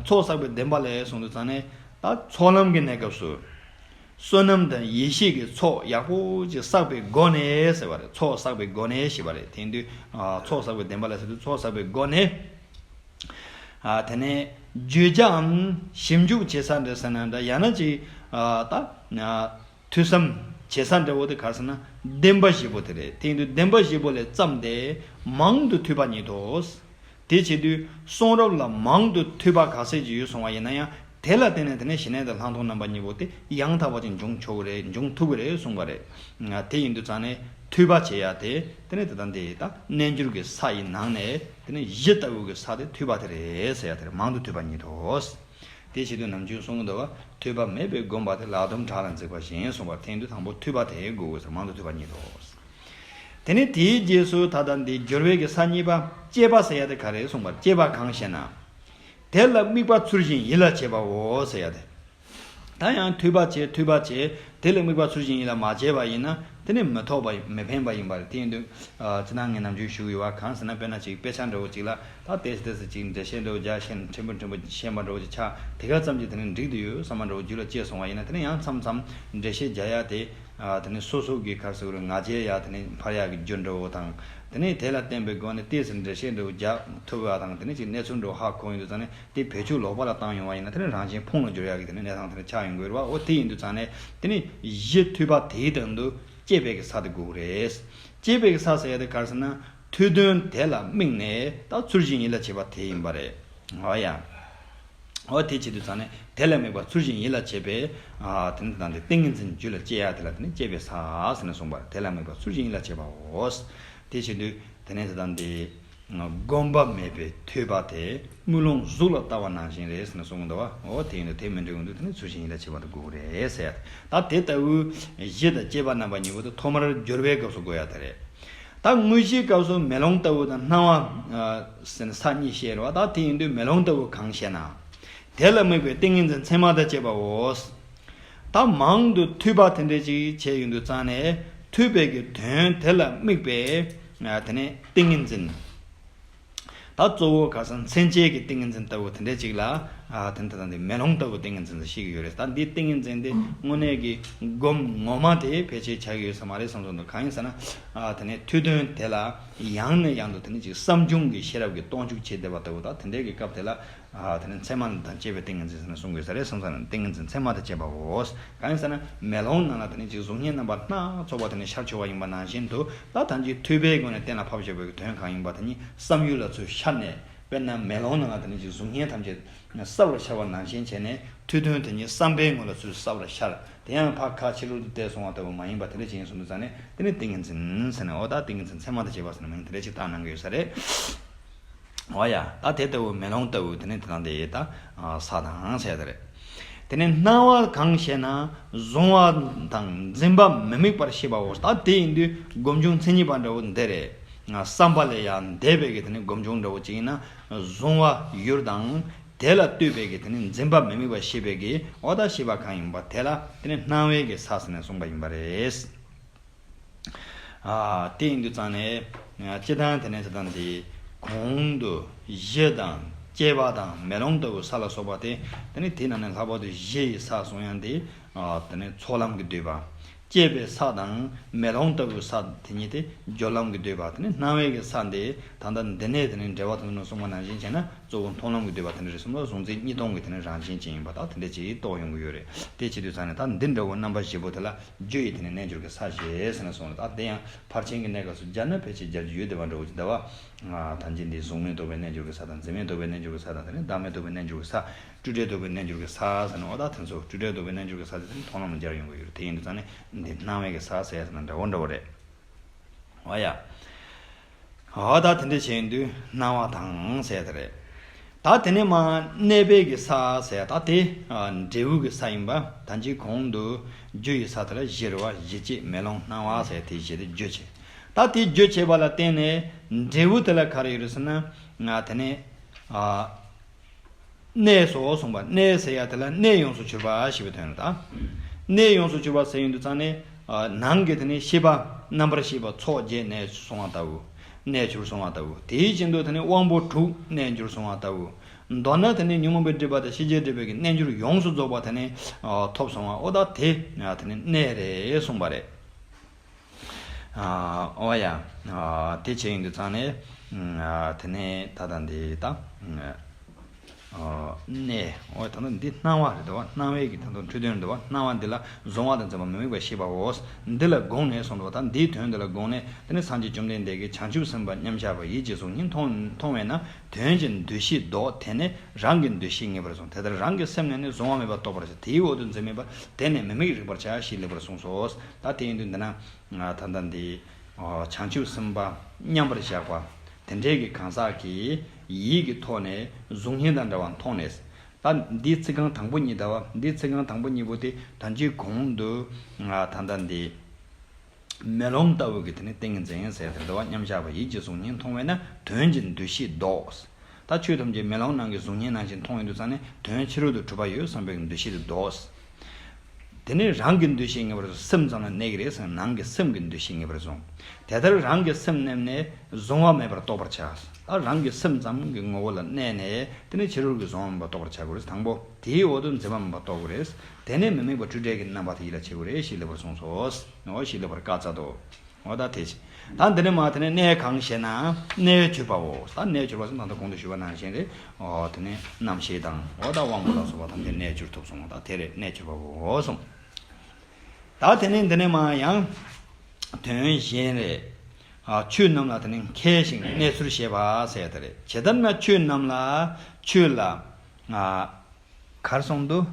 ཚོགས་བསགས་པའི་བདེན་པ་ལས་གསུངས་དུས་ཙང་ནས་ད་ཚོགས་ལམ་གྱི་གནས་སྐབས་སུ་བསོད་ནམས་དང་ཡེ་ཤེས་ཀྱི་ཚོགས་ཡག་པོ་ཅིག་བསགས་པའི་སྒོ་ནས་ཟེར་བ་རེད། ཚོགས་བསགས་པའི་སྒོ་ནས་ཞེས་པ་རེད། དེ་ཡིན་དུས་ཚོགས་བསགས་པའི་བདེན་པ་ལས་ཟེར་དུས་ཚོགས་བསགས་པའི་སྒོ་ནས། དེ་ནས་བརྗོད་བྱའམ་ཞིབ་འཇུག་བྱེད་ས་འདྲ་ཟེར་ན་འདྲ། ཡང་ན་ཅིག་ད། ཐོས་བསམ་བྱེད་ས་འདྲ་བོ་དེ་ག་རེ་ཟེར་ན་བདེན་པ་བཞི་པོ་དེ་རེད། དེ་ཡིན་དུས་བདེན་པ་བཞི་པོ་ལས་བརྩམས་ཏེ་མང་དུ་ཐོས་པ་ཉིད་དོ། དེ་བྱེད་དུས་གསུང་རབ་ལ་མང་དུ་ཐོས་པ་ག་ཚད་ཅིག་ཡོད་སོང་བ་ཡིན་ན་ཡང་དེ་ལ་བརྟེན་ནས་དེ་ནས་ཞི་གནས་དང་ལྷག་མཐོང་རྣམ་པ་གཉིས་པོ་དེ་ཡང་དག་པ་ཅིག་འབྱུང་ཆོག་གི་རེད། འབྱུང་ཐུབ་ཀྱི་རེད་གསུངས་པ་རེད། དེ་ཡིན་དུས་ཙང་ནས་ཐོས་པ་བྱེད་ཡ་དེ་དེ་ནས་དེ་དང་དེ་ད་རྣལ་འབྱོར་གྱི་ས་ཡི་ནང་ནས་དེ་ནས་གཞི་ལྟ་བུ་གི་ས་དེ་ཐོས་པ་དེ་རེད་ཟེར་ཡ་དེ་རེད། མང་དུ་ཐོས་པ་ཉིད་དོ། དེ་བྱེད་དུས་ནམ་རྒྱུན་གསུང་གི་འདུག་བ། ཐོས་པ་མེད་པའི་སྒོམ་པ་དེ་ལག་རྡུམ་བྲག་ལ་འཛེགས་པ་བཞིན་གསུངས་པར་ཐལ། དུས་དང་པོ་ཐོས་པ་དེ་དགོས་དགོས་ཟེར། མང་དུ་ཐོས་པ་ཉིད་དོ། དེ་ནས་དེའི་རྗེས་སུ་ད་ལྟ་འདི་སྦྱོར་བའི་གི་ས་གཉིས་པ་བསྐྱེད་པ་ཟེར་ཡ་དེ་ག་རེ་གསུངས་པར། བསྐྱེད་པ་གང་ཞེ་ན། དེ་ལ་དམིགས་པ་ཚུལ་བཞིན་ཡིད་ལ་བྱེད་པའོ་ཟེར་ཡ་དེ། ད་ཡང་ཐོས་པ་བྱེད་ཐོས་པ་བྱེད་དེ་ལ་དམིགས་པ་ཚུལ་བཞིན་ཡིད་ལ་མ་བྱས་པ་ཡིན་ན་དེ་ནི་མི་ཐོགས་པ་མི་ཕན་པ་ཡིན་པ་རེད། དེ་ཡིན་དུས་ཅི་ན་ངས་ནམ་རྒྱུན་ཞུ་གི་ཡོད་བ། གང་ཟེར་ན་དཔེར་ན་ཅིག་དཔེ་ཆ་འདྲ་བོ་ཅིག་ལ་ད་ཏེས་ཏེས་ཅིག་འགྲེལ་བཤད་འདྲ་བོ་རྒྱག་ཤེས་ཕྲན་བུ་ཕྲན་བུ་ཤེས་པ་འདྲ་བོ་ཅིག་ཆགས། དེ་ག་ཙམ་གྱིས་དེ་ནི་འགྲིག་དུ་ཡོད་བསམ་པ་འདྲ་བོ་རྒྱུད་ལ་སྐྱེས་སོང་བ་ཡིན་ན་དེ་ནི་ཡང་མཚམས་མཚམས་འགྲེལ་བཤད་རྒྱག་ཡ་དེ་དེ་ནི་སོ་སོ་གི་ག་རེ་ཟེར་དགོས་རེད། ང་རྒྱལ་ཡ་དེ་ནི་འཕར་ཡ་གི་རྒྱུ་འདྲ་བོ་དང་། དེ་ནས་དེ་ལ་བརྟེན་པའི་སྒོ་ནས་ཏོག་ཙམ་འགྲེལ་བཤད་འདྲ་བོ་རྒྱག་ཐུབ་པ་དང་། དེ་ནས་ཅིག་གནས་ཚུལ་འདྲ་བོ་ཧ་གོ་ཡོང་དུས་ཙང་ནས་དེ་བེད་སྤྱོད་ལོག་པ་ལ་བཏང་ཡོང་བ་ཡིན་ན་དེ་ནས་རང་གཞན་ཕུང་ལ་འགྱུར་ཡག་གི་དེ་ནས་གནས་སྟངས་དེ་འདྲ་ཆགས་ཡོང་གི་རེད་བ། འོ་དེ་ཡིན་དུས་ཙང་ནས་དེ་ནས་གཞི་ཐོས་པ་དེའི་དོན་དུ་བསྐྱེད་པའི་གི་ས་དེ་དགོས་ཀྱི་རེད། བསྐྱེད་པའི་གི་ས་ཟེར་ཡ་དེ་ག་རེ་ཟེར་ན་ཐོས་དོན་དེ་ལ་དམིགས་ནས་ད་ཚུལ་བཞིན་ཡིད་ལ་བྱེད་པ་དེ་ཡིན་པ་རེད། འོ་ཡ། འོ་དེ་བྱེད་དུས་ཙང་ནས་དེ་ལ་དམིགས་པ་ཚུལ་བཞིན་ཡིད་ལ་བྱེད་པའི་ཨ་དེ་ནི་དེ་དང་དེ་ཏིང་ངེ་འཛིན་རྒྱུད་ལ་སྐྱེ་ཡ་དེ་ལ་དེ་ནི་བསྐྱེད་པའི་ས་ཟེར་ནས་གསུངས་པ་རེད། དེ་ལ་དམིགས་པ་ཚུལ་བཞིན་ཡིད་ལ་བྱེད་པའོ། དེ་བྱེད་དུས་དེ་ནས་དེ་དང་དེ་སྒོམ་པ་མེད་པའི་ཐོས་པ་དེ་དམུས་ལོང་གཟུགས་ལ་ལྟ་བ་ནང་བཞིན་རེད་ཟེར་ནས་གསུངས་འདུག་བ། འོ་དེ་ཡིན་དུས་དེ་མི་འགྲིག་འོང་དུས་དེ་ནི་ཚུལ་བཞིན་ཡིད་ལ་བྱེད་པ་དེ་དགོས་ཀྱི་རེད་ཟེར་ཡ་དེ། ད་དེ་ལྟ་བུའི་གཞི་དང་བཅས་པ་རྣམ་པ་གཉིས་པོ་དེ་ཐོག་མར་སྦྱོར་བའི་སྐབས་སུ་དགོས་ཡ་དེ་རེད། ད་དངོས་གཞིའི་སྐབས་སུ་མེ་ལོང་ལྟ་བུ་དང་སྣང་བ་ཟེར་ནས་ས་གཉིས་བཤད་རེད་བ། ད་དེ་ཡིན་དུས་མེ་ལོང་ལྟ་བུ་གང་ཞེ་ན། དེ་ལ་དམིགས་པའི་ཏིང་ངེ་འཛིན་མཚན་མ་དང་བཅས་པའོ། ད་ ད་མང་དུ་ཐོས་པ་དེ་འདྲ་ཅིག་བྱས་ཡོང་དུས་ཙང་ནས་ཐོས་པའི་གི་དོན་དེ་ལ་དམིགས་པའི་ཨ་དེ་ནས་ཏིང་ངེ་འཛིན། ད་གཙོ་བོ་ཁ་སང་མཚན་བཅས་ཀྱི་ཏིང་ངེ་འཛིན་ལྟ་བུ་དེ་འདྲ་ཅིག་ལ་ཨ་དེ་འདྲ་དང་དེ་མེ་ལོང་ལྟ་བུ་ཏིང་ངེ་འཛིན་ཟེར་ཤེས་ཀྱི་ཡོད་རེད། ད་འདི་ཏིང་ངེ་འཛིན་དེ་དངོས་གནས་ཀྱི་སྒོམ་ངོ་མ་དེ་ཕལ་ཆེར་ཆགས་ཀྱི་ཡོད་ས་མ་རེད་བསམ་སོང་འདུག་གང་ཡིན་ཟེར་ན་ཨ་དེ་ནས་ཐོས་དོན་དེ་ལ་ཡང་ནས་ཡང་དུ་དེ་ནས་ཅིག་བསམ་བྱུང་གི་ཤེས་རབ་ཀྱིས་སྟོང་འཇུག་བྱེད་བསྡད་པ་ལྟ་བུ། ད་དེ་འདྲའི་གི་སྐབས་དེ་ལ། ཨ་དེ་ནི་མཚན་མ་དང་བཅས་པའི་ཏིང་ངེ་འཛིན་ཟེར་ནས་གསུང་དགོས་ས་རེད་བསམ་ས་ནས་ཏིང་ངེ་འཛིན་མཚན་མ་དང་བཅས་པའོ། གང་ཡིན་ཟེར་ན་མེ་ལོང་ནང་ལ་དེ་ནི་ཅིག་གཟུགས་བརྙན་རྣམ་པ་སྣ་ཚོགས་པ་དེ་ནི་ཤར་ཆོག་པ་ཡིན་པ་ནང་བཞིན་དུ། ད་ཐམས་ཅད་ཐོས་པའི་སྒོ་ནས་གཏན་ལ་ཕབ་བཞག་པའི་དོན་གང་ཡིན་པ་དེ་ཉིད་བསམ་ཡུལ་ལ་ཚུར་ཤར་ནས། དཔེར་ན་མེ་ལོང་ནང་ལ་དེ་ནི་ཅིག་གཟུགས་བརྙན་ཐམས་ཅད་གསལ་བར་ཤར་བ་ནང་བཞིན་བྱས་ནས་ཐོས་དོན་དེ་ཉིད་བསམ་པའི་ངོ་ལ་ཚུར་གསལ་བར་ཤར། དེ་ཡང་ཕར་ཁ་ཕྱི་རོལ་དུ་བལྟས་སོང་བ་ལྟ་བུ་མ་ཡིན་པ་དེ་འདྲ་ཅིག་ཡིན་སོང་དུས་ཙང་ནས་དེ་ནི་ཏིང་ངེ་འཛིན་ཟེར་ནས། འོ་ད་ཏིང་ངེ་འཛིན་མཚན་མ་དང་བཅས་པ་ཟེར་ནས་མིང་དེ་འདྲ་ཅིག་བཏགས་གནང་གི་ཡོད་ས་རེད། འོ་ཡ། ད་དེ་ལྟ་བུ་མེ་ལོང་ལྟ་བུ་དེ་ནི་དེ་དང་དེ་ད་ས་དང་ཟེར་དེ་རེད། དེ་ནི་སྣང་བ་གང་ཞེ་ན་གཟུང་བ་དང་འཛིན་པ་མི་དམིགས་པར་ཤེས་པའོ། ད་དེ་ཡིན་དུས་སྒོམ་བྱུང་མཚན་ཉིད་པ་འདྲ་བོ་འདི་རེད། བསམ་པ་ལས་ཡང་འདས་པའི་གི་དེ་ནི་སྒོམ་བྱུང་འདྲ་བོ་ཅིག་ཡིན་ན་གཟུང་བ་ཡུལ་དང་དེ་ལ་ལྟོས་པའི་གི་དེ་ནི་འཛིན་པ་མི་དམིགས་པར་ཤེས་པའི་གི་འོ་ད་ཤེས་པ་གང་ཡིན་པ་དེ་ལ་དེ་ནི་སྣང་བའི་གི་ས་ཟེར་ནས་གསུངས་པ་ཡིན་པ་རེད། ཨ་དེ་ཡིན་དུས་ཙང་ནས་སྤྱི་བཏང་དེ་ནས་དེ་དང་དེ་གོང་དུ་གཞི་དང་སྐྱེས་པ་དང་མེ་ལོང་ལྟ་བུ་ས་ལ་སོགས་པ་དེ། དེ་ནི་དེ་ནང་ནས་ལྷག་པར་དུ་གཞི་ཡི་ས་གསུང་ཡང་དེ་དེ་ནི་ཚོགས་ལམ་གྱི་བསྡུས་པ། སྐྱེས་པའི་ས་དང་མེ་ལོང་ལྟ་བུའི་ས་དེ་ཉིད་དེ་སྦྱོར་ལམ་གྱི་བསྡུས་པ། དེ་ནི་སྣང་བའི་གི་ས་འདི་ད་ལྟ་འདི་ནས་དེ་ནི་འགྲེལ་པ་དང་ནང་གསུངས་པ་ནང་བཞིན་བྱས་ན་གཙོ་བོ་མཐོང་ལམ་གྱི་བསྡུས་པ་དེ་འདྲ་རེད་གསུངས་ལ། གཟུང་འཛིན་གཉིས་སྟོང་གི་དེ་ནི་རང་བཞིན་ཅན་ཡིན་པ་དག་དེ་འདྲ་ཅིག་རྟོགས་ཡོང་གི་ཡོད་རེད། དེ་བྱེད་དུས་ཙང་ནས་ད་འདི་འདྲ་བོ་རྣམ་པ་བཞི་པོ་དེ་ལ་རྒྱུ་ཡི་དེ་ནི་རྣལ་འབྱོར་གྱི་ས་ཞེས་ཟེར་ནས་གསུངས་ལ། ད་དེ་ཡང་ཕར་ཕྱིན་གྱི་གནས་སྐབས་སུ་སྦྱར་ན་ཕལ་ཆེར་སྦྱར་རྒྱུ་ཡོད་བསྡད་པ་འདྲ་བོ་ཅིག་འདུག་བ། ཐམས་ཅད་འདི་གཟུགས་མེད་རྟོགས་པའི་རྣལ་འབྱོར་གྱི་ས་དང་། འཛིན་མེད་རྟོགས་པའི་རྣལ་འབྱོར་གྱི་ས་དང་། དེ་ནས་བདག་མེད་རྟོགས་པའི་རྣལ་འབྱོར་གྱི་ས། སྤྲོས་བྲལ་རྟོགས་པའི་རྣལ་འབྱོར་གྱི་ས་ཟེར་ནས། འོ་ད་དེ་ཚོ་སྤྲོས་བྲལ་རྟོགས་པའི་རྣལ་འབྱོར་གྱི་ས་དེ་ཚོ་མཐོང་ལམ་ལ་སྦྱར་ཡོང་གི་ཡོད་རེད། དེ་ཡིན་དུས་ཙང་ནས་འདི་སྣང་བའི་གི་ས་ཟེར་ཡ་ཟེར་ན་འདྲ་བོ་འདྲ་བོ་རེད། འོ་ཡ། འོ་ད་དེ་འདྲ་བྱས་ཡིན་དུས་སྣང་བ་དང་ཟེར་ཡ་དེ་རེད། ད་དེ་ནས་མ་གནས་པའི་གི་ས་ཟེར་ཡ་ད་དེ་འབྲས་བུ་གི་ས་ཡིན་པ། ད་ཅི་གོང་དུ་རྒྱུ་ཡི་ས་དེ་ལ་གཞི་རེད་བ། གཞི་བྱེད་མེ་ལོང་སྣང་བ་ཟེར་ཡ་དེ་གཞི་དེ་རྒྱུ་བྱེད། ད་དེ་རྒྱུ་བྱེད་པ་ལ་བརྟེན་ནས་འབྲས་བུ་དེ་ལ་ག་རེ་ཡོད་རེད་ཟེར་ན། ང་དེ་ནས་ཨ། གནས་སོ་གསུངས་པ། གནས་ཟེར་ཡ་དེ་ལ་གནས་ཡོངས་སུ་གྱུར་པ་ཞེས་པའི་དོན་རེད་ད། གནས་ཡོངས་སུ་གྱུར་པ་ཟེར་ཡོང་དུས་ཙང་ནས་ཨ་ནང་གི་དེ་ནས་ཤེས་པ་རྣམ་པར་ཤེས་པ་ཚོགས་བརྒྱད་གནས་སོང་བ་ལྟ་བུ། གནས་གྱུར་སོང་བ་ལྟ་བུ། དེའི་རྐྱེན་དུ་དེ་ནས་དབང་པོ་དྲུག་གནས་གྱུར་སོང་བ་ལྟ་བུ། མདོར་ན་དེ་ནས་ཉོན་མོངས་པའི་སྒྲིབ་པ་དང་ཤེས་བྱའི་སྒྲིབ་པའི་གི་རྣལ་འབྱོར་ཡོངས་སུ་རྫོགས་པ་དེ་ནས་ཨ་ཐོབ་སོང་བ། འོ་ད་དེ་ཨ་དེ་ནས་གནས་རེད་གསུངས་པ་རེད། ཨ་འོ་ཡ། ཨ་དེ་བྱས་ཡིན་དུས་ཙང་ནས་ཨ་དེ་ནས་ད་ལྟ་འདི་ད་ཨ་གནས། འོ་ད་ལྟ་འདི་སྣང་བ་རེད་འདུག་བ། སྣང་བའི་གི་ད་ལྟ་འཕྲོས་དོན་རེད་འདུག་བ། སྣང་བ་འདི་ལ་གཟུང་བ་དང་འཛིན་པ་མི་དམིགས་པར་ཤེས་པའོ། འདི་ལ་དགོངས་ནས་གསུངས་འདུག་བ། ད་འདིའི་དོན་འདི་ལ་དགོངས་ནས་དེ་ནས་སངས་རྒྱས་བཅོམ་ལྡན་འདས་ཀྱིས་བྱང་ཆུབ་སེམས་དཔའ་མཉམ་གཞག་པ་ཡིད་ཀྱི་གཟུགས་བརྙན་མཐོང་མཐོང་བས་ན་དོན་གྱི་འདུ་ཤེས་ལྡོག། དེ་ནས་རང་གི་འདུ་ཤེས་ངེས་པར་བཟུང་། དེ་ལྟར་རང་གི་སེམས་ནི་གཟུང་བ་མེད་པར་རྟོགས་པར་བྱ། དེའི་འོག་ཏུ་འཛིན་མེད་པ། དེ་ནི་མི་དམིགས་རིག་པར་བྱ་ཞེས་ལེགས་པར་གསུངས་སོ། ད་དེ་ཡིན་དུས་འདི་ན། ད་ལྟ་འདི་བྱང་ཆུབ་སེམས་དཔའ་མཉམ་པར་བཞག་པ་དེ་འདྲའི་གི་གང་ཟག་གིས་ཡིད་ཀྱི་ཐོག་ནས་གཟུགས་བརྙན་དང་འདྲ་བ་མཐོང་ནས། ད་འདིའི་ཚིག་རྐང་དང་པོ་གཉིས་ད་བ། འདིའི་ཚིག་རྐང་དང་པོ་གཉིས་པོ་དེ་ད་ཅི་གོང་དུ་ད་ལྟ་འདི་མེ་ལོང་ལྟ་བུ་གི་དེ་ནི་ཏིང་ངེ་འཛིན་ཟེར་དེ་འདྲ་བ་མཉམ་བཞག་པ་ཡིད་ཀྱི་གཟུགས་བརྙན་མཐོང་བས་ན་དོན་གྱི་འདུ་ཤེས་ལྡོག། ད་ཆོས་ཐམས་ཅད་མེ་ལོང་ནང་གི་གཟུགས་བརྙན་ནང་བཞིན་མཐོང་ཡོང་དུས་ཙང་ནས་དོན་ཕྱི་རོལ་དུ་གྲུབ་པ་ཡོད་བསམ་པའི་འདུ་ཤེས་དེ་ལྡོག། དེ་ནས་རང་གི་འདུ་ཤེས་ངེས་པར་བཟུང་། སེམས་ཙམ་ལ་གནས་ཀྱི་རེད་ཟེར་ན་ནང་གི་སེམས་ཀྱི་འདུ་ཤེས་ངེས་པར་བཟུང་། དེ་ལྟར་རང་གི་སེམས་མནན་ནས་གཟུང་བ་མེད་པར་རྟོགས་པར་བྱ། ད་རང་གི་སེམས་ཙམ་གྱི་ངོ་བོ་ལ་གནས་ནས་དེ་ནས་ཕྱི་རོལ་གྱི་གཟུང་བ་མེད་པར་རྟོགས་པར་བྱ་དགོས་རེད། དང་པོ་དེའི་འོག་ཏུ་འཛིན་པ་མེད་པར་རྟོགས་དགོས་རེད། དེ་ནས་མི་དམིགས་པ་སྤྲོས་བྲལ་གྱི་རྣམ་པ་དེ་ཡིད་ལ་བྱེད་དགོས་རེད་ཞེས་ལེགས་པར་གསུངས་སོ། འོ་ཞེས་ལེགས་པར་བཀའ་སྩལ་ཏོ། འོ་ད་དེ་བྱས། ད་འདི་ནས་མ་དེ་ནས་གནས་གང་ཞེ་ན། གནས་གྱུར་པའོ། ད་གནས་གྱུར་པ་ཟེར་ན་ད་ལྟ་གོང་དུ་ཞུས་པ་ནང་བཞིན་རེད། འོ་དེ་ནས་རྣམ་ཤེས་དང་འོ་ད་དབང་པོ་ལ་སོགས་པ་ཐམས་ཅད་གནས་གྱུར་ཐུབ་སོང་། ད་དེ་རེད་གནས་གྱུར་པའོ་གསུངས། ད་དེ་ནས་འདི་ནས་མ་ཡང་དོན་གཞན་རེད། ཨ་ཆོས་རྣམས་ལ་དེ་ནས་མཁས་ཤིང་གནས་ཚུལ་ཤེས་པ་ཟེར་ཡ་དེ་རེད། ཇི་ལྟར་ན་ཆོས་རྣམས་ལ་ཆོས་ལ་ཨ། གར་སོང་དུ།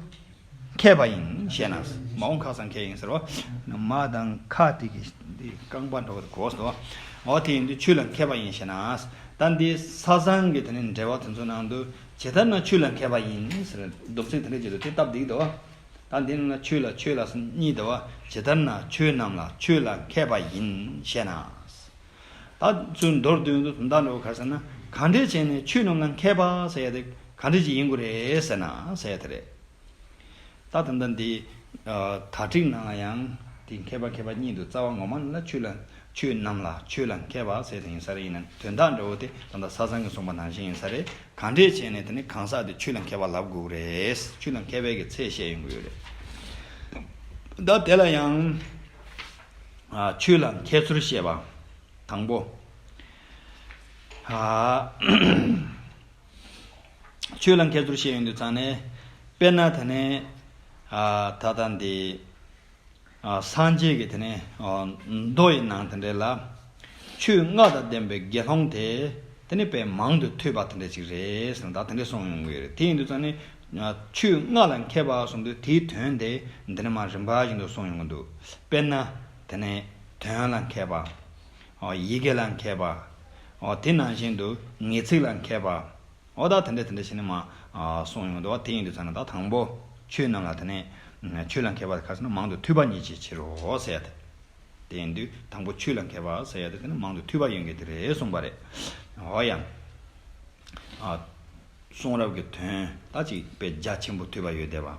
མཁས་པ་ཡིན་ཞེ་ན། མ་འོངས་ཁ་སང་མཁས་ཡིན་ཟེར་བ། མ་དང་ཁ་དེ་གི་འདི་རྐང་པ་འགྲོ་གི་གོ་སོ། འོ་དེ་ཡིན་དུས་ཆོས་ལ་མཁས་པ་ཡིན་ཞེ་ན། ད་འདི་ས་སང་གི་དེ་ནི་འགྲེལ་བ་དེ་ཚོ་ནང་དུ་ཇི་ལྟར་ན་ཆོས་ལ་མཁས་པ་ཡིན་ཟེར་སྡོམ་ཚིག་དེ་འདྲ་བྱེད་དུ་དེ་སྟབས་བདེ་གི་འདུག་ད་འདི་ནང་ལ་ཆོས་ལ་ཆོས་ལ་གཉིས་འདུག་ཇི་ལྟར་ན་ཆོས་རྣམས་ལ་ཆོས་ལ་མཁས་པ་ཡིན་ཞེ་ན། ད་ཚུར་མདོར་བསྡུས་དུས་དོན་དག་འདྲ་བོ་ག་རེ་ཟེར་ན། གང་འདྲས་བྱས་ནས་ཆོས་རྣམས་ལ་མཁས་པ་ཟེར་ཡ་དེ་གང་འདྲས་ཅིག་ཡིན་དགོས་རེད་ཟེར་ན་ཟེར་ཡ་དེ་རེད། ད་ད་ལྟ་འདི་ ཨ་དྭ་ཏིག་ནང་ལ་ཡང་དེ་མཁས་པ་མཁས་པ་གཉིས་འདུག་རྩ་བ་ངོ་མ་ནི་ལ་ཆོས་ལ་ཆོས་རྣམས་ལ་ཆོས་ལ་མཁས་པ་ཟེར་དེ་ཡིན་ས་རེད། ཡིན་ན་དོན་དག་འདྲ་བོ་དེ་ད་ལྟ་ས་སང་གི་གསུངས་པ་ནང་བཞིན་ཡིན་ས་རེད། གང་འདྲས་བྱས་ནས་དེ་ནི་གང་ཟག་དེ་ཆོས་ལ་མཁས་པ་ལབ་དགོས་རེད། ཆོས་ལ་མཁས་པའི་གི་ཚད་བཤད་ཡོང་གི་ཡོད་རེད། ད་དེ་ལ་ཡང་ཨ་ཆོས་ལ་མཁས་ཚུལ་བཤད་པ། དང་པོ། ཨ་ཆོས་ལ་མཁས་ཚུལ་བཤད་ཡོང་དུས་ཙང་ནས། དཔེར་ན་དེ་ནས་ཨ་ད་ལྟ་འདི་ཨ་སངས་རྒྱས་ཀྱི་དེ་ནས་ཨ་མདོ་ཡི་ནང་དེ་འདྲས་ལ། ཆོས་ལྔ་དང་ལྡན་པའི་དགེ་སློང་དེ་དེ་ནི་དཔེ་མང་དུ་ཐོས་པ་དེ་འདྲ་ཅིག་རེད་ཟེར་ན་ད་དེ་འདྲས་གསུངས་ཡོང་གི་རེད། དེ་ཡིན་དུས་ཙང་ནས་ཨ་ཆོས་ལྔ་ལ་མཁས་པ་གསུངས་དུས་དེའི་དོན་དེ་འདི་ནས་མར་རིམ་པ་བཞིན་དུ་གསུངས་ཡོང་གི་འདུག་དཔེར་ན་དེ་ནས་དོན་ལ་མཁས་པ། ཨ་ཡི་གེ་ལ་མཁས་པ། ཨ་དེ་ནང་བཞིན་དུ་ངེས་ཚིག་ལ་མཁས་པ། ཨོ་ད་དེ་འདྲ་དེ་འདྲ་བྱས་ནས་མ་ཨ་གསུངས་ཡོང་འདུག་དེ་ཡིན་དུས་ཙང་ནས་ད་དང་པོ་ཆོས་རྣམས་ལ་དེ་ནས་ཆོས་ལ་མཁས་པ་ག་ཟེར་ན་མང་དུ་ཐོས་པ་ཉིད་ཀྱི་ཕྱིར་རོ་ཟེར་ཡ་དེ། དེ་ཡིན་དུས་དང་པོ་ཆོས་ལ་མཁས་པ་ཟེར་ཡ་དེ་དེ་ནི་མང་དུ་ཐོས་པ་ཡོད་མཁན་དེ་རེད་གསུངས་པ་རེད། ཨོ་ཡ། ཨ། གསུང་རབ་ཀྱི་དོན་ད་ཅིག་དཔེ་རྒྱ་ཆེན་པོ་ཐོས་པ་ཡོད་བསྡད་པ།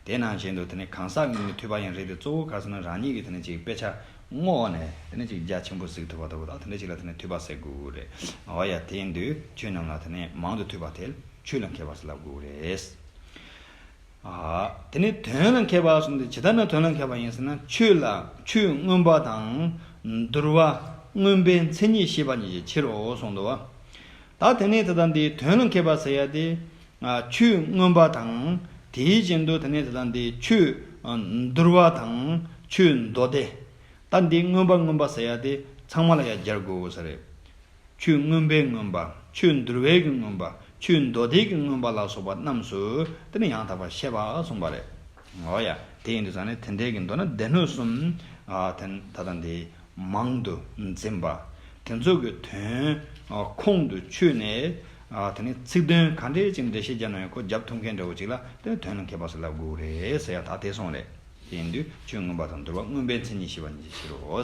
དེ་ནང་བཞིན་དུ་དེ་ནི་གང་ཟག་གི་ངོས་ནས་ཐོས་པ་ཡང་རེད་དེ་གཙོ་བོ་ག་ཟེར་ན་རང་ཉིད་ཀྱིས་དེ་ནི་ཅིག་དཔེ་ཆ་བསྔོགས་ནས་དེ་ནི་ཅིག་རྒྱ་ཆེན་པོ་གཟིགས་ཐུབ་པ་ལྟ་བུ་དང་དེ་འདྲ་ཅིག་ལ་དེ་ནི་ཐོས་པ་ཟེར་དགོས་རེད། འོ་ཡ་དེ་ཡིན་དུས་ཆོས་རྣམས་ལ་དེ་ནི་མང་དུ་ཐོས་པ་དེ་ཆོས་ལ་མཁས་པ་ཟེར་ལབ་དགོས་རེད། ཨ། དེ་ནས་དོན་ལ་མཁས་པ་གསུངས་ཏེ་ཇི་ལྟར་ན་དོན་ལ་མཁས་པ་ཡིན་ཟེར་ན་ཆོས་ལ་ཆོས་མངོན་པ་དང་འདུལ་བ་མངོན་པའི་མཚན་ཉིད་ཤེས་པ་ཉིད་ཀྱི་ཕྱིར་རོ་གསུངས་འདུག་བ། ད་དེ་ནས་ད་ལྟ་འདི་དོན་ལ་མཁས་པ་ཟེར་ཡ་དེ་ཨ་ཆོས་མངོན་པ་དང་དེའི་བཞིན་དུ་དེ་ནས་ད་ལྟ་འདི་ཆོས་ཨ་འདུལ་བ་དང་ཆོས་མདོ་སྡེ། ད་འདི་མངོན་པ་མངོན་པ་ཟེར་ཡ་དེ་ཚང་མ་ལ་ཡ་སྦྱར་དགོས་ས་རེད། ཆོས་མངོན་པའི་མངོན་པ། ཆོས་འདུལ་བའི་གི་མངོན་པ། ཆོས་མདོ་སྡེའི་གི་མངོན་པ་ལ་སོགས་པ་རྣམས་སུ་དེ་ནི་ཡང་དག་པར་ཤེས་པ་གསུངས་པ་རེད། འོ་ཡ་དེ་ཡིན་དུས་ཙང་ནས་དེ་འདྲའི་གི་མདོར་ན་སྡེ་སྣོད་གསུམ་ཨ་དེ་ད་ལྟ་འདི་མང་དུ་འཛིན་པ། དེ་ཚོ་གི་དོན་ཨ་ཁོང་དུ་ཆུད་ནས་ཨ་དེ་ནི་ཚིག་དོན་ག་འདྲའི་ཅིག་འགྲེལ་བཤད་རྒྱག་ན་ཡང་ཁོ་རྒྱབ་ཐུབ་མཁན་འདྲ་བོ་ཅིག་ལ་དེ་ནི་དོན་ལ་མཁས་པ་ཟེར་ལབ་དགོས་རེད་ཟེར་ཡ་ད་དེ་སོང་རེད། དེ་ཡིན་དུས་ཆོས་མངོན་པ་དང་འདུལ་བ་མངོན་པའི་མཚན་ཉིད་ཤེས་པ་ཉིད་ཀྱི་ཕྱིར་རོ།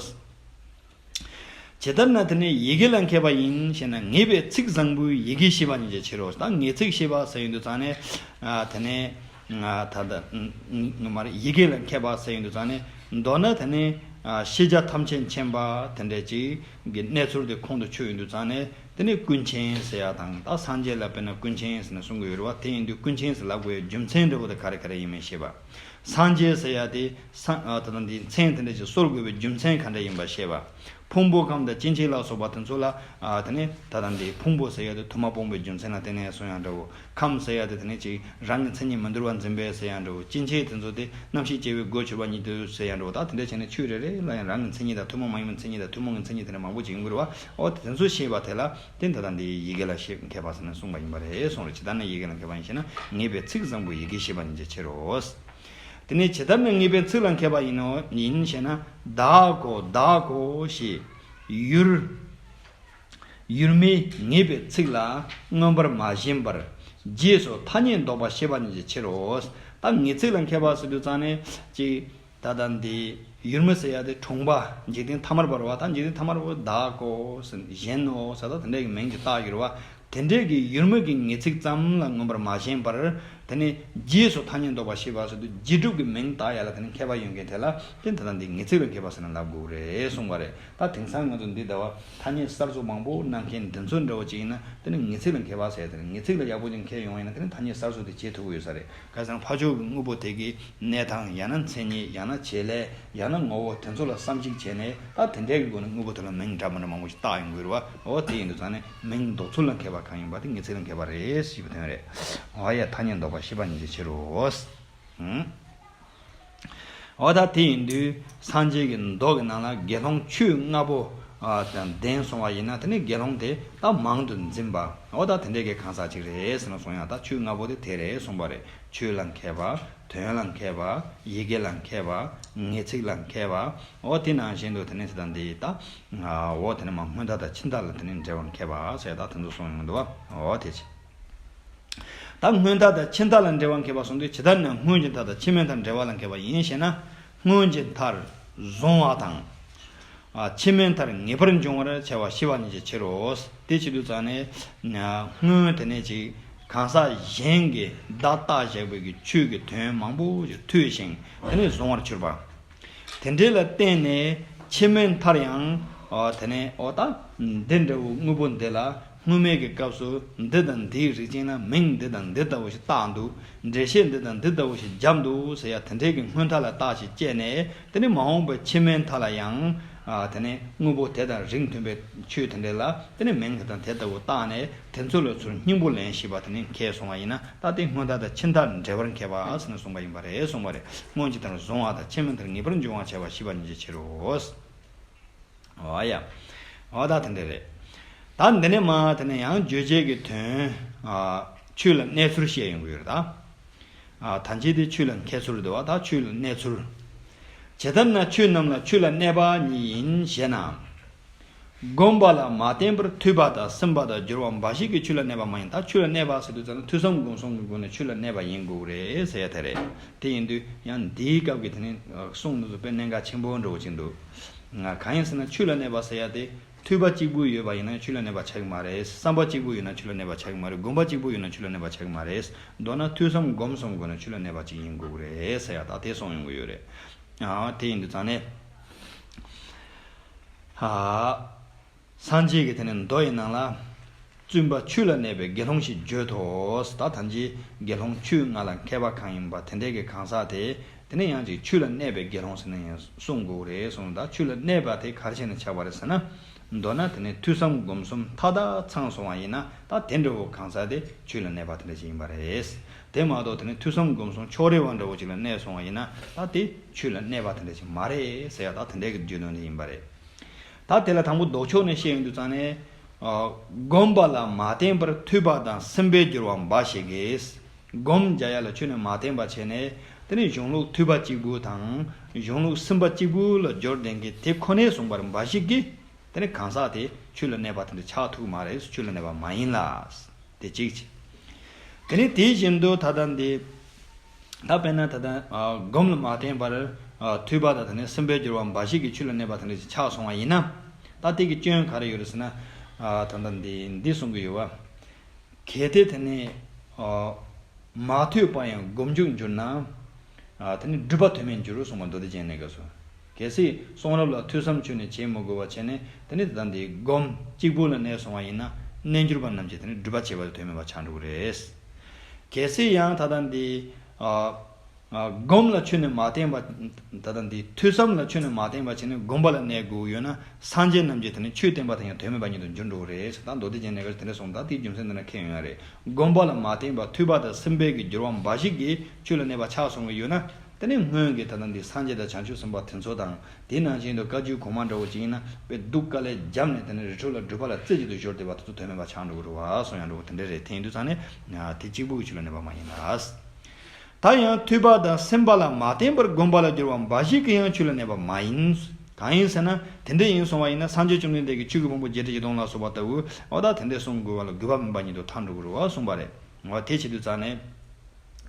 ཇི་ལྟར་ན་དེ་ནི་ཡི་གེ་ལ་མཁས་པ་ཡིན་ཞེ་ན་ངེས་པའི་ཚིག་བཟང་པོའི་ཡི་གེ་ཤེས་པ་ཉིད་ཀྱི་ཕྱིར་རོ། ད་ངེས་ཚིག་ཤེས་པ་ཟེར་ཡོང་དུས་ཙང་ནས་ཨ་དེ་ནས་ཨ་ད་ལྟ་ངོ་མར་ཡི་གེ་ལ་མཁས་པ་ཟེར་ཡོང་དུས་ཙང་ནས་མདོར་ན་དེ་ནས་ཨ་ཤེས་བྱ་ཐམས་ཅད་མཁྱེན་པ་དེ་འདྲ་ཅིག་གི་གནས་ཚུལ་དེ་ཁོང་དུ་ཆུད་ཡོང་དུས་ཙང་ནས་དེ་ནས་ཀུན་མཁྱེན་ཟེར་ཡ་དང་ད་སངས་རྒྱས་ལ་དཔེར་ན་ཀུན་མཁྱེན་ཟེར་ནས་གསུང་གི་ཡོད་རེད་བ། དེ་ཡིན་དུས་ཀུན་མཁྱེན་ཟེར་ལབ་དགོས་ཡའི་རྒྱུ་མཚན་འདྲ་བོ་དེ་ག་རེ་ག་རེ་ཡིན་མིན་ཤེས་པ། སངས་རྒྱས་ཟེར་ཡ་དེ་སངས་ཨ་ད་ལྟ་འདི་མཚན་དེ་འདྲ་ཞིག་གསོལ་དགོས་པའི་རྒྱུ་མཚན་ག་འདྲ་ཡིན་པ་ཤེས་པ། ཕུང་པོ་ཁམས་དང་སྐྱེ་མཆེད་ལ་སོགས་པ་དེ་ཚོ་ལ་ཨ་དེ་ནས་ད་ལྟ་འདི་ཕུང་པོ་ཟེར་ཡ་དེ་དུ་མ་སྤུངས་པའི་རྒྱུ་མཚན་ལ་བརྟེན་ནས་གསུང་ཡ་འདྲ་བོ། ཁམས་ཟེར་ཡ་དེ་དེ་ནས་ཅིག་རང་གི་མཚན་ཉིད་མི་འདུལ་བར་འཛིན་པའི་ཟེར་ཡ་འདྲ་བོ། སྐྱེ་མཆེད་དེ་ཚོ་དེ་རྣམ་ཤེས་སྐྱེ་བོའི་སྒོ་ཆོད་པ་ཉིད་དུ་ཟེར་ཡ་འདྲ་བོ། ད་དེ་འདྲ་བྱས་ནས་ཆོས་རེ་རེ་ལ་ཡང་རང་གི་མཚན་ཉིད་དང་ཐུན་མོང་མ་ཡིན་པའི་མཚན་ཉིད་དང་ཐུན་མོང་གི་མཚན་ཉིད་དེ་འདྲ་མང་པོ་ཅིག་ཡོང་གི་རེད་བ། འོ་དེ་ཚོ་ཤེས་པ་དེ་ལ་དེ་ད་ལྟ་འདི་ཡི་གེ་ལ་ཤེས་མཁས་པ་ཟེར་ནས་གསུངས་པ་ཡིན་པ་རེད་གསུངས་རེད། ཇི་ལྟར་ན་ཡི་གེ་ལ་མཁས་པ་ཡིན་ཞེ་ན་ངེས་པའི་ཚིག་བཟང་པོ་ཡི་གེ་ཤེས་པ་ཉིད་ཀྱི་ཕྱིར་རོ། དེ་ནས་ཇི་ལྟར་ན་ངེས་པའི་ཚིག་ལ་མཁས་པ་ཡིན་ནོ་ཡིན་ཞེ་ན་བདག་གོ་བདག་གོ་ཞེས་ཡུལ་ཡུལ་མིན་ངེས་པའི་ཚིག་ལ་མངོན་པར་མ་ཞེན་པར་རྗེས་སུ་ཐ་སྙད་འདོགས་པ་ཤེས་པ་ཉིད་ཀྱི་ཕྱིར་རོ། ད་ངེས་ཚིག་ལ་མཁས་པ་ཟེར་དུས་ཙང་ནས་ཅིག་ད་ལྟ་འདི་ཡུལ་མིན་ཟེར་ཡ་དེ་གྲོང་པ་འཇིག་རྟེན་ཐ་མལ་པ་རེད་བ། ད་འཇིག་རྟེན་ཐ་མལ་པ་བདག་གོ་ཟེར་གཞན་ནོ་ཟེར་ད་དེ་འདྲའི་གི་མིང་གི་བཏགས་ཡོད་རེད་བ། དེ་འདྲའི་གི་ཡུལ་མིན་གྱི་ངེས་ཚིག་ཙམ་ལ་མངོན་པར་མ་ཞེན་པར་དེ་ནས་རྗེས་སུ་ཐ་སྙད་འདོགས་པ་ཤེས་པ་ཟེར་དུས་རྗེས་སྒྲུབ་ཀྱི་མིང་བཏགས་ཡ་ལ་དེ་ནས་མཁས་པ་ཡོད་མཁན་དེ་ལ་དེ་ད་ལྟ་འདི་ངེས་ཚིག་ལ་མཁས་པ་ཟེར་ནས་ལབ་དགོས་རེད་གསུངས་པ་རེད། ད་དེང་སང་ང་ཚོ་འདི་ལྟ་བ་ཐ་སྙད་གསར་བཟོ་མང་པོ་གནང་མཁན་འདི་ཚོ་འདྲ་བོ་ཅིག་ཡིན་ན་དེ་ནི་ངེས་ཚིག་ལ་མཁས་པ་ཟེར། དེ་ནི་ངེས་ཚིག་ལ་ཡག་པོ་ཅིག་མཁས་ཡོང་བ་ཡིན་ན་དེ་ནི་ཐ་སྙད་གསར་བཟོ་དེ་བྱེད་ཐུབ་ཀྱི་ཡོད་ས་རེད། ཁ་སང་ཕ་ཕྱོགས་ཀྱི་དངོས་པོ་དེ་གི་གནས་སྟངས་ཡང་ན་མཚན་ཉིད་ཡང་ན་བྱེད་ལས་ཡང་ན་ངོ་བོ་དེ་ཚོ་ལ་བསམ་གཞིག་བྱས་ནས་ད་དེ་འདྲའི་གི་སྒོ་ནས་དངོས་པོ་དེ་ལ་མིང་འདྲ་མི་འདྲ་མང་པོ་ཞིག་བཏགས་ཡོང་གི་རེད་བ། འོ་དེ་ཡིན་དུས་ཙང་ནས་མིང་འདོགས་ཚུལ་ལ་མཁས་པ་གང་ཡིན་པ་དེ་ངེས་ཚིག་ལ་མཁས་པ་རེད་ཞེས་པའི་དོན་རེད། འོ་ཡ་ཐ་སྙད་འདོགས་པ་ཤེས་པ་ཉིད་ཀྱི་ཕྱིར་རོ། ཧུམ། འོ་ད་དེ་ཡིན་དུས་སངས་རྒྱས་ཀྱི་མདོ་གི་ནང་ལ་དགེ་སློང་ཆོས་ལྔ་པོ་ཨ་དང་ལྡན་སོང་བ་ཡིན་ན་དེ་ནི་དགེ་སློང་དེ་ད་མང་དུ་འཛིན་པ། འོ་ད་དེ་འདྲའི་གི་གང་ཟག་ཅིག་རེད་ཟེར་ན་གསུངས་ཡ། ད་ཆོས་ལྔ་པོ་དེ་དེ་རེད་གསུངས་པ་རེད། ཆོས་ལ་མཁས་པ། དོན་ལ་མཁས་པ། ཡི་གེ་ལ་མཁས་པ། ངེས་ཚིག་ལ་མཁས་པ། འོ་དེ་ནང་བཞིན་དུ་དེ་ནི་ད་འདི་ད་འོ་དེ་ནི་མ་སྔོན་མཐའ་དང་ཕྱི་མཐའ་ལ་དེ་ནི་འབྲེལ་བ་མཁས་པ་ཟེར་ད་དེ་ཚོ་གསུངས་ཡོང་འདུག་བ། འོ་དེ་ཅི། ད་སྔོན་མཐའ་དང་ཕྱི་མཐའ་ལ་འབྲེལ་བ་མཁས་པ་གསུངས་དུས་ཇི་ལྟར་ན་སྔོན་གྱི་མཐའ་དང་ཕྱི་མའི་མཐར་འབྲེལ་བ་ལ་མཁས་པ་ཡིན་ཞེ་ན། སྔོན་གྱི་མཐར་བཟུང་བ་དང་། ཨ་ཕྱི་མའི་མཐར་ངེས་པར་འབྱུང་བར་བྱ་བ་ཤེས་པ་ཉིད་ཀྱི་ཕྱིར་རོ། དེ་བྱེད་དུས་ཙང་ནས་སྔོན་དེ་ནས་ཅིག་ གང་ཟག་གཞན་གྱིས་བརྡ་བཏགས་བཞག་པའི་གི་ཆོས་ཀྱི་དོན་མང་པོ་ཞིག་ཐོས་ཤིང་དེ་ནས་བཟུང་བར་གྱུར་པ། དེ་འདྲ་ལ་བརྟེན་ནས་ཕྱི་མའི་མཐར་ཡང་ཨ་དེ་ནས་འོ་ད་འདི་འདྲ་བོ་དངོས་པོ་འདི་ལ་སྔོན་མའི་གི་སྐབས་སུ་འདི་དང་འདིའི་རིགས་ཅན་ལ་མིང་འདི་དང་འདི་ལྟ་བུ་ཞིག་བཏགས་འདུག་འགྲེལ་བཤད་འདི་དང་འདི་ལྟ་བུ་ཞིག་བརྒྱབ་འདུག་ཟེར་ཡ་དེ་འདྲའི་གི་སྔོན་མཐའ་ལ་བརྟག་ཅིང་དཔྱད་ནས་དེ་ནས་མ་འོངས་པའི་ཕྱི་མའི་མཐའ་ལ་ཡང་ཨ་དེ་ནས་དངོས་པོ་དེ་དང་རིགས་མཐུན་པའི་ཆོས་དེ་འདྲ་ལ་དེ་ནས་མིང་དེ་དང་དེ་ལྟ་བུ་བཏགས་ནས་དེ་ཚོ་ལ་ཚུར་སྙིང་པོ་ལེན་ཤེས་པ་དེ་ནི་མཁས་སོང་བ་ཡིན་ན་ད་དེ་སྔོན་མཐའ་དང་ཕྱི་མཐའ་འབྲེལ་བར་མཁས་པ་ཟེར་ནས་གསུངས་པ་ཡིན་པ་རེད་གསུངས་པ་རེད། སྔོན་གྱི་དོན་བཟུང་བ་དང་ཕྱི་མའི་དོན་ངེས་པར་འབྱུང་བར་བྱ་བ་ཤེས་པ་ཉིད་ཀྱི་ཕྱིར་རོ། འོ་ཡ། འོ་ད་དེ་འདྲ་རེད། ད་འདི་ནས་མ་དེ་ནས་ཡང་བརྗོད་བྱའི་གི་དོན། ཨ་ཆོས་ལ་གནས་ཚུལ་བཤད་ཡོང་གི་ཡོད་རེད་ད། ཨ་ད་ཅི་དེ་ཆོས་ལ་མཁས་ཚུལ་འདུག་བ་ད་ཆོས་ལ་གནས་ཚུལ། ཇི་ལྟར་ན་ཆོས་རྣམས་ལ་ཆོས་ལ་གནས་པ་ཉིད་ཡིན་ཞེ་ན། བསྒོམས་པ་ལ་མ་བརྟེན་པར་ཐོས་པ་དང་སེམས་པ་དང་སྦྱོར་བ་འབའ་ཞིག་གིས་ཆོས་ལ་གནས་པ་མ་ཡིན། ད་ཆོས་ལ་གནས་པ་ཟེར་དུས་ཙམ་ན་ཐོས་བསམ་སྒོམ་གསུམ་གྱི་སྒོ་ནས་ཆོས་ལ་གནས་པ་ཡིན་དགོས་རེད་ཟེར་ཡ་དེ་རེད། དེ་ཡིན་དུས་ཡང་འདིའི་སྐབས་ཀྱི་དེ་ནི་གསུང་འདི་ཚོ་དཔེ་གནད་འགག་ཆེན་པོ་འདྲ་བོ་ཅིག་འདུག་གང་ཡིན་ཟེར་ན་ཆོས་ལ་གནས་པ་ཟེར་ཡ་དེ་ཐོས་པ་གཅིག་པུ་ཡོད་པ་ཡིན་ན་ཆོས་ལ་གནས་པ་ཆགས་ཀྱི་མ་རེད། བསམ་པ་གཅིག་པུ་ཡོད་ན་ཆོས་ལ་གནས་པ་ཆགས་ཀྱི་མ་རེད། སྒོམ་པ་གཅིག་པུ་ཡོད་ན་ཆོས་ལ་གནས་པ་ཆགས་ཀྱི་མ་རེད། མདོར་ན་ཐོས་བསམ་སྒོམ་གསུམ་སྒོ་ནས་ཆོས་ལ་གནས་པ་གཅིག་ཡིན་དགོས་ཀྱི་རེད་ཟེར་ཡ་ད་དེ་གསུངས་ཡོང་གི་ཡོད་རེད། ཨ་དེ་ཡིན་དུས་ཙང་ནས། ཨ། སངས་རྒྱས་ཀྱིས་དེ་ནས་མདོ་ཡི་ནང་ལ། བཙུན་པ་ཆོས་ལ་གནས་པའི་དགེ་སློང་ཞིག་བརྗོད་དོ། ད་ཐམས་ཅད་དགེ་སློང་ཆོས་ལྔ་ལ་མཁས་པ་གང་ཡིན་པ་དེ་འདྲའི་གི་གང་ཟག་དེ། དེ་ནས་ཡང་ཅིག་ཆོས་ལ་གནས་པའི་དགེ་སློང་ཟེར་ནས་ཡང་གསུང་དགོས་རེད་གསུངས། ད་ཆོས་ལ་གནས་པ་དེ་ག་རེ་བྱས་ནས་ཆགས་པ་རེད་ཟེར་ན། མདོར་ན་དེ་ནས་ཐོས་བསམ་སྒོམ་གསུམ་མཐའ་དག་ཚང་སོང་བ་ཡིན་ན་ད་དེ་འདྲ་བོ་གང་ཟག་དེ་ཆོས་ལ་གནས་པ་དེ་འདྲ་ཞིག་ཡིན་པ་རེད། དེ་མ་གཏོགས་དེ་ནས་ཐོས་བསམ་སྒོམ་གསུམ་ཕྱོགས་རིས་པ་འདྲ་བོ་ཅིག་ལ་གནས་སོང་བ་ཡིན་ན་ད་དེ་ཆོས་ལ་གནས་པ་དེ་འདྲ་ཞིག་མ་རེད་ཟེར་ཡ་ད་དེ་འདྲའི་གི་བརྗོད་དོན་དེ་ཡིན་པ་རེད། ད་དེ་ལ་དང་པོ་ལྡོག་ཕྱོགས་ནས་བཤད་ཡོང་དུས་ཙང་ནས། ཨ། བསྒོམས་པ་ལ་མ་བརྟེན་པར་ཐོས་པ་དང་སེམས་པའི་སྦྱོར་བ་འབའ་ཞིག་གིས། སྒོམ་བྱ་ཡ་ལ་ཆོས་ནི་མ་བརྟེན་པ་བྱས་ནས་དེ་ནི་གཞུང་ལུགས་ཐོས་པ་གཅིག་པུ་དང་གཞུང་ལུགས་སེམས་པ་གཅིག་པུ་ལ་སྦྱོར་ལྡན་གྱི་དེ་ཁོ་ནས་གསུངས་པར་འབའ་ཞིག་གིས་དེ་ནི་གང་ཟག་དེ་ཆོས་ལ་གནས་པ་དེ་འདྲ་ཆགས་ཐུབ་མ་རེད། ཆོས་ལ་གནས་པ་མ་ཡིན་ལ། དེ་གཅིག་བྱས། དེ་ནི་དེ་བཞིན་དུ་ད་ལྟ་འདི། ད་དཔེར་ན་ད་ལྟ་ཨ་སྒོམ་ལ་མ་བརྟེན་པར་ཨ་ཐོས་པ་དང་དེ་ནས་སེམས་པའི་སྦྱོར་བ་འབའ་ཞིག་གིས་ཆོས་ལ་གནས་པ་དེ་འདྲ་ཞིག་ཆགས་སོང་བ་ཡིན་ན། ད་དེ་གི་སྐྱོན་ག་རེ་ཡོད་རེད་ཟེར་ན། ཨ་ད་ལྟ་འདི་འདི་གསུང་གི་ཡོད་བ། གལ་ཏེ་དེ་ནི་ཨ་མ་ཐོས་པ་ཡང་སྒོམ་རྒྱུར་འགྱུར་ན། ཨ་དེ་ནི་སྒྲུབ་པ་དོན་མེད་འགྱུར་རོ་གསུངས་པ་མདོ་སྡེ་རྒྱན་ནས་སྐབས་སུ། གལ་སྲིད་གསུང་རབ་ལ་ཐོས་བསམ་ཆོས་ནི་བྱེད་མི་དགོས་པ་བྱས་ནས་དེ་ནི་ད་ལྟ་འདི་སྒོམ་གཅིག་པུ་ལ་གནས་སོང་བ་ཡིན་ན་རྣལ་འབྱོར་པ་རྣམས་ཀྱིས་དེ་ནི་སྒྲུབ་པ་བྱེད་པ་དེ་དོན་མེད་པ་ཆགས་འགྲོ་གི་རེད། གལ་སྲིད་ཡང་ད་ལྟ་འདི་ཨ་ཨ་སྒོམ་ལ་ཆོས་ནི་མ་བརྟེན་པ། ད་ལྟ་འདི་ཐོས་བསམ་ལ་ཆོས་ནི་མ་བརྟེན་པ་བྱས་ནས་སྒོམ་པ་ལ་གནས་དགོས་ཡོད་ན་སངས་རྒྱས་རྣམས་ཀྱིས་དེ་ནི་ཆོས་བསྟན་པ་དེ་ཡང་དོན་མེད་པ་ཉིད་དུ་འགྱུར་འགྲོ་གི་རེད་ཟེར། ད་མདོ་སྡེ་རྒྱན་ནས་ག་རེ་དེ་འདྲ་གསུངས། ད་དེའི་རྒྱུ་མཚན་འདི་ན་ཁེལ་ཡོང་ཡ་རེད། སྒོམ་པ་ལ་མ་བརྟེན་པར་ཐོས་པ་དང་སེམས་པའི་གི་སྦྱོར་བ་འབའ་ཞིག་གིས་ཆོས་ལ་གནས་པ་ཆགས་སོང་གི་ཡོད་ན། དེ་ནས་སྔོན་གྱི་ད་ལྟ་འདི་སངས་རྒྱས་དང་བྱང་ཆུབ་སེམས་དཔའ་དེ་ཚོ་དང་དེ་ནང་བཞིན་དུ་བཀའ་བརྒྱུད་གོང་མ་འདྲ་བོ་ཅིག་ཡིན་ན་དཔེ་སྡུག་དཀའ་ལས་བརྒྱབ་ནས་དེ་ནས་རི་ཁྲོད་ལ་སྒྲུབ་པ་ལ་རྩེ་གཅིག་ཏུ་གཞོལ་བསྡད་པ་དེ་ཚོ་དོན་མེད་པ་ཆགས་འགྲོ་གི་རེད་བ་གསུང་ཡང་འགྲོ་གི། དེ་འདྲ་རེད། དེ་ཡིན་དུས་ཙང་ནས་དེ་གཅིག་པུ་གི་ཆོས་ལ་གནས་པ་མ་ཡིན་ལ། ད་ཡང་ཐོས་པ་དང་སེམས་པ་ལ་མ་བརྟེན་པར་སྒོམ་པ་ལ་སྦྱོར་བ་འབའ་ཞིག་གིས་ཡང་ཆོས་ལ་གནས་པ་མ་ཡིན། གང་ཡིན་ཟེར་ན་དེ་འདྲ་ཡིན་སོང་བ་ཡིན་ན་སངས་རྒྱས་བཅོམ་ལྡན་འདས་ཀྱིས་ཆོས་ཀྱི་ཕུང་པོ་བརྒྱད་ཁྲི་བཞི་སྟོང་ལ་སོགས་པ་ལྟ་བུ་འོ་ད་དེ་འདྲ་གསུང་དགོས་པ་ལ་དགོས་པ་མིན་པ་ཉིད་དུ་ཐལ་འགྲོ་གི་རེད་བ་གསུངས་པ་རེད། འོ་དེ་བྱེད་དུས་ཙང་ནས།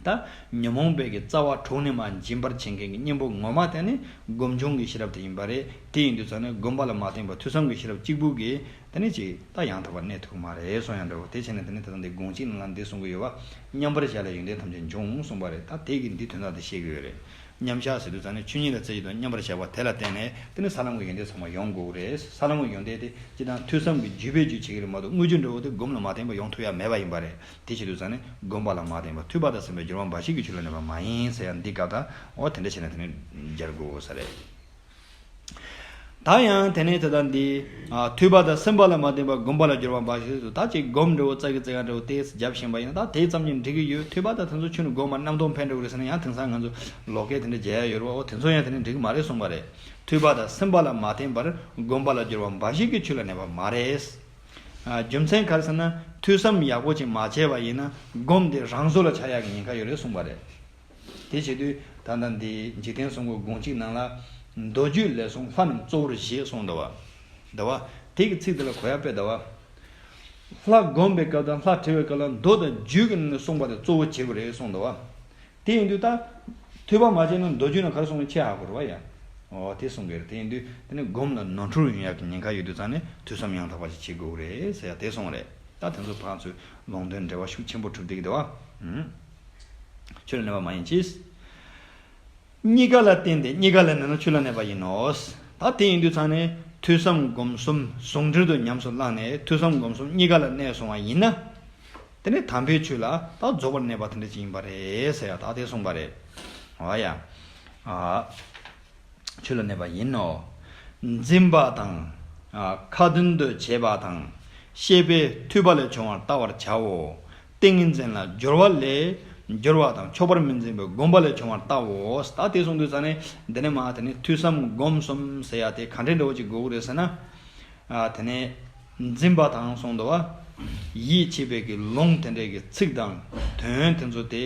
ད་ཉོན་མོངས་པའི་གི་རྩ་བ་དྲུངས་ནས་མར་འབྱིན་པར་བྱེད་མཁན་གྱི་གཉེན་པོ་ངོ་མ་དེ་ནི་སྒོམ་བྱུང་གི་ཤེས་རབ་དེ་ཡིན་པ་རེད། དེ་ཡིན་དུས་ཙང་ནས་སྒོམ་པ་ལ་མ་བརྟེན་པར་ཐོས་བསམ་གྱི་ཤེས་རབ་གཅིག་པུ་གིས་དེ་ནི་ཅིག་ད་ཡང་དག་པར་གནས་ཐུབ་མ་རེད་གསུང་ཡང་འདྲ་བོ། དེ་བྱས་ནས་དེ་ནི་ད་ལྟ་འདི་དགོངས་གཅིག་ནང་ལ་འདི་གསུང་གི་ཡོད་བ། མཉམ་པར་བཞག་ལས་ཡོན་ཏན་ཐམས་ཅད་འབྱུང་གསུངས་པ་རེད། ད་དེ་གི་འདི་དོན་དག་དེ་བཤད་གི་ཡོད་རེད། མཉམ་བཞག་ཟེར་དུས་ཙང་ནས་ཆོས་ཉིད་ལ་རྩེ་གཅིག་ཏུ་མཉམ་པར་བཞག་པ་དེ་ལ་བརྟེན་ནས་དེ་ནི་ས་ལམ་གྱི་ཡོན་ཏན་ཚང་མ་ཡོང་དགོས་རེད། ས་ལམ་གྱི་ཡོན་ཏན་དེ་སྤྱིར་བཏང་ཐོས་བསམ་གྱི་བརྒྱུད་པའི་རྒྱུ་བྱེད་ཀྱི་རེད་མ་གཏོགས་དངོས་རྒྱུ་འདྲ་བོ་དེ་སྒོམ་ལ་མ་བརྟེན་པར་ཡོང་ཐུབ་ཡ་མེད་པ་ཡིན་པ་རེད། དེ་བྱེད་དུས་ཙང་ནས་སྒོམ་པ་ལ་མ་བརྟེན་པར་ཐོས་པ་དང་སེམས་པའི་སྦྱོར་བ་འབའ་ཞིག་གིས་ཆོས་ལ་གནས་པ་མ་ཡིན་ཟེར་ཡ་འདི་སྐབས་དང་འོ་དེ་འདྲ་བྱས་ནས་དེ་ནས་སྦྱར་དགོས་ས་རེད། ད་ཡང་དེ་ནས་ད་ལྟ་འདི་ཨ་ཐོས་པ་དང་སེམས་པ་ལ་མ་བརྟེན་པར་སྒོམ་པ་ལ་སྦྱོར་བ་འབའ་ཞིག་ཏུ་ད་ཅིག་སྒོམ་འདྲ་བོ་ཙག་གི་ཙག་འདྲ་བོ་དེ་རྒྱབ་བཞིན་པ་ཡིན་ན་ད་དེ་ཙམ་གྱིས་འགྲིག་གི་ཡོད། ཐོས་པ་དང་དེ་ཚོ་ཁྱོན་ནས་སྒོམ་པ་རྣམ་རྟོག་འཕེན་འགྲོ་གི་རེད་ཟེར་ན་ཡང་དེང་སང་ང་ཚོ་ལོག་སྐད་དེ་འདྲ་རྒྱག་ཡ་ཡོད་རེད་བ། འོ་དེ་ཚོ་ཡང་དེ་ནས་འགྲིག་གི་མ་རེད་གསུངས་པ་རེད། ཐོས་པ་དང་སེམས་པ་ལ་མ་བརྟེན་པར་སྒོམ་པ་ལ་སྦྱོར་བ་འབའ་ཞིག་གིས་ཆོས་ལ་གནས་པ་མ་རེད། ཨ་རྒྱུ་མཚན་ག་རེ་ཟེར་ན་ཐོས་བསམ་ཡག་པོ་ཅིག་མ་བྱས་པ་ཡིན་ན་སྒོམ་དེ་རང་བཟོ་ལ་ཆགས་ཡག་གི་ཉེན་ཁ་ཡོད་རེད་གསུངས་པ་རེད། དེ་བྱེད་དུས་ད་ལྟ་འདི་འཇིག་རྟེན་གསུམ་མགོན་དགོངས་གཅིག་ནང་ལ། མདོ་རྒྱུད་ལས་གསུངས་ལྷ་རྣམས་གཙོ་བོར་བཞེད་གསུངས་འདུག་བ། འདུག་བ། དེ་གི་ཚིག་དེ་ལ་གོ་ཡ་དཔེ་འདུག་བ། ལྷ་བསྒོམས་པའི་སྐབས་དང་ལྷ་བྲི་བའི་སྐབས་ལ་མདོ་དང་རྒྱུད་ཀྱི་ནང་ནས་གསུངས་པ་དེ་གཙོ་བོ་བྱེད་དགོས་རེད་གསུངས་འདུག་བ། དེ་ཡིན་དུས་ད། ཐོས་པ་མ་བྱས་ན་མདོ་རྒྱུད་ནང་ག་རེ་གསུངས་ཡོད་ཆེས་ཧ་གོ་རེད་བ་ཡ། འོ་དེ་གསུང་གི་རེད། དེ་ཡིན་དུས་དེ་ནི་སྒོམ་ལ་ནོར་འཁྲུལ་ཡོང་ཡག་གི་ཉེན་ཁ་ཡོད་དུས་ཙང་ནས་ཐོས་བསམ་ཡང་དག་པ་ཞིག་བྱེད་དགོས་རེད་ཟེར་ཡ་དེ་གསུངས་རེད། ད་དེ་ཚོ་ཕར་ཚུར་ལུང་དོན་འབྲེལ་བ་ཤུགས་ཆེན་པོ་གྲུབ་བསྡད་ཀྱི་འདུག་བ། ཨུམ། ཆོས་ལ་གནས་པ་མ་ཡིན་གྱི། གཉིས་ཀ་ལ་བརྟེན་ཏེ་གཉིས་ཀ་ལ་གནས་ན་ཆོས་ལ་གནས་པ་ཡིན་ནོ། ད་དེ་ཡིན་དུས་ཙང་ནས་ཐོས་བསམ་སྒོམ་གསུམ་ཟུང་འབྲེལ་དུ་ཉམས་སུ་བླངས་ནས་ཐོས་བསམ་སྒོམ་གསུམ་གཉིས་ཀ་ལ་གནས་སོང་བ་ཡིན་ན། དེ་ནས་དམ་པའི་ཆོས་ལ་ད་རྫོགས་པར་གནས་པ་དེ་འདྲ་ཅིག་ཡིན་པ་རེད་ཟེར་ཡ་ད་དེ་གསུངས་པ་རེད། འོ་ཡ། ཨ། ཆོས་ལ་གནས་པ་ཡིན་ནོ། འཛིན་པ་དང་། ཨ། ཁ་ཏོན་དུ་བྱེད་པ་དང་། ཤེས་པས་ཐོས་པ་ལས་བྱུང་བར་བལྟ་བར་བྱའོ། ཏིང་ངེ་འཛིན་ལ་སྦྱོར་བ་ལས་སྦྱོར་བ་དང་ཆོག་པར་མི་འཛིན་པའི་སྒོམ་པ་ལས་བྱུང་བར་བལྟའོ། ད་དེ་གསུངས་དུས་ཙང་ནས་འདི་ནས་མ་དེ་ནས་ཐོས་བསམ་སྒོམ་གསུམ་ཟེར་ཡ་དེ་ག་འདྲའི་འདྲ་བོ་ཅིག་དགོས་ཀྱི་རེད་ཟེར་ན། ཨ། དེ་ནས་འཛིན་པ་དང་གསུངས་འདུག་བ། ཡིད་ཆེས་པའི་གི་ལུང་དེ་འདྲའི་གི་ཚིག་དང་དོན་དེ་ཚོ་དེ།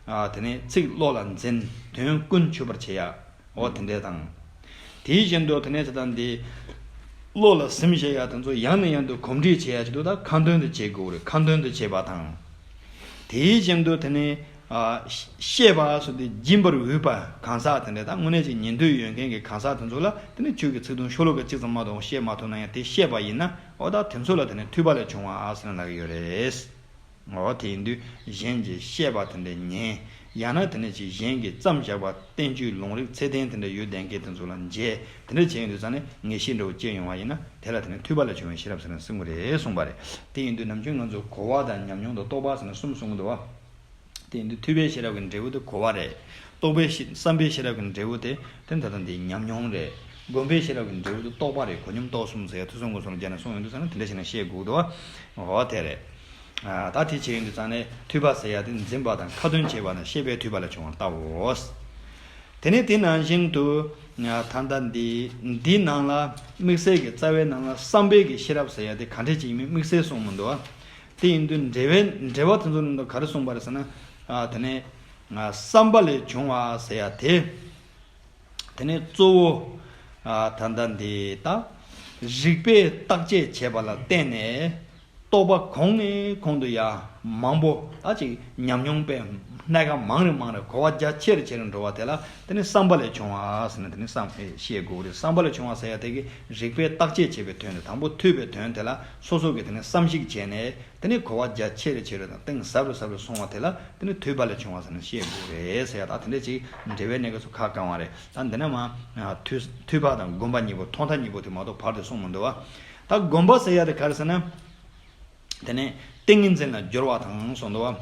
ཨ། དེ་ནས་ཚིག་བློ་ལ་འཛིན། དོན་ཀུན་ཆུད་པར་བྱེད་ཡ། འོ་དེ་འདྲས་དང་། དེའི་བཞིན་དུ་དེ་ནས་ད་ལྟ་འདི་བློ་ལ་ཟིན་བྱེད་ཡ་དེ་ཚོ་ཡང་ནས་ཡང་དུ་གོམས་འདྲིས་བྱེད་ཡ་ཆེད་དུ་ད་ཁ་ཏོན་དུ་བྱེད་དགོས་རེད། ཁ་ཏོན་དུ་བྱེད་པ་དང་། དེའི་བཞིན་དུ་དེ་ནས། ཨ། ཤེས་པ་སོགས་དེ་སྦྱིན་པར་འོས་པ་གང་ཟག་དེ་འདྲས་ད་དངོས་གནས་ཀྱི་ཉན་ཐོས་ཡོད་མཁན་གྱི་གང་ཟག་དེ་ཚོ་ལ་དེ་ནས་ཆོས་ཀྱི་ཚིག་དོན་ཤོ་ལོ་ཀ་གཅིག་ཙམ་མ་གཏོགས་བཤད་མ་ཐུབ་ན་ཡང་དེ་ཤེས་པ་ཡིན་ན་འོ་ད་དེ་ཚོ་ལ་དེ་ནས་ཐོས་པ་ལས་བྱུང་བ་ཟེར་ན་ལབ་ཀྱི་ཡོད་རེད། འོ་དེ་ཡིན་དུས་གཞན་གྱིས་བཤད་པ་དེ་འདྲ་ཉན། ཡང་ན་དེ་འདྲ་ཅིག་གཞན་གྱིས་བརྩམས་བཞག་པ་བསྟན་བཅོས་ལུང་རིགས་ཚད་ལྡན་དེ་འདྲ་ཡོད་བསྡད་མཁན་དེ་ཚོ་ལ་མཇལ། དེ་འདྲ་བྱས་ཡོང་དུས་ཙང་ནས་ངེས་ཤེས་འདྲ་བོ་སྐྱེ་ཡོང་བ་ཡིན་ན་དེ་ལ་དེ་ནས་ཐོས་པ་ལས་བྱུང་བའི་ཤེས་རབ་ཟེར་ནས་གསུང་གི་རེད་གསུངས་པ་རེད། དེ་ཡིན་དུས་ནམ་རྒྱུན་ང་ཚོ་གོ་བ་དང་ཉམས་མྱོང་དང་རྟོགས་པ་ཟེར་ནས་གསུམ་གསུང་གི་འདུག་བ། དེ་ཡིན་དུས་ཐོས་པའི་ཤེས་རབ་ཀྱི་འབྲས་བུ་དེ་གོ་བ་རེད། རྟོགས་པའི་ཤེས་བསམ་པའི་ཤེས་རབ་ཀྱི་འབྲས་བུ་དེ་དེ་ད་ལྟ་འདིའི་ཉམས་མྱོང་རེད། སྒོམ་པའི་ཤེས་རབ་ཀྱི་འབྲས་བུ་དེ་རྟོགས་པ་རེད། གོ་སྙོམས་རྟོགས་གསུམ་ཟེར་ཡ་ཐོས་བསམ་སྒོམ་གསུམ་ལ་སྦྱར་ནས་གསུངས་ཡོང་དུས་ཙང་ནས་དེ་འདྲ་བྱས་ནས་བཤད་དགོས་འདུག་བ། འོ་དེ་རེད། ཨ། ད་དེ་བྱས་ཡོང་དུས་ཙང་ནས་ཐོས་པ་ཟེར་ཡ་དེ་འཛིན་པ་དང་ཁ་ཏོན་བྱེད་པ་དང་ཤེས་པས་ཐོས་པ་ལ་བྱུང་བར་བལྟའོ། དེ་ནས་དེ་ནང་བཞིན་དུ་ད་ལྟ་འདི་འདིའི་ནང་ལ་དམིགས་བསལ་གྱི་རྩ་བའི་ནང་ལ་བསམ་པའི་གི་ཤེས་རབ་ཟེར་ཡ་དེ་ག་འདྲས་ཅིག་ཡིན་མིན་དམིགས་བསལ་གསུངས་མི་འདུག་བ། དེ་ཡིན་དུས་འགྲེལ་བའི་འགྲེལ་བ་དེ་ཚོ་ནང་དུ་ག་རེ་གསུངས་པ་རེད་ཟེར་ན། ཨ། དེ་ནས་ཨ། བསམ་པ་ལས་བྱུང་བ་ཟེར་ཡ་དེ། དེ་ནས་གཙོ་བོ། ཨ། ད་ལྟ་འདི་ད་རིགས་པས་བརྟག་དཔྱད་བྱས་པ་ལ་བརྟེན་ནས་རྟོགས་པ་གོང་ནས་གོང་དུ་ཡར་མང་པོ་ད་ཅིག་ཉམས་མྱོང་དཔེ་སྣ་ཁ་མང་རེ་མང་རེ་གོ་བ་རྒྱ་ཆེ་རུ་ཆེ་རུ་འགྲོ་བ་དེ་ལ་དེ་ནས་བསམ་པ་ལས་བྱུང་བ་ཟེར་ནས་དེ་ནས་བསམ་ཨེ་བཤད་དགོས་རེད། བསམ་པ་ལས་བྱུང་བ་ཟེར་ཡ་དེ་གི་རིགས་པས་བརྟག་དཔྱད་བྱས་པའི་དོན་དེ་དང་པོ་ཐོས་པའི་དོན་དེ་ལ་སོ་སོ་གི་དེ་ནས་བསམ་གཞིག་བྱས་ནས། དེ་ནས་གོ་བ་རྒྱ་ཆེ་རུ་ཆེ་རུ་དང་གཏིང་ཟབ་རུ་ཟབ་རུ་སོང་བ་དེ་ལ་དེ་ནས་ཐོས་པ་ལས་བྱུང་བ་ཟེར་ནས་བཤད་དགོས་རེད་ཟེར་ཡ། ད་དེ་འདྲ་ཅིག་འགྲེལ་བའི་གནད་འགག་ཚོ་ཁ་བསྐང་བ་རེད། ད་འདི་ནས་མ་ཐོས་ཐོས་པ་དང་སྒོམ་པ་གཉིས་པོ་མཐོང་ཐལ་གཉིས་པོ་དེ་མ་གཏོགས་བར་དུ་གསུངས་མི་འདུག་བ། ད་སྒོམ་པ་ཟེར་ཡ་དེ་ག་རེ་ཟེར་ན། དེ་ནས་ཏིང་ངེ་འཛིན་ལ་སྦྱོར་བ་དང་གསུངས་འདུག་བ།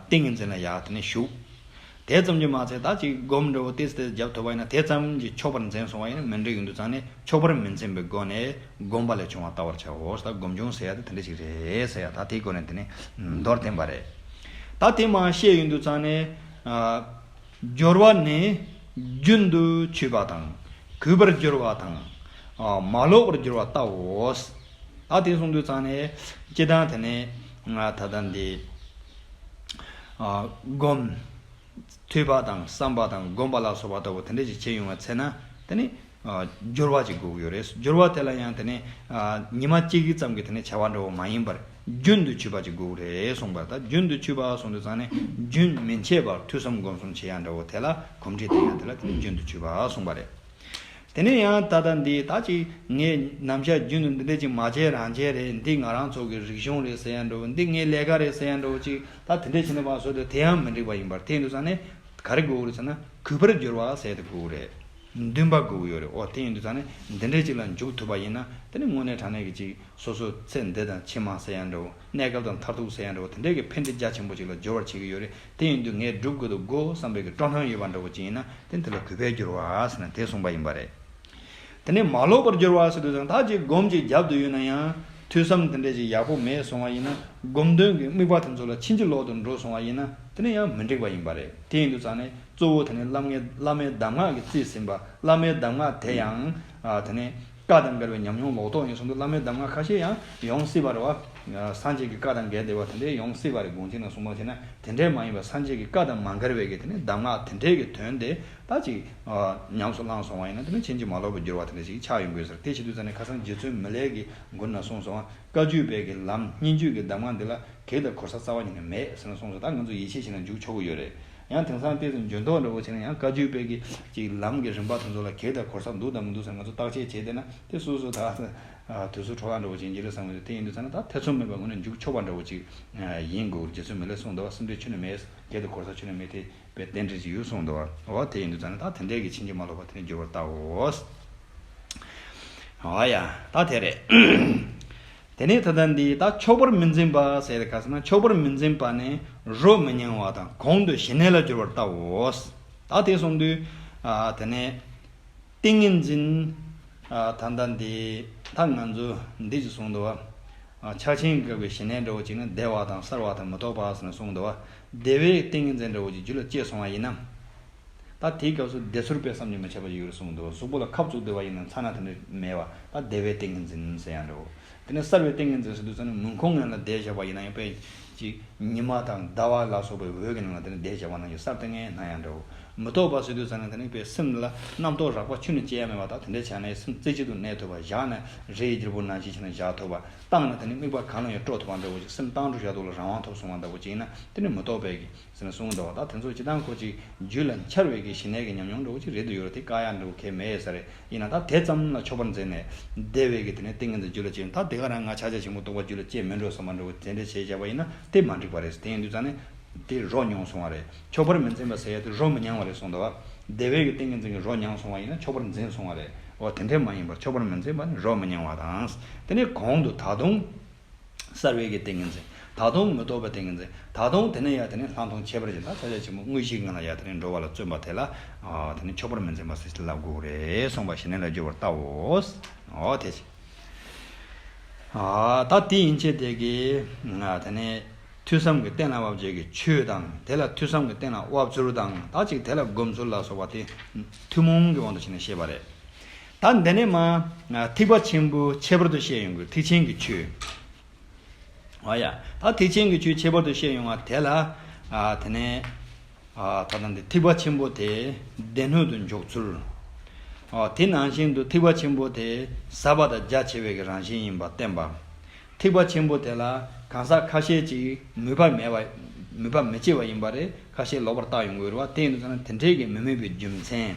ཏིང་ངེ་འཛིན་ལ་ཡ་དེ་ནས་ཞུགས། དེ་ཙམ་གྱིས་མ་ཚད་ད་ཅིག་སྒོམ་འདྲ་བོ་ཏིས་ཏིས་རྒྱབ་ཐུབ་པ་ཡིན་ན་དེ་ཙམ་གྱིས་ཆོག་པར་འཛིན་སོང་བ་ཡིན་ན་མི་འགྲིག་ཡོང་དུས་ཙང་ནས་ཆོག་པར་མི་འཛིན་པའི་སྒོ་ནས་སྒོམ་པ་ལས་བྱུང་བ་བལྟ་བར་བྱའོ། ད་སྒོམ་བྱུང་ཟེར་ཡ་དེ་དེ་འདྲ་ཞིག་རེད་ཟེར་ཡ་ད་དེའི་སྒོ་ནས་དེ་ནས་མདོར་བསྟན་པ་རེད། ད་དེ་མ་བཤད་ཡོང་དུས་ཙང་ནས། སྦྱོར་བ་ནི་རྒྱུན་དུ་ཆུད་པ་དང་། གུས་པར་སྦྱོར་བ་དང་། མ་ལོག་པར་སྦྱོར་བ་བལྟའོ། ད་དེ་གསུངས་དུས་ཙང་ནས་སྤྱིར་བཏང་དེ་ནས་ད་ལྟ་འདི་སྒོམ། ཐོས་པ་དང་བསམ་པ་དང་སྒོམ་པ་ལ་སོགས་པ་ལྟ་བུ་དེ་འདྲ་ཞིག་བྱས་ཡོང་བའི་ཚེ་ན་དེ་ནི་སྦྱོར་བ་ཅིག་དགོས་ཀྱི་ཡོད་རེད། སྦྱོར་བ་དེ་ལ་ཡང་དེ་ནི་ཉི་མ་གཅིག་གི་ཙམ་གྱི་དེ་ནི་བྱ་བ་འདྲ་བོ་མ་ཡིན་པར་རྒྱུན་དུ་ཆུད་པ་ཅིག་དགོས་ཀྱི་རེད་གསུངས་པ། ད་རྒྱུན་དུ་ཆུད་པ་གསུངས་དུས་ཙང་ནས་རྒྱུན་མི་འཆད་པར་ཐོས་བསམ་སྒོམ་གསུམ་བྱེད་ཡ་འདྲ་བོ་དེ་ལ་གོམས་འདྲིས་ལྡན་ཡ་དེ་ལ་དེ་ནི་རྒྱུན་དུ་ཆུད་པ་གསུངས་པ་རེད། དེ་ནས་ཡང་ད་ལྟ་འདི་ད་ཅིག་ངས་ནམ་ཞག་རྒྱུན་དུ་འདི་འདྲས་ཅིག་མ་བྱས་རང་བྱས་རེད། འདི་ང་རང་ཚོ་གི་རིག་གཞུང་རེད་ཟེར་ཡ་འདྲ་བོ། འདི་ངའི་ལས་ཀ་རེད་ཟེར་ཡ་འདྲ་བོ་ཅིག་ད་དེ་འདྲས་བྱས་ནས་བ་སོ་དེ་དེ་ཡང་མི་འགྲིག་པ་ཡིན་པར་དེ་ཡིན་དུས་ཙང་ནས་ག་རེ་དགོས་རེད་ཟེར་ན་གུས་པར་སྦྱོར་བ་ཟེར་དེ་དགོས་རེད། འདུན་པ་དགོས་ཡོད་རེད། ཨོ་དེ་ཡིན་དུས་ཙང་ནས་འདི་འདྲས་ཅིག་ལ་འཇུག་ཐུབ་པ་ཡིན་ན་དེ་ནི་དངོས་གནས་དྲང་གནས་ཀྱི་ཅིག་སོ་སོ་ཚེ་འདི་དང་ཕྱི་མ་ཟེར་ཡ་འདྲ་བོ། གནས་སྐབས་དང་མཐར་ཐུག་ཟེར་ཡ་འདྲ་བོ་དེ་འདྲས་ཀྱི་ཕན་བདེ་རྒྱ་ཆེན་པོ་ཅིག་ལ་སྦྱོར་བར་བྱེད་ཀྱི་ཡོད་རེད། དེ་ཡིན་དུས་ངས་སྒྲུབ་དགོས་འདུག་དགོས་བསམ་པའི་གི་སྤྲོ་སྣང་ཡོད་པ་འདྲ་བོ་ཅིག་ཡིན་ན་དེ་འདི་ལ་གུས་པས་སྦྱོར་བ་ཟེར་ནས་དེ་གསུངས་པ་ཡིན་པ་རེད། དེ་ནས་མ་ལོག་པར་སྦྱོར་བ་ཟེར་དུས་ཙང་ད་ཅིག་སྒོམ་ཅིག་རྒྱབ་ཏུ་ཡོད་ན་ཡང་ཐོས་བསམ་དེ་འདྲས་ཅིག་ཡག་པོ་མེད་སོང་བ་ཡིན་ན་སྒོམ་དོན་གྱི་དམིགས་པ་དེ་ཚོ་ལ་ཕྱིན་ཅི་ལོག་ཏུ་འགྲོ་སོང་བ་ཡིན་ན་དེ་ནི་ཡང་མི་འགྲིག་པ་ཡིན་པ་རེད། དེ་ཡིན་དུས་ཙང་ནས་གཙོ་བོ་དེ་ནི་བླ་མའི་བླ་མའི་གདམས་ངག་གིས་རྩིས་ཟིན་པ། བླ་མའི་གདམས་ངག་དེ་ཡང་དེ་ནི་བཀའ་དང་འགལ་བའི་ཉམས་མྱོང་ལོག་རྟོག་ཡིན་སོང་དུས་བླ་མའི་གདམས་ངག་ཁ་ཤས་ཡང་ཡོང་སྲིད་པ་རེད་བ། སངས་རྒྱས་ཀྱི་བཀའ་དང་འགལ་བསྡད་པ་དེ་འདྲའི་ཡོང་སྲིད་པ་རེད། དགོངས་གཅིག་ནས་གསུངས་པ་བྱས་ན་དེ་འདྲའི་མ་ཡིན་པ་སངས་རྒྱས་ཀྱི་བཀའ་དང་མ་འགལ་བའི་གི་དེ་ནི་གདམས་ངག་དེ་འདྲའི་གི་དོན་དེ་ད་ཅིག་ཉམས་སུ་བླངས་སོང་བ་ཡིན་ན་དེ་ནི་ཕྱིན་ཅི་མ་ལོག་པར་འགྱུར་བ་དེ་འདྲ་ཞིག་ཆགས་ཡོང་དགོས་ཟེར། དེ་བྱེད་དུས་ཙང་ནས་ཁ་སང་རྗེ་བཙུན་མི་ལའི་གི་མགུར་ན་གསུངས་སོང་བ། བཀའ་བརྒྱུད་པའི་གི་ལམ་སྙན་བརྒྱུད་ཀྱི་གདམས་ངག་འདི་ལ་གེགས་དང་གོལ་ས་རྩ་བ་ཉིད་ནས་མེད་ཟེར་ན་གསུངས་སོང་། ད་ང་ཚོ་ཡིད་ཆེས་བྱས་ན་འཇུག་ཆོག་གི་ཡོད་རེད། ཡང་དེང་སང་ཏོག་ཙམ་འཇོན་ཐོག་འདྲ་བོ་བྱས་ན་ཡང་བཀའ་བརྒྱུད་པའི་གི་ཅིག་ལམ་གྱི་རིམ་པ་དེ་ཚོ་ལ་གེགས་དང་གོལ་ས་འདུག་དང་མི་འདུག་ཟེར་ང་ཚོ་བརྟག་དཔྱད་བྱས་བསྡད་ན་དེ་སོ་སོ་ད་ དུས་ཚོད་འཕྲོ་བརླག་འདྲ་བོ་ཅིག་ཡིན་གྱི་རེད་བསམ་གྱི་འདུག་དེ་ཡིན་དུས་ཙང་ནས་ད་ཐེ་ཚོམ་མེད་པར་ངོས་ནས་འཇུག་ཆོག་པ་འདྲ་བོ་ཅིག་ཡིན་དགོས། རྗེ་བཙུན་མི་ལས་གསུངས་འདུག་བ། སེམས་ཁྲལ་ཁྱོན་ནས་མེད། གལ་ཏེ་གོལ་ས་ཁྱོན་ནས་མེད། དེ་དཔེ་རྟེན་འབྲེལ་ཅིག་ཡོད་གསུངས་འདུག་བ། འོ་དེ་ཡིན་དུས་ཙང་ནས་ད་དེ་འདྲའི་གི་ཕྱིན་ཅི་མ་ལོག་པ་དེ་ནས་འགྱུར་བར་བལྟའོ། འོ་ཡ། ད་དེ་རེད། དེ་ནས་ད་ལྟ་འདི་ད་ཆོག་པར་མི་འཛིན་པ་ཟེར་ག་ཟེར་ན། ཆོག་པར་མི་འཛིན་པ་ནི་རོ་མི་མྱང་བ་དང་གོང་དུ་ཞི་གནས་ལ་འགྱུར་བར་བལྟའོ། ད་དེ་གསུངས་དུས། ཨ། དེ་ནས་ཏིང་ངེ་འཛིན། ཨ། ད་ལྟ་འདི་ད་ང་ཚོ་འདི་ཅིག་གསུངས་འདུག་བ། ཨ། ཕྱག་ཆེན་གྱི་སྐབས་ཀྱི་ཞི་གནས་འདྲ་བོ་ཅིག་ནི་བདེ་བ་དང་གསལ་བ་དང་མི་རྟོག་པ་ཟེར་ནས་གསུངས་འདུག་བ། བདེ་བའི་ཏིང་ངེ་འཛིན་འདྲ་བོ་ཅིག་རྒྱུད་ལ་སྐྱེས་སོང་བ་ཡིན་ན། ད་དེའི་སྐབས་སུ་བདེ་ཚོར་དཔེ་བསམ་གྱིས་མི་ཁྱབ་པ་ཡོད་རེད་གསུངས་འདུག་གཟུགས་པོ་ལ་ཁབ་བཙུགས་བསྡད་པ་ཡིན་ན་མཚན་ན་དེ་འདྲ་མེད་པ། ད་བདེ་བའི་ཏིང་ངེ་འཛིན་ཟེར་ཡང་འདྲ་བོ། དེ་ནས་གསལ་བའི་ཏིང་ངེ་འཛིན་ཟེར་དུས་ཙམ་ནས་མུན་ཁུང་ངན་ལ་བསྡད་བཞག་པ་ཡིན་ན་ཡང་དཔེ་ཅིག་ཉི་མ་དང་ཟླ་བ་ལ་སོགས་པའི་འོད་ཀྱི་ནང་ལ་དེ་ནས་བསྡད་བཞག་པ་ནང་བཞིན་གསལ་ཏིང་ངེ་ན་ཡང་འདྲ་བོ། མི་རྟོག་པ་ཟེར་དུས་ཙམ་ནས་དེ་ནས་དཔེ་སེམས་ལ་རྣམ་རྟོག་རགས་པ་ཁྱོན་ནས་སྐྱེ་ཡ་མེད་པ། ད་དེ་འདྲ་བྱས་ནས་སེམས་རྩེ་གཅིག་ཏུ་གནས་ཐུབ་པ། བཞག་ན་རི་ཡི་རྒྱལ་པོ་ནང་བཞིན་བྱས་ནས་བཞག་ཐུབ་པ། བཏང་ན་དེ་ནས་དམིགས་པ་གང་ལ་ཡང་སྤྲོ་ཐུབ་པ་འདྲ་བོ་ཞིག་སེམས་བཏང་འགྲོ་བཞག་དུས་ལ་རང་དབང་ཐོབ་སོང་བ་འདྲ་བོ་ཅིག་ཡིན་ན་དེ་ནི་མི་རྟོག་པའི་གི་ཟེར་ནས་གསུངས་འདུག་ད་དེ་ཚོ་སྤྱིར་བཏང་ཁོ་ཅིག་རྒྱུད་ལ་འཆར་བའི་གི་ཞི་གནས་ཀྱི་ཉམས་མྱོང་འདྲ་བོ་ཅིག་རེད་དུ་ཡོད་རེད། དེ་བཀག་ཡ་འདྲ་བོ་གལ་མེད་ས་རེད། ཡིན་ན་ད་དེ་ཙམ་ལ་ཆོག་པར་འཛིན་ནས་བདེ་བའི་གི་དེ་ནས་ཏིང་ངེ་འཛིན་རྒྱུད་ལ་སྐྱེས། ད་དེ་ག་རང་ང་ཕྱག་རྒྱ་ཆེན་པོ་རྟོགས་པ་རྒྱུད་ལ་སྐྱེས་མིན་འགྲོ་བསམ་པ་འདྲ་བོ་དེ་འདྲ་བྱས་བཞག་པ་ཡིན་ན་དེ་མ་འགྲིག་པ་རེད། དེ་ཡིན་དུས་ཙང་ནས་དེ་རོ་མྱོང་སོང་བ་རེད། ཆོག་པར་མི་འཛིན་པ་ཟེར་ཡ་དེ་རོ་མི་མྱང་བ་རེད་གསུངས་འདུག་བ། བདེ་བའི་གི་ཏིང་ངེ་འཛིན་གྱི་རོ་མྱང་སོང་བ་ཡིན་ན་ཆོག་པར་འཛིན་སོང་བ་རེད། འོ་དེ་འདྲས་མ་ཡིན་པར་ཆོག་པར་མི་འཛིན་པ་ནི་རོ་མི་མྱང་བ་དང་། དེ་ནས་གོང་དུ་ད་དུང་གསལ་བའི་གི་ཏིང་ངེ་འཛིན། ད་དུང་མི་རྟོག་པའི་ཏིང་ངེ་འཛིན། ད་དུང་དེ་ནས་ཡང་དེ་ནས་ལྷག་མཐོང་ཁྱད་པར་ཅན། ད་ཕྱག་རྒྱ་ཆེན་པོ་དངོས་གཞིའི་ངང་ལ་ཡང་དེ་ནས་འགྲོ་བ་ལ་བརྩོན་པ་དེ་ལ། ཨ། དེ་ནས་ཆོག་པར་མི་འཛིན་པ་ཟེར་ལབ་དགོས་རེད་གསུངས་པ་ཞི་གནས་ལ་འགྱུར་བར་བལྟའོ། འོ་དེ་བཞིན། ཨ། ད་དེ་ཡན་ཆད་དེ་གི། ཨ། དེ་ནས་ཐོས་བསམ་གྱི་རྟེན་ལ་དབབ་བྱེད་ཀྱི་ཆོས་དང་། དེ་ལ་ཐོས་བསམ་གྱི་རྟེན་ལ་དབབ་ཚུལ་དང་། ད་ཅིག་དེ་ལ་སྒོམ་ཚུལ་ལ་སོགས་པ་དེ་ཐུན་མོང་གི་དབང་དུ་བྱས་ནས་བཤད་པ་རེད། ད་འདི་ནས་མར་ཐེག་པ་ཆེན་པོ་ཁྱད་པར་དུ་བཤད་ཡོང་གི་ཐེག་ཆེན་གྱི་ཆོས། ཨ་ཡ། ད་ཐེག་ཆེན་གྱི་ཆོས་ཁྱད་པར་དུ་བཤད་ཡོང་བ་དེ་ལ། ཨ། དེ་ནས། ཨ། ད་ལྟ་འདི་ཐེག་པ་ཆེན་པོ་དེ་སྡེ་སྣོད་དུ་འཇོག་ཚུལ། ཨ། དེ་ནང་བཞིན་དུ་ཐེག་པ་ཆེན་པོ་དེ་ཟབ་པ་དང་རྒྱ་ཆེ་བའི་གི་རང་བཞིན་ཡིན་པ་བསྟན་པ། ཐེག་པ་ཆེན་པོ་དེ་ལ་གང་ཟག་ཁ་ཤས་ཀྱིས་མོས་པ་མེད་པ། མོས་པ་མི་སྐྱེ་བ་ཡིན་པ་རེད། ཁ་ཤས་ལོག་པར་བཏགས་ཡོང་གི་ཡོད་རེད་བ། དེ་ཡིན་དུས་ཙང་ན་དེ་འདྲའི་གི་མི་མོས་པའི་རྒྱུ་མཚན།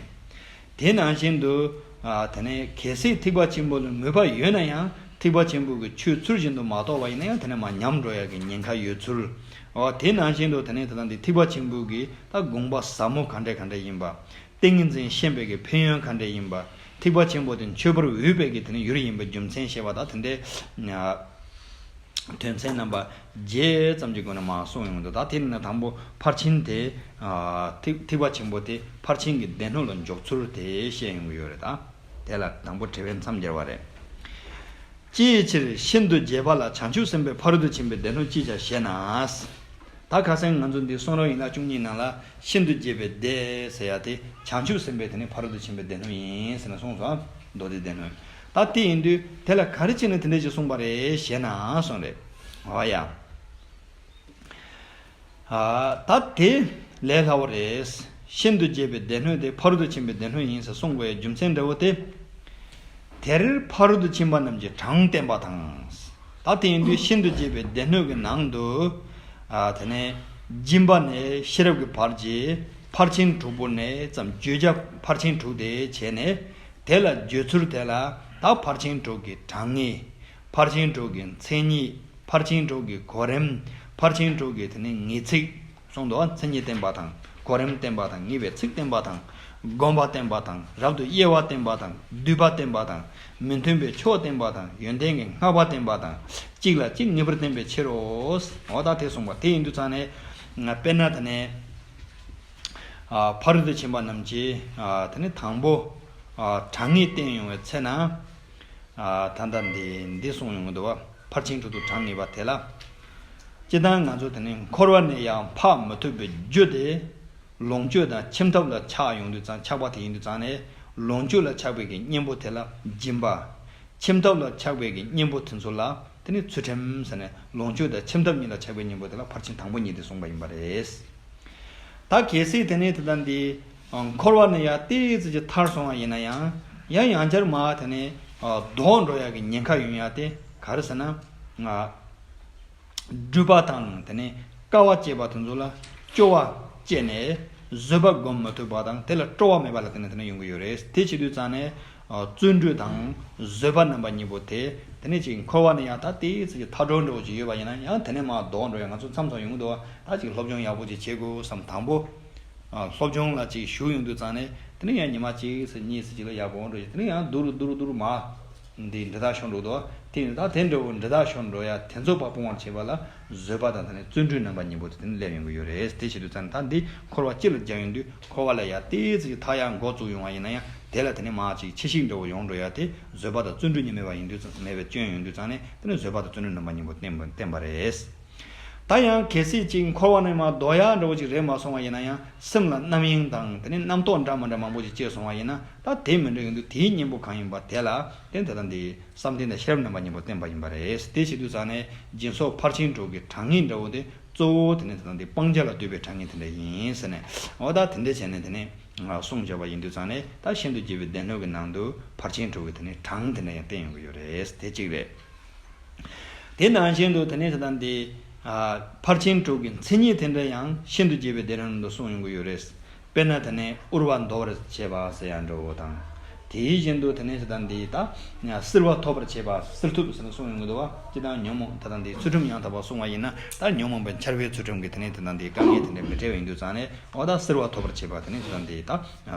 དེ་ནང་བཞིན་དུ། ཨ། དེ་ནས་གལ་སྲིད་ཐེག་པ་ཆེན་པོ་ལ་མོས་པ་ཡོད་ན་ཡང་ཐེག་པ་ཆེན་པོ་གི་ཆོས་ཚུལ་བཞིན་དུ་མ་རྟོགས་པ་ཡིན་ན་ཡང་དེ་ནས་མར་ཉམས་འགྲོ་ཡ་གི་ཉེན་ཁ་ཡོད་ཚུལ། འོ་དེ་ནང་བཞིན་དུ་དེ་ནས་ད་ལྟ་འདི་ཐེག་པ་ཆེན་པོ་གི་ད་དགོངས་པ་ཟབ་མོ་ག་འདྲ་ག་འདྲ་ཡིན་པ། ཏིང་ངེ་འཛིན་ཤེས་པའི་གི་ཕན་ཡོན་ག་འདྲ་ཡིན་པ། ཐེག་པ་ཆེན་པོ་དེ་མཆོད་པར་འོས་པའི་གི་དེ་ནས་ཡུལ་ཡིན་པའི་རྒྱུ་མཚན་བཤད་པ་དང་དེ་འདྲའི། དོན་ཚན་རྣམ་པ་བརྒྱད་ཙམ་གྱི་སྒོ་ནས་མར་གསུངས་ཡོང་གི་འདུག་ད་དེ་ནས་དང་པོ་ཕར་ཕྱིན་དེ། ཨ། ཐེག་ཐེག་པ་ཆེན་པོ་དེ་ཕར་ཕྱིན་གྱི་སྡེ་སྣོད་ལ་འཇོག་ཚུལ་དེ་བཤད་ཡོང་གི་ཡོད་རེད། ད་དེ་ལ་དང་པོ་དྲི་བའི་མཚམས་སྦྱར་བ་རེད། ཅིའི་ཕྱིར་ཤིན་ཏུ་རྒྱས་པ་ལ་བྱང་ཆུབ་སེམས་དཔའི་ཕ་རོལ་ཏུ་ཕྱིན་པའི་སྡེ་སྣོད་ཅེས་བྱ་ཞེ་ན། ད་ཁ་སང་ང་ཚོ་འདི་གསུང་རབ་ཡན་ལག་བཅུ་གཉིས་ནང་ལ་ཤིན་ཏུ་རྒྱས་པའི་སྡེ་ཟེར་ཡ་དེ་བྱང་ཆུབ་སེམས་དཔའི་དེ་ནི་ཕ་རོལ་ཏུ་ཕྱིན་པའི་སྡེ་སྣོད་ཡིན་ཟེར་ནས་གསུངས་སོང་། མདོ་སྡེའི་སྡེ་སྣོད། ད་དེ་ཡིན་དུས་དེ་ལ་ག་རེ་བྱས་ནས་དེ་འདྲ་ཞིག་གསུངས་པ་རེད་ཞེ་ན་གསུངས་རེད། འོ་ཡ། ཨ། ད་དེ་ལས་སླ་བོ་རེད། ཤིན་ཏུ་རྒྱས་པའི་སྡེ་སྣོད་དེ་ཕ་རོལ་ཏུ་ཕྱིན་པའི་སྡེ་སྣོད་ཡིན་ཟེར་གསུང་དགོས་ཡའི་རྒྱུ་མཚན་འདྲ་བོ་དེ། དེར་ཕ་རོལ་ཏུ་ཕྱིན་པ་རྣམས་ཀྱི་གྲངས་བསྟན་པ་དང་། ད་དེ་ཡིན་དུས་ཤིན་ཏུ་རྒྱས་པའི་སྡེ་སྣོད་ཀྱི་ནང་དུ། ཨ། དེ་ནས་སྦྱིན་པ་ནས་ཤེས་རབ་ཀྱི་བར་གྱི་ཕར་ཕྱིན་དྲུག་པོ་ནས་ཙམ་བརྗོད་བྱ་ཕར་ཕྱིན་དྲུག་དེ་བྱས་ནས། དེ་ལ་བརྗོད་ཚུལ་དེ་ལ་ད་ཕར་ཕྱིན་དྲུག་གི་གྲངས་ངེས། ཕར་ཕྱིན་དྲུག་གི་མཚན་ཉིད། ཕར་ཕྱིན་དྲུག་གི་གོ་རིམ། ཕར་ཕྱིན་དྲུག་གི་དེ་ནི་ངེས་ཚིག་གསུངས་འདུག་མཚན་ཉིད་བསྟན་པ་དང་། གོ་རིམ་བསྟན་པ་དང་། ངེས་པའི་ཚིག་བསྟན་པ་དང་། སྒོམ་པ་བསྟན་པ་དང་། རབ་ཏུ་དབྱེ་བ་བསྟན་པ་དང་། བསྡུས་པ་བསྟན་པ་དང་། མི་མཐུན་པའི་ཕྱོགས་བསྟན་པ་དང་། ཡོན་ཏན་གྱི་བསྔགས་པ་བསྟན་པ་དང་། གཅིག་ལ་གཅིག་ངེས་པར་བསྟན་པའི་ཕྱིར་རོ། འོ་ད་དེ་གསུངས་པ་དེ་ཡིན་དུས་ཙང་ནས། དཔེར་ན་དེ་ནས། ཨ། ཕ་རོལ་ཏུ་ཕྱིན་པ་རྣམས་ཀྱི། ཨ། དེ་ནི་དང་པོ། ཨ། གྲངས་ངེས་བསྟན་ཡོང་བའི་ཚེ་ན། ཨ། ད་ལྟ་འདི་འདི་གསུངས་ཡོང་གི་འདུག་བ། ཕར་ཕྱིན་དྲུག་ཏུ་གྲངས་ངེས་པ་དེ་ལ། སྤྱིར་བཏང་ང་ཚོ་དེ་ནི་འཁོར་བ་ནས་ཡང་འཕགས་མི་ཐུབ་པའི་རྒྱུ་དེ། ལོངས་སྤྱོད་དང་ཁྱིམ་ཐབ་ལ་ཆགས་ཡོང་དུས་ཙང་། ཆགས་པ་དེ་ཡིན་དུས་ཙང་ནས། ལོངས་སྤྱོད་ལ་ཆགས་པའི་གི་གཉེན་པོ་དེ་ལ་སྦྱིན་པ། ཁྱིམ་ཐབ་ལ་ཆགས་པའི་གི་གཉེན་པོ་དེ་ཚོ་ལ་དེ་ནི་ཚུལ་ཁྲིམས་ཟེར་ནས། ལོངས་སྤྱོད་དང་ཁྱིམ་ཐབ་གཉིས་ལ་ཆགས་པའི་གཉེན་པོ་དེ་ལ་ཕར་ཕྱིན་དང་པོ་ཉིད་དེ་གསུངས་པ་ཡིན་པ་རེད། ད་གལ་སྲིད་དེ་ནས་དེ་ལྟར་འདི་འཁོར་བ་ནས་ཡང་ཏོག་ཙམ་ཅིག་ཐར་སོང་བ་ཡིན་ན་ཡང་། ཡང་ཡང་བསྐྱར་མར་དེ་ནས་ལྡོག་འགྲོ་ཡག་གི་ཉེན་ཁ་ཡོང་ཡག་དེ་ག་རེ་ཟེར་ན། སྒྲུབ་པ་དང་དེ་ནས་དཀའ་བ་སྤྱད་པ་དེ་ཚོ་ལ་སྐྱོ་བ་སྐྱེས་ནས་བཟོད་པ་སྒོམ་མི་ཐུབ་པ་དང་། དེ་ལ་སྤྲོ་བ་མེད་པ་ལ་བརྟེན་ནས་དེ་ནས་ཡོང་གི་ཡོད་རེད། དེ་བྱེད་དུས་ཙང་ནས། བརྩོན་འགྲུས་དང་བཟོད་པ་རྣམ་པ་གཉིས་པོ་དེ། དེ་ནས་ཅིག་འཁོར་བ་ནས་ཡང་ད་ཏོག་ཙམ་ཅིག་ཐར་འགྲོ་འགྲོ་ཅིག་ཡོད་པ་ཡིན་ན་ཡང་དེ་ནས་མར་ལྡོག་འགྲོ་ཡ་ང་ཚོ་མཚམས་མཚམས་ཡོང་གི་འདུག་བ། ད་ཅིག་སློབ་སྦྱོང་ཡག་པོ་ཅིག་བྱེད་དགོས་བསམ་དང་པོ། སློབ་སྦྱོང་ལ་ཅིག་ཞུགས་ཡོང་དུས་ཙང་ནས་དེ་ནས་ཡང་ཉི་མ་གཅིག་ཙམ་གཉིས་ཙམ་ཅིག་ལ་ཡག་པོ་འགྲོ་ཡ། དེ་ནས་ཡང་སྡུག་རུ་སྡུག་རུ་སྡུག་རུ་མར་འདི་འདྲ་ལྟར་ཤོར་འགྲོ་འདུག་བ། དེ་ཡིན་ད་དེ་འདྲ་བོ་འདྲ་ལྟར་ཤོར་འགྲོ་ཡ་དེ་ཚོ་ཕར་སྤོང་བར་བྱེད་པ་ལ་བཟོད་པ་དང་དེ་ནས་བརྩོན་འགྲུས་རྣམ་པ་གཉིས་པོ་དེ་དེ་ནས་སླེབས་ཡོང་གི་ཡོད་རེད། དེ་བྱེད་དུས་ཙང་ནས་ད་འདི་འཁོར་བ་སྤྱི་ལ་སྦྱར་ཡོང་དུས། འཁོར་བ་ལ་ཡང་ཏོག་ཙམ་ཅིག་ཐར་ཡག་འགོ་བཙུགས་ཡོང་བ་ཡིན་ན་ཡང་དེ་ལ་དེ་ནས་མར་ཅིག་ཕྱི་བཤིག་འདྲ་བོ་ཡོང་འགྲོ་ཡ་དེ་བཟོད་པ་དང་བརྩོན་འགྲུས་གཉིས་མེད་པ་ཡིན་དུས་ཙང་མེད་པའི་སྐྱོན་ཡོང་དུས་ཙང་ནས་དེ་ནས་བཟོད་པ་དང་བརྩོན་འགྲུས་རྣམ་པ་གཉིས་པོ་བསྟན་པ་བསྟན་པ་རེད། ད་ཡང་གལ་སྲིད་ཅིག་འཁོར་བ་ནས་མར་ལྡོག་ཡག་འདྲ་བོ་ཅིག་རེད་མ་སོང་བ་ཡིན་ན་ཡང་སེམས་ལ་རྣམ་གཡེང་དང་དེ་ནས་རྣམ་རྟོག་འདྲ་མི་འདྲ་མང་པོ་ཅིག་སྐྱེས་སོང་བ་ཡིན་ན་ད་དེ་མི་འདྲ་ཡོང་དུས་དེའི་གཉེན་པོ་གང་ཡིན་པ་དེ་ལ་དེ་དེ་དང་དེ་བསམ་གཏན་དང་ཤེས་རབ་རྣམ་པ་གཉིས་པོ་བསྟན་པ་ཡིན་པ་རེད། དེ་བྱེད་དུས་ཙང་ནས་སྦྱིན་སོགས་ཕར་ཕྱིན་དྲུག་གི་གྲངས་ངེས་འདྲ་བོ་དེ། གཙོ་བོ་དེ་ནི་དེ་དང་དེ་སྤང་བྱ་ལ་ལྟོས་པའི་གྲངས་ངེས་དེ་འདྲ་ཡིན་ཟེར་ནས། འོ་ད་དེ་འདྲ་བྱས་ནས་དེ་ནས་གསུངས་བྱས་པ་ཡིན་དུས་ཙང་ནས་ད་ཤིན་ཏུ་རྒྱས་པའི་སྡེ་སྣོད་ཀྱི་ནང་དུ་ཕར་ཕྱིན་དྲུག་གི་དེ་ནས་གྲངས་དེ་འདྲ་ཡང་བསྟན་ཡོང་གི་ཡོད་རེད། དེ་གཅིག་རེད། དེ་ནང་བཞིན་དུ་དེ་ནས་དེ་དང་དེ་ཕར་ཕྱིན་དྲུག་གི་མཚན་ཉིད་དེ་འདྲ་ཡང་ཤིན་ཏུ་རྒྱས་པའི་སྡེ་སྣོད་ནང་དུ་གསུངས་ཡོང་གི་ཡོད་རེད། དཔེར་ན་དེ་ནས་དབུལ་བ་འདོར་བར་བྱེད་པ་ཟེར་ཡ་འདྲ་བོ་དང་། དེའི་བཞིན་དུ་དེ་ནས་ཞེ་སྡང་འདི་ད་བསིལ་བ་ཐོབ་པར་བྱེད་པ་བསིལ་ཐུབ་ཟེར་ནས་གསུངས་ཡོང་གི་འདུག་བ། ཅི་ལྟར་ཉོན་མོངས་ད་ལྟ་འདི་ཚུལ་ཁྲིམས་ཡང་དག་པ་བསྲུང་བ་ཡིན་ན་ད་ཉོན་མོངས་པའི་འཆར་བའི་ཚུལ་ཁྲིམས་ཀྱི་དེ་ནས་དེ་ལྟ་འདི་དཀའ་ངལ་དེ་འདྲ་མི་འཕྲད་པ་ཡིན་དུས་ཙང་ནས་འོ་ད་བསིལ་བ་ཐོབ་པར་བྱེད་པ་དེ་ནས་ཞེ་སྡང་འདི་ད་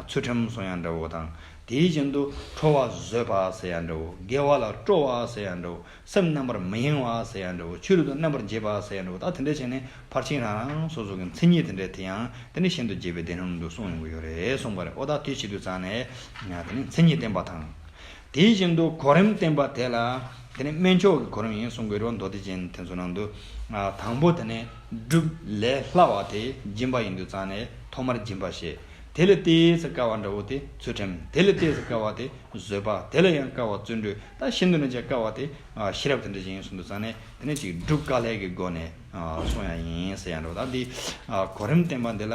ཚུལ་ཁྲིམས་གསུང་ཡང་འདྲ་བོ་དང་། དེའི་བཞིན་དུ་ཁྲོ་བ་བཟོད་པ་ཟེར་ཡང་འདྲ་བོ། དགེ་བ་ལ་སྤྲོ་བ་ཟེར་ཡང་འདྲ་བོ། སེམས་རྣམ་པར་མི་གཡེང་བ་ཟེར་ཡང་འདྲ་བོ། ཆོས་ལུགས་དང་རྣམ་པར་འབྱེད་པ་ཟེར་ཡང་འདྲ་བོ། ད་དེ་འདྲ་བྱས་ནས་ཕར་ཕྱིན་རང་རང་སོ་སོ་གི་མཚན་ཉིད་དེ་འདྲ་དེ་ཡང་དེ་ནི་ཤིན་ཏུ་རྒྱས་པའི་སྡེ་སྣོད་དུ་གསུངས་ཡོང་གི་ཡོད་རེད་གསུངས་པ་རེད། ཨོ་ད་དེ་བྱེད་དུས་ཙང་ནས་དེ་ནི་མཚན་ཉིད་བསྟན་པ་དང་། དེའི་བཞིན་དུ་གོ་རིམ་བསྟན་པ་དེ་ལ་དེ་ནི་དམན་མཆོག་གི་གོ་རིམ་ཡིན་གསུང་གི་རེད་མདོ་སྡེ་རྒྱན་དེ་ཚོ་ནང་དུ། དང་པོ་དེ་ནི་སྒྲུབ་ལས་སླ་བ་དེ་སྦྱིན་པ་ཡིན་དུས་ཙང་ནས་ཐོག་མར་སྦྱིན་པ་བྱེད། དེ་ལས་ཏོག་ཙམ་དཀའ་བ་འདྲ་བོ་དེ་ཚུལ་ཁྲིམས། དེ་ལས་ཏོག་ཙམ་དཀའ་བ་དེ་བཟོད་པ། དེ་ལས་ཡང་དཀའ་བ་བརྩོན་འགྲུས། ད་ཤིན་ཏུ་ནས་ཀྱང་དཀའ་བ་དེ་ཤེས་རབ་དེ་འདྲ་ཞིག་ཡིན་གསུངས་དུས་ཙང་ནས་དེ་ནས་ཅིག་སྒྲུབ་དཀའ་ལས་ཀྱི་སྒོ་ནས་གསུང་ཡ་ཡིན་ཟེར་ཡ་འདྲ་བོ། ད་འདི་གོ་རིམ་བསྟན་པ་འདི་ལ་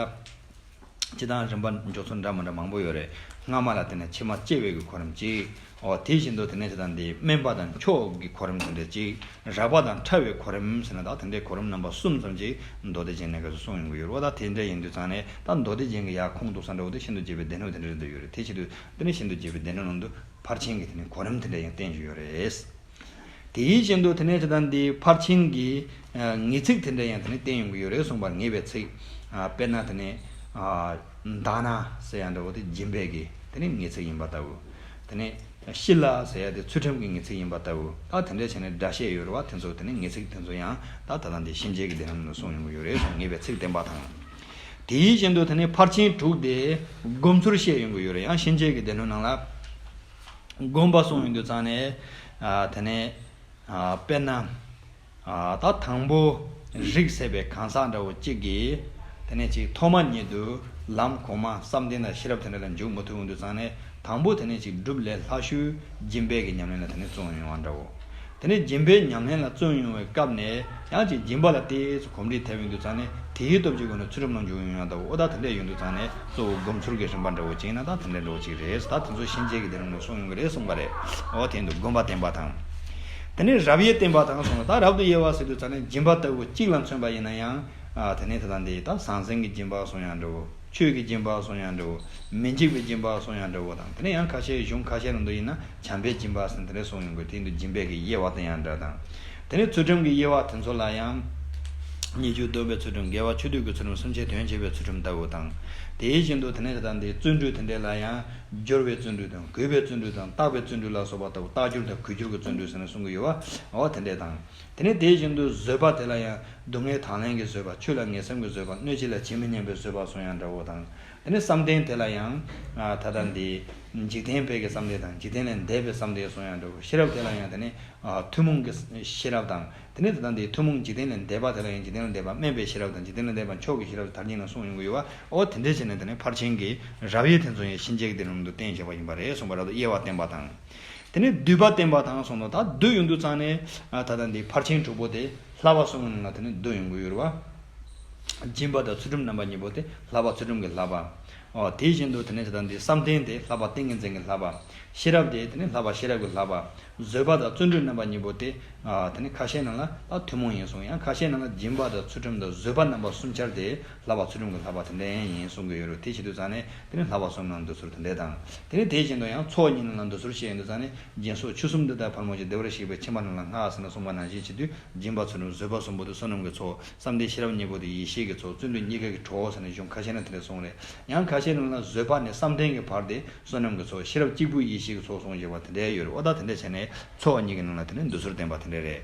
སྤྱི་དང་རིམ་པ་འཇོག་ཚུལ་འདྲ་མི་འདྲ་མང་པོ་ཡོད་རེད། སྔ་མ་ལ་བརྟེན་ནས་ཕྱི་མ་སྐྱེ་བའི་གི་གོ་རིམ་གཅིག། འོ་དེ་བཞིན་དུ་དེ་ནས་ཞེ་སྡང་འདི་དམན་པ་དང་མཆོག་གི་གོ་རིམ་དེ་འདྲ་གཅིག། རགས་པ་དང་ཕྲ་བའི་གོ་རིམ་ཟེར་ན་ད་དེ་འདྲའི་གོ་རིམ་རྣམ་པ་གསུམ་ཙམ་ཅིག་མདོ་སྡེ་རྒྱན་ནས་ག་ཚོད་གསུངས་ཡོང་གི་ཡོད་རེད་བ། ད་དེ་འདྲ་ཡིན་དུས་ཙང་ནས་ད་མདོ་སྡེ་རྒྱན་གྱི་ཡར་ཁུངས་གཏུགས་ས་འདྲ་བོ་དེ་ཤིན་ཏུ་རྒྱས་པའི་སྡེ་སྣོད་དེ་འདྲ་རེད་འདུག་ཡོད་རེད། དེ་བྱེད་དུས་དེ་ནས་ཤིན་ཏུ་རྒྱས་པའི་སྡེ་སྣོད་ནང་དུ་ཕར་ཕྱིན་གྱི་དེ་ནས་གོ་རིམ་དེ་འདྲ་ཡང་བསྟན་བཞིན་ཡོད་རེད། དེའི་བཞིན་དུ་དེ་ནས་ཞེ་སྡང་འདི་ཕར་ཕྱིན་གྱི་ངེས་ཚིག་དེ་འདྲ་ཡང་དེ་ནས་བསྟན་ཡོང་གི་ཡོད་རེད་གསུངས་པར་ངེས་པའི་ཚིག། དཔེར་ན་དེ་ནས་དྷ་ན་ཟེར་ཡ་འདྲ་བོ་དེ་སྦྱིན་པའི་གི་དེ་ནས་ངེས་ཚིག་ཡིན་པ་ལྟ་བུ། དེ་ནས་ཤི་ལ་ཟེར་ཡ་དེ་ཚུལ་ཁྲིམས་ཀྱི་ངེས་ཚིག་ཡིན་པ་ལྟ་བུ། ད་དེ་འདྲ་བྱས་ནས་སྒྲ་བཤད་ཡོད་རེད་བ། དེ་ཚོ་དེ་ནས་ངེས་ཚིག་དེ་ཚོ་ཡང་ད་ད་ལྟ་འདི་གཤིན་རྗེ་གི་སྡེ་སྣོད་ནང་གསུངས་ཡོང་གི་ཡོད་རེད་གསུངས་ངེས་པའི་ཚིག་བསྟན་པ་དང་། དེའི་བཞིན་དུ་དེ་ནས་ཕར་ཕྱིན་དྲུག་དེ་སྒོམ་ཚུལ་བཤད་ཡོང་གི་ཡོད་རེད། ཡང་གཤིན་རྗེ་གི་སྡེ་སྣོད་ནང་ལ། སྒོམ་པ་གསུངས་ཡོང་དུས་ཙང་ནས། དེ་ནས་དཔེར་ན། ད་དང་པོ་རིགས་སད་པའི་གང་ཟག་འདྲ་བོ་གཅིག་གིས། དེ་ནས་ཅིག་ཐོག་མ་ཉིད་དུ་ལམ་གོང་མ་བསམ་གཏན་དང་ཤེས་རབ་དེ་འདྲ་ལ་འཇུག་མི་ཐུབ་ཡོང་དུས་ཙང་ནས་དང་པོ་དེ་ནས་ཅིག་སྒྲུབ་ལས་སླ་ཤོས་སྦྱིན་པའི་གི་ཉམས་ལེན་ལ་དེ་ནས་བརྩོན་ཡོང་བ་འདྲ་བོ། དེ་ནས་སྦྱིན་པའི་ཉམས་ལེན་ལ་བརྩོན་ཡོང་བའི་སྐབས་ནས་ཡང་ཅིག་སྦྱིན་པ་ལ་ཏོག་ཙམ་གོམས་འདྲིས་ཐེབས་ཡོང་དུས་ཙང་ནས་དེའི་སྟོབས་ཀྱི་སྒོ་ནས་ཚུལ་ཁྲིམས་ལ་འཇུག་ཡོང་ཡང་འདྲ་བོ། ཨོ་ད་དེ་འདྲ་ཡོང་དུས་ཙང་ནས་གཙོ་བོ་སྒོམ་ཚུལ་གྱི་རིམ་པ་འདྲ་བོ་བྱས་ན་ད་དེ་འདྲ་འདྲ་བོ་ཅིག་རེད། ད་དེ་ཚོ་གཤིན་རྗེ་གི་སྡེ་སྣོད་ནས་གསུངས་ཡོང་གི་རེད་གསུངས་པ་རེད། ཨོ་དེ་འདུག་སྒོམ་པ་བསྟན་པ་དང་། དེ་ནས་རབ་དབྱེ་བསྟན་པ་དང་གསུངས་ལ། ད་རབ་ཏུ་དབྱེ་བ་ཟེར་དུས་ཙང་ནས་སྦྱིན་པ་ལྟ་བུ་གཅིག་ལ་མཚོན་པ་ཡིན་ན་ཡང་། དེ་ནས་ད་ལྟ་འདི་ད་ཟང་ཟིང་གི་སྦྱིན་པ་གསུང་ཡང་འདྲ་བོ། ཆོས་ཀྱི་སྦྱིན་པ་གསུང་ཡང་འདྲ་བོ། མི་འཇིགས་པའི་སྦྱིན་པ་གསུང་ཡང་འདྲ་བོ་དང་། དེ་ནས་ཡང་ཁ་ཤས་གཞུང་ཁ་ཤས་ནང་དུ་ཡིན་ན་བྱམས་པའི་སྦྱིན་པ་ཟེར་དེ་འདྲ་གསུངས་ཡོང་གི། དེ་འདུག་སྦྱིན་པའི་གི་དབྱེ་བ་བསྟན་ཡང་འདྲ་དང་། དེ་ནས་ཚུལ་ཁྲིམས་ཀྱི་དབྱེ་བ་དེ་ཚོ་ལ་ཡང་། ཉེས་སྤྱོད་སྡོམ་པའི་ཚུལ་ཁྲིམས། དགེ་བ་ཆོས་སྡུད་ཀྱི་ཚུལ་ཁྲིམས། སེམས་ཅན་དོན་བྱེད་པའི་ཚུལ་ཁྲིམས་ལྟ་བུ་དང་། དེའི་བཞིན་དུ་དེ་ནས་ད་ལྟ་འདི་བརྩོན་འགྲུས་དེ་འདྲ་ལ་ཡང་། སྦྱོར་བའི་བརྩོན་འགྲུས་དང་གུས་པའི་བརྩོན་འགྲུས་དང་། རྟག་པའི་བརྩོན་འགྲུས་ལ་སོགས་པ་ལྟ་བུ། རྟག་སྦྱོར་དང་གུས་སྦྱོར་གྱི་བརྩོན་འགྲུས་ཟེར་ནས་གསུང་གི་ཡོད་པ། འོ་དེ་འདྲས་དང་། དེ་ནས་དེ་བཞིན་དུ་བཟོད་པ་དེ་ལ་ཡང་སྡུག་བསྔལ་དང་ལེན་གྱི་བཟོད་པ། ཆོས་ལ་ངེས་སེམས་ཀྱི་བཟོད་པ། གནོད་བྱེད་ལ་ཇི་མི་སྙམ་པའི་བཟོད་པ་གསུང་ཡང་འདྲ་བོ་དང་། དེ་ནས་བསམ་གཏན་དེ་ལ་ཡང་། ད་ལྟ་འདི། འཇིག་རྟེན་པའི་གི་བསམ་གཏན་དང་འཇིག་རྟེན་ལས་འདས་པའི་བསམ་གཏན་གསུང་ཡང་འདྲ་བོ། ཤེས་རབ་དེ་ལ་ཡང་དེ་ནས། ཐུན་མོང་གི་ཤེས་རབ་དང་། དེ་ནས་ད་ལྟ་འདི་ཐུན་མོང་འཇིག་རྟེན་ལས་འདས་པ་དེ་ལ་ཡང་འཇིག་རྟེན་ལས་འདས་པ་དམན་པའི་ཤེས་རབ་དང་འཇིག་རྟེན་ལས་འདས་པ་མཆོག་གི་ཤེས་རབ་དེ་དག་གཉིས་ལ་གསུང་ཡོང་གི་ཡོད་པ། འོ་དེ་འདྲས་བྱས་ནས་དེ་ནས་ཕར་ཕྱིན་གྱི་རབ་དབྱེ་དེ་ཚོ་ཡང་གཤིན་རྗེ་གི་སྡེ་སྣོད་དུ་བསྟན་བཞག་པ་ཡིན་པ་རེད་གསུངས་པ་རེད། དབྱེ་བ་བསྟན་པ་དང་། དེ་ནས་བསྡུས་པ་བསྟན་པ་དང་གསུངས་ནོ། ད་བསྡུས་ཡོང་དུས་ཙང་ནས་ད་ལྟ་འདི་ཕར་ཕྱིན་དྲུག་པོ་དེ་བསླབ་པ་གསུམ་གྱི་ནང་ལ་དེ་ནས་བསྡུས་ཡོང་གི་ཡོད་རེད་བ། སྦྱིན་པ་དང་ཚུལ་ཁྲིམས་རྣམ་པ་གཉིས་པོ་དེ་བསླབ་པ་ཚུལ་ཁྲིམས་ཀྱི་བསླབ་པ། ཨོ་དེ་བཞིན་དུ་དེ་ནས་ད་ལྟ་འདི་བསམ་གཏན་དེ་ལྷག་པ་ཏིང་ངེ་འཛིན་གྱི་ལྷག་པ། ཤེས་རབ་དེ་དེ་ནས་ལྷག་པ་ཤེས་རབ་ཀྱི་ལྷག་པ། བཟོད་པ་དང་བརྩོན་འགྲུས་རྣམ་པ་གཉིས་པོ་དེ། ཨ་དེ་ནས་ཁ་ཤས་ནང་ལ་ད་ཐུན་མོང་ཡིན་གསུངས། ཡང་ཁ་ཤས་ནང་ལ་སྦྱིན་པ་དང་ཚུལ་ཁྲིམས་དང་བཟོད་པ་རྣམ་པ་གསུམ་ཆར་དེ་ལྷག་པ་ཚུལ་ཁྲིམས་ཀྱི་ལྷག་པ་དེ་འདྲ་ཡིན་གསུང་གི་ཡོད་རེད། དེ་བྱེད་དུས་ཙང་ནས་དེ་ནས་ལྷག་པ་གསུམ་ནང་འདུ་ཚུལ་དེ་འདྲ་དང་། དེ་ནས་དེ་བཞིན་དུ་ཡང་ཚོགས་གཉིས་ནང་ལ་འདུ་ཚུལ་བཤད་ཡོང་དུས་ཙང་ནས་སྦྱིན་སོགས་ཆོས་གསུམ་འདི་དག་ཕལ་མོ་ཆེ་བདེ་བར་གཤེགས་པའི་ཕྱིན་པ་རྣམས་ལ་བསྔགས་ཟེར་ནས་གསུངས་པ་ནང་བཞིན་བྱེད་དུས། སྦྱིན་པ་ཚུལ་ཁྲིམས་བཟོད་པ་གསུམ་པོ་དེ་བསོད་ནམས་ཀྱི་ཚོགས། བསམ་གཏན་ཤེས་རབ་གཉིས་པོ་དེ་ཡེ་ཤེས་ཀྱི་ཚོགས། བརྩོན་འགྲུས་གཉིས་ཀ་གི་གྲོགས་ཟེར་ནས་གཞུང་ཁ་ཤས་ན་དེ་འདྲ་གསུངས་རེད། ཡང་ཁ་ཤས་ནང་ལ་བཟོད་པ་ནས་བསམ་གཏན་གྱི་བར་དེ་བསོད་ནམས་ཀྱི་ཚོགས། ཤེས་རབ་གཅིག་པུ་ཡེ་ཤེས་ཀྱི་ཚོགས་གསུངས་བཞག་པ་དེ་འདྲ་ཡོད་རེད། ཨོ་ད་དེ་འདྲ་བྱས་ནས་ཚོགས་གཉིས་ཀྱི་ནང་ལ་དེ་ནས་འདུ་ཚུལ་བསྟན་པ་དེ་འདྲ་རེད།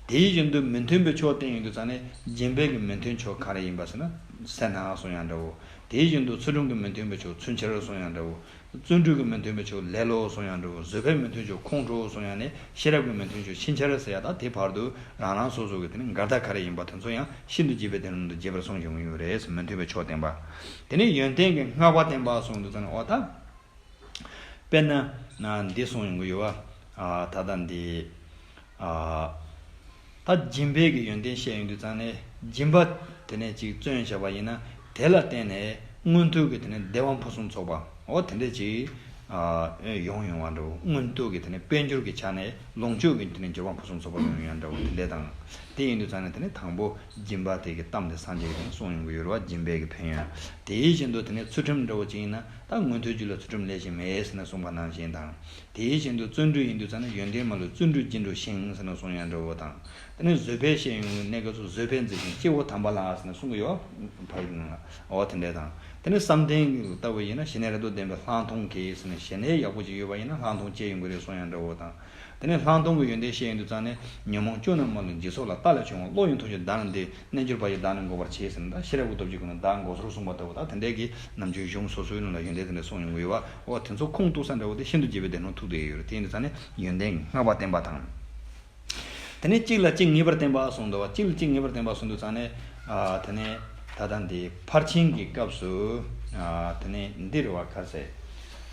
དེ་བཞིན་དུ་མི་མཐུན་པའི་ཕྱོགས་བསྟན་ཡོང་དུས་ཙང་ནས་སྦྱིན་པའི་གི་མི་མཐུན་ཕྱོགས་ག་རེ་ཡིན་པ་ཟེར་ན་སེར་སྣ་གསུངས་ཡང་འདྲ་བོ། དེ་བཞིན་དུ་ཚུལ་ཁྲིམས་ཀྱི་མི་མཐུན་པའི་ཕྱོགས་ཚུན་ཆད་གསུངས་ཡང་འདྲ་བོ། བརྩོན་འགྲུས་ཀྱི་མི་མཐུན་པའི་ཕྱོགས་ལེ་ལོ་གསུངས་ཡང་འདྲ་བོ། བཟོད་པའི་མི་མཐུན་ཕྱོགས་ཁོང་ཁྲོ་གསུངས་ཡང་ནས། ཤེས་རབ་ཀྱི་མི་མཐུན་ཕྱོགས་ཕྱིན་ཆད་ཟེར་ཡ། ད་དེ་བར་དུ་རང་རང་སོ་སོ་གི་དེ་ནི་འགལ་ཟླ་ག་རེ་ཡིན་པ་དེ་ཚོ་ཡང་ཤིན་ཏུ་རྒྱས་པའི་སྡེ་སྣོད་དུ་རྒྱས་པར་གསུངས་བཞག་ཡོད་རེད། མི་མཐུན་པའི་ཕྱོགས་བསྟན་པ། དེ་ནས་ཡོན་ཏན་གྱི་བསྔགས་པ་བསྟན་པ་གསུངས་དུས་ཙང་ནས་ཨོ་ད། དཔེར་ན་ན་འདི་གསུངས་ཡོང་གི་ཡོད་བ། ཨ་ད་ལྟ་འདི། ཨ་ད་སྦྱིན་པའི་གི་ཡོན་ཏན་བཤད་ཡོང་དུས་ཙང་ནས་སྦྱིན་པ་དེ་ནས་ཅིག་བརྩོན་བྱས་པ་ཡིན་ན་དེ་ལ་བརྟེན་ནས་མངོན་མཐོ་གི་དེ་ནས་བདེ་བ་ཕུན་སུམ་ཚོགས་པ་འོ་དེ་འདྲ་ཅིག་ཨ་ཡོང་ཡོང་བ་འདྲ་བོ། མངོན་མཐོ་གི་དེ་ནས་དཔལ་འབྱོར་གྱི་ཆ་ནས་ལོངས་སྤྱོད་ཀྱི་དེ་ནས་འབྱོར་བ་ཕུན་སུམ་ཚོགས་པ་ཡོང་ཡོང་འདྲ་བོ་དེ་འདྲ་དང་། དེ་ཡིན་དུས་ཙང་ནས་དེ་ནས་དང་པོ་སྦྱིན་པ་དེ་གི་གཏམ་དེ་སངས་རྒྱས་ཀྱིས་གསུངས་ཡོང་གི་ཡོད་རེད་བ། སྦྱིན་པའི་གི་ཕན་ཡོན། དེ་བཞིན་དུ་དེ་ནས་ཚུལ་ཁྲིམས་འདྲ་བོ་ཅིག་ཡིན་ན་ད་མངོན་མཐོའི་རྒྱུ་ལ་ཚུལ་ཁྲིམས་ལས་གཞན་མེད་ཟེར་ནས་གསུངས་པ་ནང་བཞིན་དང་། དེ་བཞིན་དུ་བརྩོན་འགྲུས་ཡིན་དུས་ཙང་ནས་ཡོན་ཏན་མ་ལུས་བརྩོན་འགྲུས་ཀྱིས་འགྲུབ་ཤིང་ཟེར་ནས་གསུངས་ཡང་འདྲ་བོ་དང་། དེ་ནས་བཟོད་པའི་བཤད་ཡོང་གི་གནས་སྐབས་སུ་བཟོད་པས་མཛེས་ཤིང་སྐྱེ་བོ་དམ་པ་ལ་ཟེར་ནས་གསུང་གི་ཡོད་བ། ཕ་ཡི་ནང་ལ་འོ་དེ་འདྲ་དང་། དེ་ནས་བསམ་གཏན་ལྟ་བུ་ཡིན་ན་ཞི་གནས་རབ་ཏུ་ལྡན་པའི་ལྷག་མཐོང་གིས་ཟེར་ནས་ཞི་གནས་ཡག་པོ་ཅིག་ཡོད་པ་ཡིན་ན་ལྷག་མཐོང་སྐྱེ་ཡོང་གི་རེད་གསུངས་ཡང་འདྲ་བོ་དང་། དེ་ནས་ལྷག་མཐོང་གི་ཡོན་ཏན་བཤད་ཡོང་དུས་ཙང་ནས་ཉོན་མོངས་སྐྱོན་རྣམས་མ་ལུས་འཇིག་ཚོགས་ལ་རྟག་ལས་བྱུང་བ། བློ་ཡི་མཐོང་ཆོས་བདག་ནི་འདི། རྣལ་འབྱོར་པ་ཡིས་བདག་ནི་འགོག་པར་བྱེད་ཟེར་ནས་ད་ཤེས་རབ་ཀྱི་སྟོབས་ཀྱིས་ཁོ་ན་བདག་འགོག་ཚུལ་གསུངས་པ་ལྟ་བུ་དང་དེ་འདྲའི་གི་ནམ་རྒྱུན་གཞུང་སོ་སོའི་ནང་ལ་ཡོན་ཏན་དེ་འདྲ་གསུངས་ཡོང་གི་ཡོད་བ། འོ་དེ་ཚོ་ཁུངས་གཏུགས་ས་འདྲ་བོ་དེ་ཤིན་ཏུ་རྒྱས་པའི་སྡེ་སྣོད་ཐུག་བསྡད་ཡོད་རེད། དེ་ཡིན་དུས་ཙང་ནས་ཡོན་ཏན་བསྔགས་པ་བསྟན་པ་དང་། དེ་ནས་གཅིག་ལ་གཅིག་ངེས་པར་བསྟན་པ་གསུངས་འདུག་བ། གཅིག་ལ་གཅིག་ངེས་པར་བསྟན་པ་གསུངས་དུས་ཙང་ནས། ཨ་དེ་ནས་ད་ལྟ་འདི་ཕར་ཕྱིན་གྱི་སྐབས་སུ། ཨ་དེ་ནས་འདི་རེད་བ། ཁ་ཟས་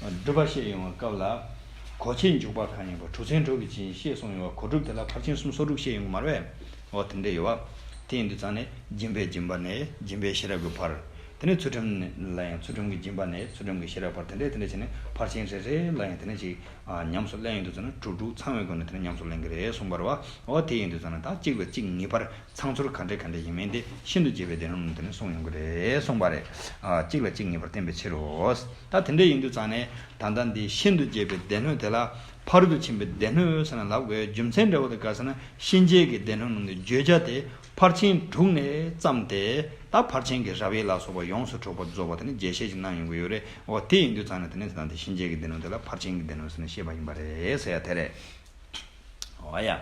སྒྲུབ་པ་བཤད་ཡོང་བའི་སྐབས་ལ། གོ་ཆའི་འཇུག་པ་གང་ཡིན་པ་གྲུབ་ཚན་དྲུག་གི་རྐྱེན་བཤད་གསུངས་ཡོད་བ། གོ་སྒྲུབ་དེ་ལ་ཕར་ཕྱིན་སུམ་ཅུ་སོ་དྲུག་བཤད་ཡོང་གི་མ་རེད་པས། འོ་དེ་འདྲ་ཡོད་བ། དེ་ཡིན་དུས་ཙང་ནས་སྦྱིན་པའི་སྦྱིན་པ་ནས་སྦྱིན་པའི་ཤེས་རབ་ཀྱི་བར། དེ་ནས་ཚུལ་ཁྲིམས་ལ་ཡང་ཚུལ་ཁྲིམས་ཀྱི་སྦྱིན་པ་ནས་ཚུལ་ཁྲིམས་ཀྱི་ཤེས་རབ་བར་དེ་འདྲ་དེ་འདྲ་བྱས་ནས་ཕར་ཕྱིན་རེ་རེ་ལ་ཡང་དེ་འདྲ་ཅིག་ཨ་ཉམས་སུ་ལེན་ཡོང་དུས་ཙམ་ན་གྲུབ་དྲུག་ཚང་བའི་སྒོ་ནས་དེ་ནས་ཉམས་སུ་ལེན་གྱི་རེད་གསུངས་པ་རེད་བ། འོ་དེ་ཡིན་དུས་ཙམ་ན་ད་གཅིག་ལ་གཅིག་ངེས་པར་ཚང་ཚུལ་ག་འདྲ་ག་འདྲ་ཡིན་མིན་དེ་ཤིན་ཏུ་རྒྱས་པའི་སྡེ་སྣོད་ནང་དེ་ནས་གསུངས་ཡོང་གི་རེད་གསུངས་པ་རེད། ཨ་གཅིག་ལ་གཅིག་ངེས་པར་བསྟན་པའི་ཕྱིར་རོ། ད་དེ་འདྲ་ཡིན་དུས་ཙང་ནས་ད་ལྟ་འདི་ཤིན་ཏུ་རྒྱས་པའི་སྡེ་སྣོད་དེ་ལ་ཕ་རོལ་ཏུ་ཕྱིན་པའི་སྡེ་སྣོད་ཟེར་ནས་ལབ་དགོས་རྒྱུ་མཚན་འདྲ་བོ་དེ་ག་ཟེར་ན་གཤིན་རྗེ་གི་སྡེ་སྣོད་ནང་དུ་བརྗོད་བྱ་དེ་ཕར་ཕྱིན་དྲུག་ནས་བརྩམས་ཏེ། ད་ཕར་ཕྱིན་གྱི་རབ་དབྱེ་ལ་སོགས་པ་ཡོངས་སུ་གྲུབ་པ་རྫོགས་པ་དེ་ནི་རྒྱས་བཤད་ཅིག་གནང་ཡོང་གི་ཡོད་རེད། འོ་དེ་ཡིན་དུས་ཙང་ནས་དེ་ནས་ད་འདི་གཤིན་རྗེ་གི་སྡེ་སྣོད་དེ་ལ་ཕར་ཕྱིན་གྱི་སྡེ་སྣོད་ཟེར་ནས་བཤད་པ་ཡིན་པ་རེད་ཟེར་ཡ་དེ་རེད། འོ་ཡ།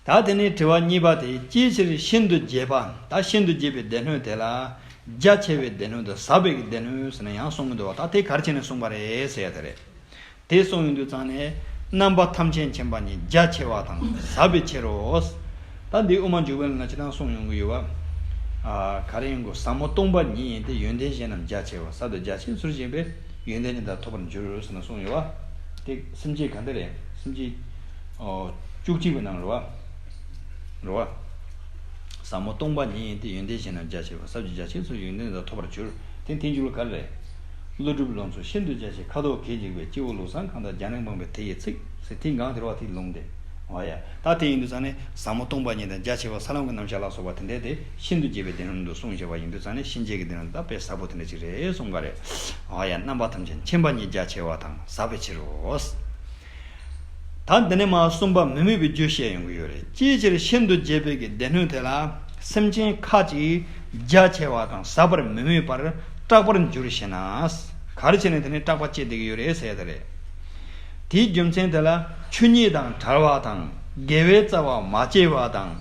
ད་དེ་ནས་དྲི་བ་གཉིས་པ་དེ། ཅིའི་ཕྱིར་ཤིན་ཏུ་རྒྱས་པ། ད་ཤིན་ཏུ་རྒྱས་པའི་སྡེ་སྣོད་དེ་ལ་རྒྱ་ཆེ་བའི་སྡེ་སྣོད་དང་ཟབ་པའི་སྡེ་སྣོད་ཟེར་ནས་ཡང་གསུང་གི་འདུག་བ། ད་དེ་ག་རེ་བྱས་ནས་གསུངས་པ་རེད་ཟེར་ཡ་དེ་རེད། དེ་གསུངས་ཡོང་དུས་ཙང་ནས། རྣམ་པ་ཐམས་ཅད་མཁྱེན་པ་ཉིད་རྒྱ་ཆེ་བ་དང་ཟབ་པའི་ཕྱིར་རོ། ད་འདི་དབུ་མ་འཇུག་པའི་ནང་ལ་ཅི་ལྟར་གསུངས་ཡོང་གི་ཡོད་བ། ཨ་ག་རེ་ཡིན་དགོས། ཟབ་མོ་སྟོང་པ་ཉིད་ཡིན་ཏེ། ཡོན་ཏན་གཞན་རྣམས་རྒྱ་ཆེ་བ། ཟབ་ཏུ་རྒྱ་ཆེ་ཚུལ་བཞིན་པས། ཡོན་ཏན་གཞན་དག་ཐོབ་པར་འགྱུར་ཟེར་ནས་གསུངས་ཡོད་བ། དེ་སེམས་བསྐྱེད་ག་འདྲ་རེད། སེམས་བསྐྱེད་ཨོ་བཅུ་གཅིག་པའི་ནང་རེད་བ། རེད་བ། ཟབ་མོ་སྟོང་པ་ཉིད་ཡིན་ཏེ། ཡོན་ཏན་གཞན་རྣམས་རྒྱ་ཆེ་བ། ཟབ་ཅིང་རྒྱ་ཆེ་ཚུལ་བཞིན་ཡོན་ཏན་དག་ཐོབ་པར་འགྱུར། དེ་དེའི་མཇུག་ལ་ག་རེ་རེད། ཀླུ་སྒྲུབ་ལུང་ཚུལ་ཤིན་ཏུ་རྒྱ་ཆེ། ཁ་དོག་གད་རྒྱུག་པའི། སྤྱི་བོ་ལུགས་བཟང་གང་དག་རྒྱ་ནག་འབངས་པའི་དེ་ཡི་ཚིག་ཟེར། དེའི་སྒང་དེ་རེད་བ། དེའི་ལུང་དེ། འོ་ཡ། ད་དེ་ཡིན་དུས་ཙང་ནས་ཟབ་མོ་སྟོང་པ་ཉིད་དང་རྒྱ་ཆེ་བ། ས་ལམ་གྱི་རྣམ་གཞག་ལ་སོགས་པ་དེ་འདྲས་དེ་ཤིན་ཏུ་རྒྱས་པའི་སྡེ་སྣོད་དུ་གསུངས་བཞག་པ་ཡིན་དུས་ཙང་ནས་གཤིན་རྗེ་གི་སྡེ་སྣོད་དེ་ད་དཔེ་ཟབ་པོ་དེ་འདྲ་ཅིག་རེད་གསུངས་པ་རེད། འོ་ཡ། རྣམ་པ་ཐམས་ཅད་མཁྱེན་པ་ཉིད་རྒྱ་ཆེ་བ་དང་ཟབ་པའི་ཕྱིར་རོ། ད་འདི་ནས་མར་གསུམ་པ་མི་དམིགས་པའི་རྒྱུ་བཤད་ཡོང་གི་ཡོད་རེད། ཅིའི་ཕྱིར་ཤིན་ཏུ་རྒྱས་པའི་གི་སྡེ་སྣོད་དེ་ལ་སེམས་ཅན་ཁ་ཅིག་རྒྱ་ཆེ་བ་དང་ཟབ་པར་མི་དམིགས་པར་སྐྲག་པར་འགྱུར་ཞེ་ན། ག་རེ་བྱས་ནས་དེ་ནས་སྐྲག་པ་སྐྱེ་བསྡད་ཀྱི་ཡོད་རེད་ཟེར་ཡ་དེ་རེད། དེའི་རྒྱུ་མཚན་དེ་ལ་ཆོས་ཉིད་དང་བྲལ་བ་དང་། དགེ་བའི་རྩ་བ་མ་སྐྱེས་པ་དང་།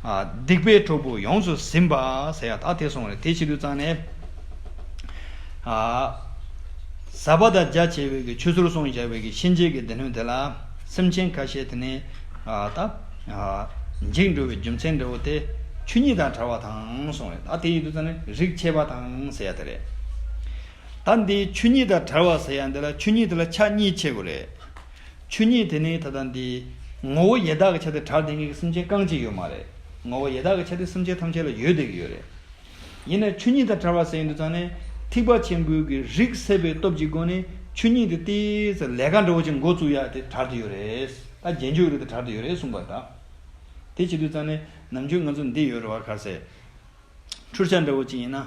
ཨ་སྡིག་པའི་གྲོགས་པོ་ཡོངས་སུ་ཟིན་པ་ཟེར་ཡ་ད་དེ་གསུངས་རེད། དེ་བྱེད་དུས་ཙང་ནས། ཨ་ཟབ་པ་དང་རྒྱ་ཆེ་བའི་གི་ཆོས་ཚུལ་གསུངས་བཞག་པའི་གི་གཤིན་རྗེ་གི་སྡེ་སྣོད་དེ་ལ་སེམས་ཅན་ཁ་ཤས་དེ་ནས་ཨ་ད་ཨ་འཇིག་འགྲོ་བའི་རྒྱུ་མཚན་འདྲ་བོ་དེ་ཆོས་ཉིད་དང་བྲལ་བ་དང་གསུངས་རེད། ད་དེ་ཡིན་དུས་ཙང་ནས་རིགས་ཆད་པ་དང་ཟེར་ཡ་དེ་རེད། ད་འདི་ཆོས་ཉིད་དང་བྲལ་བ་ཟེར་ཡ་འདི་ལ་ཆོས་ཉིད་དེ་ལ་ཆ་གཉིས་ཕྱེ་དགོས་རེད། ཆོས་ཉིད་དེ་ནི་ད་ལྟ་འདི་ངོ་བོ་ཡི་དྭགས་ཀྱི་ཆ་དེ་བྲལ་བསྡད་མཁན་གྱི་སེམས་ཅན་རྐང་གཅིག་ཡོད་མ་རེད། ངོ་བོ་ཡི་དྭགས་ཀྱི་ཆ་དེ་སེམས་ཅན་ཐམས་ཅད་ལ་ཡོད་བསྡད་ཀྱི་ཡོད་རེད། ཡིན་ན་ཆོས་ཉིད་དང་བྲལ་བ་ཟེར་ཡོང་དུས་ཙང་ནས། ཐེག་པ་ཆེན་པོའི་གི་རིགས་སད་པའི་སྟོབས་ཀྱི་སྒོ་ནས་ཆོས་ཉིད་དེ་ཏོག་ཙམ་ལས་ཀ་འདྲ་བོ་ཅིག་འགོ་བཙུགས་ཡ་དེ་དྲག་ཏུ་ཡོད་རེད། ད་རྗེས་འཇུག་རིགས་དེ་དྲག་ཏུ་ཡོད་རེད་གསུངས་པ་ད། དེ་བྱེད་དུས་ཙང་ནས་ནམ་རྒྱུན་ང་ཚོ་འདི་ཡོད་རེད་བ། ག་རེ་ཟེར། འཕྲུལ་ཆས་འདྲ་བོ་ཅིག་ཡིན་ན།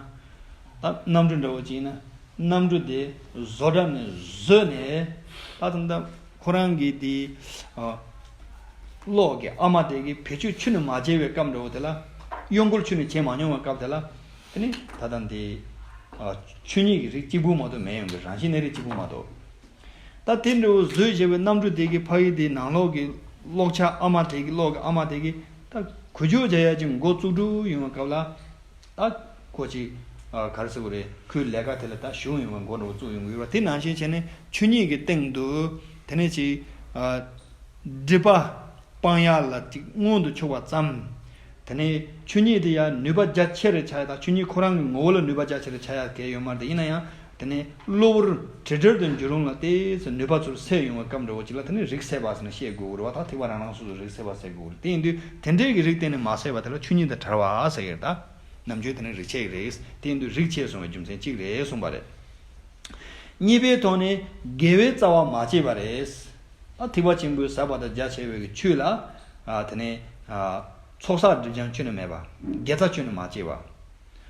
ད་གནམ་གྲུ་འདྲ་བོ་ཅིག་ཡིན་ན། གནམ་གྲུ་དེ་བཟོ་གྲྭ་ནས་བཟོས་ནས། ད་ད་ལྟ་ཁོ་རང་གི་དེ། ཨ། གློག་གི་ཨ་མ་དེ་གིས་བེད་སྤྱོད་ཆུ་ནས་མ་བྱས་པའི་སྐབས་འདྲ་བོ་དེ་ལ། གཡོ་འགུལ་ཆུ་ནས་བྱས་མ་མྱོང་བའི་སྐབས་དེ་ལ། དེ་ནི་ད་ལྟ་འདི། ཨ། ཆོས་ཉིད་ཀྱི་རིགས་གཅིག་པུ་མ་གཏོགས་མེད་ཡོང་གི། རང་བཞིན་གནས་རིགས་གཅིག་པུ་མ་གཏོགས། ད་དེ་འདྲ་བོ་བཟོས་བྱས་པའི་གནམ་གྲུ་དེ་གི་ཕ་གི་དེ་ནང་ལོགས་ཀྱི་གློག་ཆ་ཨ་མ་དེ་གི། གློག་གི་ཨ་མ་དེ་གིས་ད་འགུལ་སྐྱོད་བྱ་ཡ་ཅིག་འགོ་བཙུགས་འགྲོ་ཡོང་བའི་སྐབས་ལ། ད་ཁོ་ཅིག་ཨ། ག་རེ་ཟེར་དགོས་རེད། ཁོའི་ལས་ཀ་དེ་ལ་ད་ཞུགས་ཡོང་བའི་འགོ་འདྲ་བོ་བཙུགས་ཡོང་གི་ཡོད་པ། དེ་ནང་བཞིན་བྱས་ནས་ཆོས་ཉིད་ཀྱི་སྟེང་དུ། དེ་ནས་ཅིག་ཨ། སྒྲིབ་པ་སྤང་ཡ་ལ་ཅིག་མངོན་དུ་ཕྱོགས་པ་ཙམ། དེ་ནས་ཆོས་ཉིད་དེ་ཡང་ནུས་པ་རྒྱ་ཆེ་རུ་ཆགས་ཡ་དང་། ཆོས་ཉིད་ཁོ་རང་གི་ངོ་བོ་ལ་ནུས་པ་རྒྱ་ཆེ་རུ་ཆགས་ཡ་གལ་ཡོད་མ་རེད། ཡིན་ན་ཡང་དེ་ནས་གློ་བུར་དྲི་བྲལ་དུ་འགྱུར་རུང་ལ་ཏོག་ཙམ་ནུས་པ་ཚུར་སད་ཡོང་བའི་སྐབས་འདྲ་བོ་ཅིག་ལ། དེ་ནས་རིགས་སད་པ་ཟེར་ནས་བཤད་དགོས་ཀྱི་རེད་བ། ད་ཐེག་པ་རང་རང་སོ་སོ་རིགས་སད་པ་ཟེར་དགོས་ཀྱི་རེད། དེ་ཡིན་དུས་དེ་འདྲའི་གི་རིགས་གཏན་ནས་མ་སད་པ་དེ་ལ་ཆོས་ཉིད་དང་བྲལ་བ་ཟེར་གྱི་རེད། ད་ནམ་རྒྱུན་དེ་ནི་རིགས་ཆད་ཀྱི་རེད། དེ་ཡིན་དུས་རིགས་ཆད་སོང་བའི་རྒྱུ་མཚན་གཅིག་རེད་གསུངས་པ་རེད། གཉིས་པའི་ཐོག་ནས་དགེ་བའི་རྩ་བ་མ་བཅད་པ་རེད། ད་ཐེག་པ་ཆེན་པོའི་ཟབ་པ་དང་རྒྱ་ཆེ་བའི་ཆོས་ལ། ཨ། དེ་ནས། ཨ། ཚོགས་བསགས་སྒྲིབ་སྦྱང་ཁྱོན་ནས་མེད་པ། དགེ་རྩ་ཁྱོན་ནས་མ་བཅད་པ།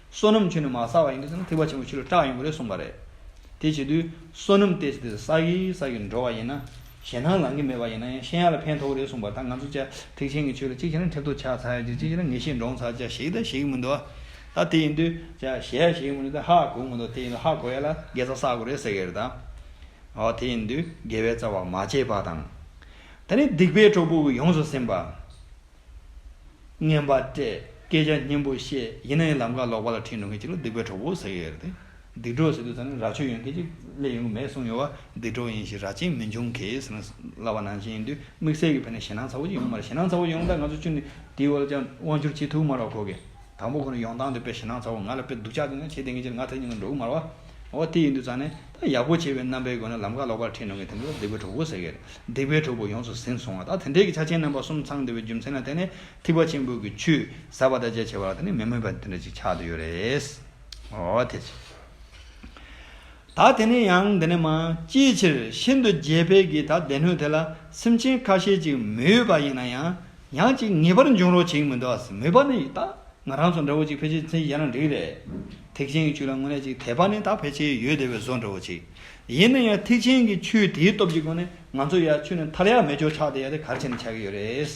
བསོད་ནམས་ཁྱོན་ནས་མ་བསགས་པ་ཡིན་དུས་ཙང་ཐེག་པ་ཆེན་པོའི་ཆོས་ལ་སྐྲག་ཡོང་གི་རེད་གསུངས་པ་རེད། དེ་བྱེད་དུས་བསོད་ནམས་ཏོག་ཙམ་བསགས་ཀྱིན་བསགས་ཀྱིན་འགྲོ་བ་ཡིན་ན། ཞེད་སྣང་ལངས་ཀྱི་མེད་པ་ཡིན་ན་ཡང་ཤེས་ཡ་ལ་ཕན་ཐོགས་ཀྱི་རེད་གསུངས་པ། ད་ང་ཚོ་ཅག་ཐེག་ཆེན་གྱི་ཆོས་ལ་གཅིག་བྱས་ན་ཁྲེགས་ཐུབ་ཆགས་ཚར་ཡ་ཅིག་གཅིག་བྱས་ན་ངེས་ཤེས་འདྲོངས་ཚར་ཅག་ཞེད་ཀྱི་ད་ཞེད་ཀྱི་མི་འདུག་ད་དེ་ཡིན་དུས་ཅག་ཞེད་ཡ་ཞེད་ཀྱི་མི་འདུག་ད་ཧ་གོ་གི་མི་འདུག་དེ་ཡིན་དུས་ཧ་གོ་ཡ་ལ་དགེ་རྩ་བསགས་དགོས་རེད་ཟེར་གྱི་རེད་ད། འོ། དེ་ཡིན་དུས་དགེ་བའི་རྩ་བ་མ་བཅད་པ་དང་། དེ་ནས་སྡིག་པའི་གྲོགས་པོ་ཡོངས་སུ་ཟིན་པ། ངན་པ་སྤྲད། སྐད་ཆ་སྙན་པོ་བཤད། ཡིན་ན་ཡང་ལམ་ཁ་ལོག་པ་ལ་ཁྲིད་འགྲོ་མཁན་ཅིག་ལ་སྡིག་པའི་གྲོགས་པོ་ཟེར་གྱི་ཡོད་རེད་དེ། སྡིག་གྲོགས་ཟེར་དུས་ཙང་ནས་ར་ཆོད་ཡོང་མཁན་ཅིག་སླེབས་ཡོང་གི་མེད་གསུངས་ཡོད་བ། སྡིག་གྲོགས་ཡིན་ཞིང་ར་ཅན་མི་འབྱུང་གི་ཟེར་ནས་ལབ་པ་ནང་བཞིན་ཡིན་དུས། དམིགས་བསལ་གྱི་ཕན་ནས་ཞེད་སྣང་ཚ་བོ་ཅིག་ཡོང་མ་རེད། ཞེད་སྣང་ཚ་བོ་ཡོང་ད་ང་ཚོ་ཁྱོན་ནས་དེའི་འོག་ལ་ཅང་དབང་བསྒྱུར་བྱེད་ཐུབ་མ་རེད་ཁོ་གིས། དང་པོ་ཁོ་ན་ཡོང་སྟངས་དེ་དཔེ་ཞེད་སྣང་ཚ་བོ། ང་ལ་དཔེ་སྡུག་ཅག་དེ་ན་བྱེད་དེ་ངེད་ཅག་ང་ཐེངས་གཉིས་ལ་འགྲོ་གི་མ་རེད་བ། འོ། དེ་ཡིན་དུས་ཙང་ནས་ད་ཡག་པོ་བྱེད་པའི་རྣམ་པའི་སྒོ་ནས་ལམ་ཁ་ལོག་པར་ཁྲིད་འགྲོ་མཁན་དེ་འདྲ་ལ་སྡིག་པའི་གྲོགས་པོ་ཟེར་གྱི་རེད། སྡིག་པའི་གྲོགས་པོ་ཡོངས་སུ་ཟིན་སོང་བ། ད་དེ་འདྲའི་གི་ཆ་རྐྱེན་རྣམ་པ་གསུམ་ཚང་བསྡད་པའི་རྒྱུ་མཚན་ལ་བརྟེན་ནས་ཐེག་པ་ཆེན་པོའི་གི་ཆོས་ཟབ་པ་དང་རྒྱ་ཆེ་བ་ལ་བརྟེན་ནས་མི་མོས་པ་དེ་འདྲ་ཅིག་ཆགས་བསྡད་ཡོད་རེད། འོ། དེ་ཅི། ད་དེ་ནས་ཡང་འདི་ནས་མ། ཅིའི་ཕྱིར་ཤིན་ཏུ་རྒྱས་པའི་གི་ད་སྡེ་སྣོད་དེ་ལ་སེམས་ཅན་ཁ་ཤས་ཅིག་མོས་པ་ཡིན་ན་ཡང་། ཡང་ཅིག་ངེས་པར་འབྱུང་རོགས་བྱེད་ཀྱི་མི་འདུག་ཨ། མོས་པ་ནི་ད་ང་རང་ཚོ་འདྲ་བོ་ཅིག་ཕལ་ཆེར་ཚེ་ཡར་ན་འགྲིག་རེད། ཐེག་ཆེན་གྱི་ཆོས་ལ་དངོས་གནས་ཅིག་དད་པ་ནི་ད་ཕལ་ཆེར་ཡོད་བསྡད་པའི་བཟོ་འདྲ་བོ་ཅིག་ཡིན་ན་ཡང་ཐེག་ཆེན་གྱི་ཆོས་དེའི་སྟོབས་ཀྱི་སྒོ་ནས་ང་ཚོ་ཡར་ཆོས་ནས་ཐར་ཡག་མེད་ཅོག་ཆགས་བསྡད་ཡ་དེ་ག་རེ་བྱས་ནས་ཆགས་ཀྱི་ཡོད་རེད།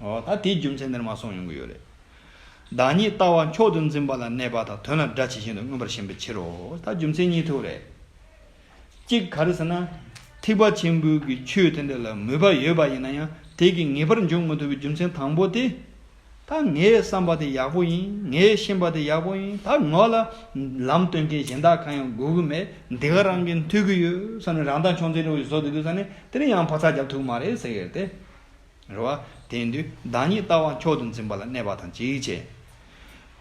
འོ། ད་དེའི་རྒྱུ་མཚན་འདིར་མ་གསུངས་ཡོང་གི་ཡོད་རེད། བདག་ཉིད་ལྟ་བ་མཆོག་ཏུ་འཛིན་པ་ལ་གནས་པ་དང་། དོན་ལ་དགྲ་ཇི་བཞིན་དུ་མངོན་པར་ཞེན་པའི་ཕྱིར་རོ། ད་རྒྱུ་མཚན་གཉིས་ཐུག་རེད། གཅིག་ག་རེ་ཟེར་ན། ཐེག་པ་ཆེན་པོའི་གི་ཆོས་དེ་འདྲ་ལ་མོས་པ་ཡོད་པ་ཡིན་ན་ཡང་། དེ་གི་ངེས་པར་འབྱུང་མི་ཐུབ་པའི་རྒྱུ་མཚན་དང་པོ་དེ། ད་ངའི་བསམ་པ་དེ་ཡག་པོ་ཡིན། ངའི་ཤེས་པ་དེ་ཡག་པོ་ཡིན། ད་ངོ་ལ་ལམ་སྟོན་མཁན་གཞན་དག་གང་ཡང་དགོས་ཀྱི་མེད། འདི་ག་རང་གིས་མཐུན་གྱི་ཡོད་བསམ་ནས་རང་ཐག་ཆོད་ཚད་འདྲ་བོ་ཞིག་བཟོ་བསྡད་དུས་ཙང་ནས་དེ་ནས་ཡང་འཕག་འཚག་རྒྱབ་ཐུབ་ཀྱི་མ་རེད་ཟེར་གྱི་རེད་དེ། རེད་བ། དེ་ཡིན་དུས་བདག་ཉིད་ལྟ་བ་མཆོག་ཏུ་འཛིན་པ་ལ་གནས་པ་དང་གཅིག་བྱས།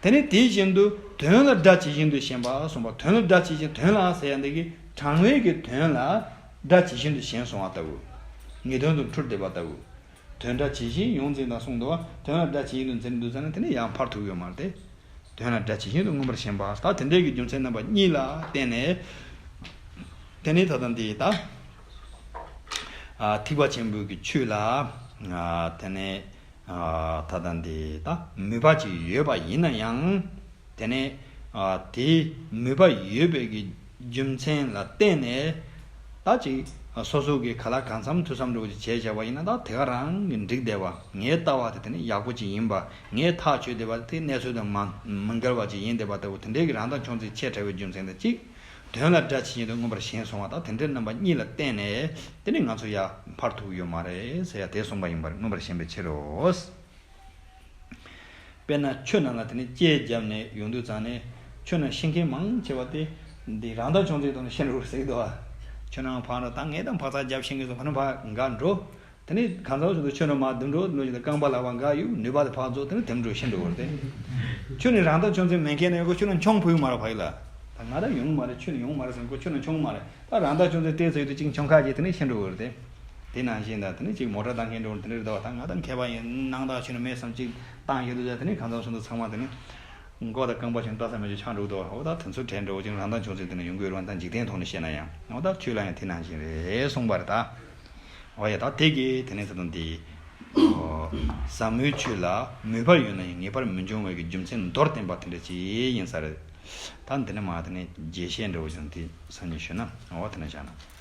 དེ་ནས་དེ་བཞིན་དུ་དོན་ལ་དགྲ་ཇི་བཞིན་དུ་ཞེན་པ་གསུངས་པ། དོན་ལ་དགྲ་ཇི་བཞིན། དོན་ལ་ཟེར་ཡ་འདི་གིས་དྲང་བའི་གི་དོན་ལ་དགྲ་ཇི་བཞིན་དུ་ཞེན་སོང་བ་ལྟ་བུ། ངེས་དོན་དུ་འཁྲུལ་བསྡད་པ་ལྟ་བུ། དོན་དགྲ་ཇི་བཞིན་ཡོངས་འཛིན་དང་གསུངས་འདུག་བ། དོན་ལ་དགྲ་ཇི་བཞིན་དུ་འཛིན་དུས་ཙང་ནས་དེ་ནས་ཡང་ཕར་ཐུག་ཡོད་མ་རེད་དེ། དོན་ལ་དགྲ་ཇི་བཞིན་དུ་མངོན་པར་ཞེན་པ། ད་དེ་འདྲའི་གི་རྒྱུ་མཚན་རྣམ་པ་གཉིས་ལ་བརྟེན་ནས། དེ་ནི་ད་ལྟ་འདི་ད། ཨ། ཐེག་པ་ཆེན་པོའི་གི་ཆོས་ལ། ཨ། དེ་ནི། ཨ། ད་ལྟ་འདི་ད་མོས་པ་ཅིག་ཡོད་པ་ཡིན་ན་ཡང་། དེ་ནི། ཨ། དེ་མོས་པ་ཡོད་པའི་གི་རྒྱུ་མཚན་ལ་བརྟེན་ནས། ད་ཅིག་སོ་སོ་གི་ག་ལ་གང་འཚམ་ཐུགས་བསམ་འདྲ་བོ་ཅིག་བྱས་བཞག་པ་ཡིན་ན། ད་དེ་ག་རང་གི་འགྲིག་བསྡད་པ། ངའི་ལྟ་བ་དེ་དེ་ནི་ཡག་པོ་ཅིག་ཡིན་པ། ངས་ཐག་ཆོད་བསྡད་པ་དེ་གནས་ཚུལ་དང་མ་མི་འགལ་བ་ཅིག་ཡིན་བསྡད་པ་ལྟ་བུ། དེ་འདྲའི་གི་རང་ཐག་ཆོད་ཚད་ཆེ་དྲགས་པའི་རྒྱུ་མཚན་དང་གཅིག་དོན་ལ་དགྲ་ཇི་བཞིན་དུ་མངོན་པར་ཞེན་སོང་བ་དང་། དེ་འདྲའི་རྣམ་པ་གཉིས་ལ་བརྟེན་ནས་དེ་ནི་ང་ཚོ་ཡར་ཕར་ཐུག་ཡོད་མ་རེད་ཟེར་ཡ་དེ་གསུངས་པ་ཡིན་པར་མངོན་པར་ཞེན་པའི་ཕྱིར་རོ། དཔེར་ན་ཆུ་ནང་ལ་དེ་ནི་ལྕེ་བརྒྱབ་ནས་ཡོང་དུས་ཙང་ནས། ཆུ་ནང་ཤི་མཁན་མང་ཆེ་བ་དེ་འདི་རང་ཐག་ཆོད་ཚད་ཐོག་ནས་ཤི་འགྲོ་ཟེར་གི་འདུག་བ། ཆུ་ནང་འཕངས་ར་ད་ངས་ད་འཕག་འཚག་རྒྱབ་ཤི་མཁན་ཚོ་ཁོ་ན་ཕར་འགག་འགྲོ། དེ་ནས་གང་ཟག་སུ་དུ་ཆུ་ནང་མར་བརྡུངས་འགྲོ། ནུ་ཞིག་ད་རྐང་པ་ལག་པ་འགག་ཡོད། ནུས་པ་དེ་ཕར་རྫོགས། དེ་ནས་དེ་འགྲོ་ཤི་འགྲོ་བར་དེ། ཆུ་ནི་རང་ཐག་ཆོད་ཚད་མེད་མཁན་ནས་ཡོང་གི། ཆུ་ནང་མཆོང་ཕོད་ཀྱི་མ་རེད་ཕ་གི་ལ། ད་ང་ད་ཡོང་གི་མ་རེད། ཆུ་ནང་ཡོང་གི་མ་རེད་ཟེར་ཁོ་ཆུ་ནང་མཆོང་གི་མ་རེད། ད་རང་ཐག་ཆོད་ཚད་ཏོག་ཙམ་ཡོད་དུས་གཅིག་མཆོང་ཁ་གྱིས་དེ་ནས་ཤི་འགྲོ་བར་དེ། དེ་ནང་བཞིན་ད་དེ་ནས་གཅིག་མོ་ཊ་བཏང་མཁན་འགྲོ་དེ་འདྲ་རེད་དོ། ད་ང་ད་མཁས་པ་ཡིན། སྣང་དག་ཆུ་ནང་མེད་བསམ་གཅིག་བཏང་ཡོད་དུས་ད་དེ་ནས་གང་ཟག་སུ་དུ་ཚང་མ་དེ་ནས། མགོ་དང་རྐང་པ་ཆུང་ལྟ་ས་མེད་ཅིག་ཆགས་འགྲོ་གི་འདུག་འོ་ད་དེ་ཚོ་བྲལ་འགྲོ་ཅིང་རང་དང་ཕྱོགས་ཚིག་དེ་ནི་ཡོང་གི་ཡོད་རུང་ད་འཇིག་རྟེན་ཐོག་ནས་བཤད་ན་ཡང་འོ་ད་ཆོས་ལ་ཡང་དེ་ནང་བཞིན་རེད་གསུངས་པ་རེད་ད། འོ་ཡ་ད་དེ་གི་དེ་ནས་ཚེ་དང་དེ། ཟབ་མོའི་ཆོས་ལ་མོས་པ་ཡོད་ན་ཡང་ངེས་པར་མི་འབྱུང་བའི་གི་རྒྱུ་མཚན་མདོར་བསྟན་པ་དེ་འདྲ་ཅིག་ཡིན་ས་རེད། ད་འདི་ནས་མ་དེ་ནས་རྒྱས་བཤད་འདྲ་བོ་ཅིག་དེ་སང་ཉིན་ཞུས་ན་འོ་དེ་ནས་བཞག་ན།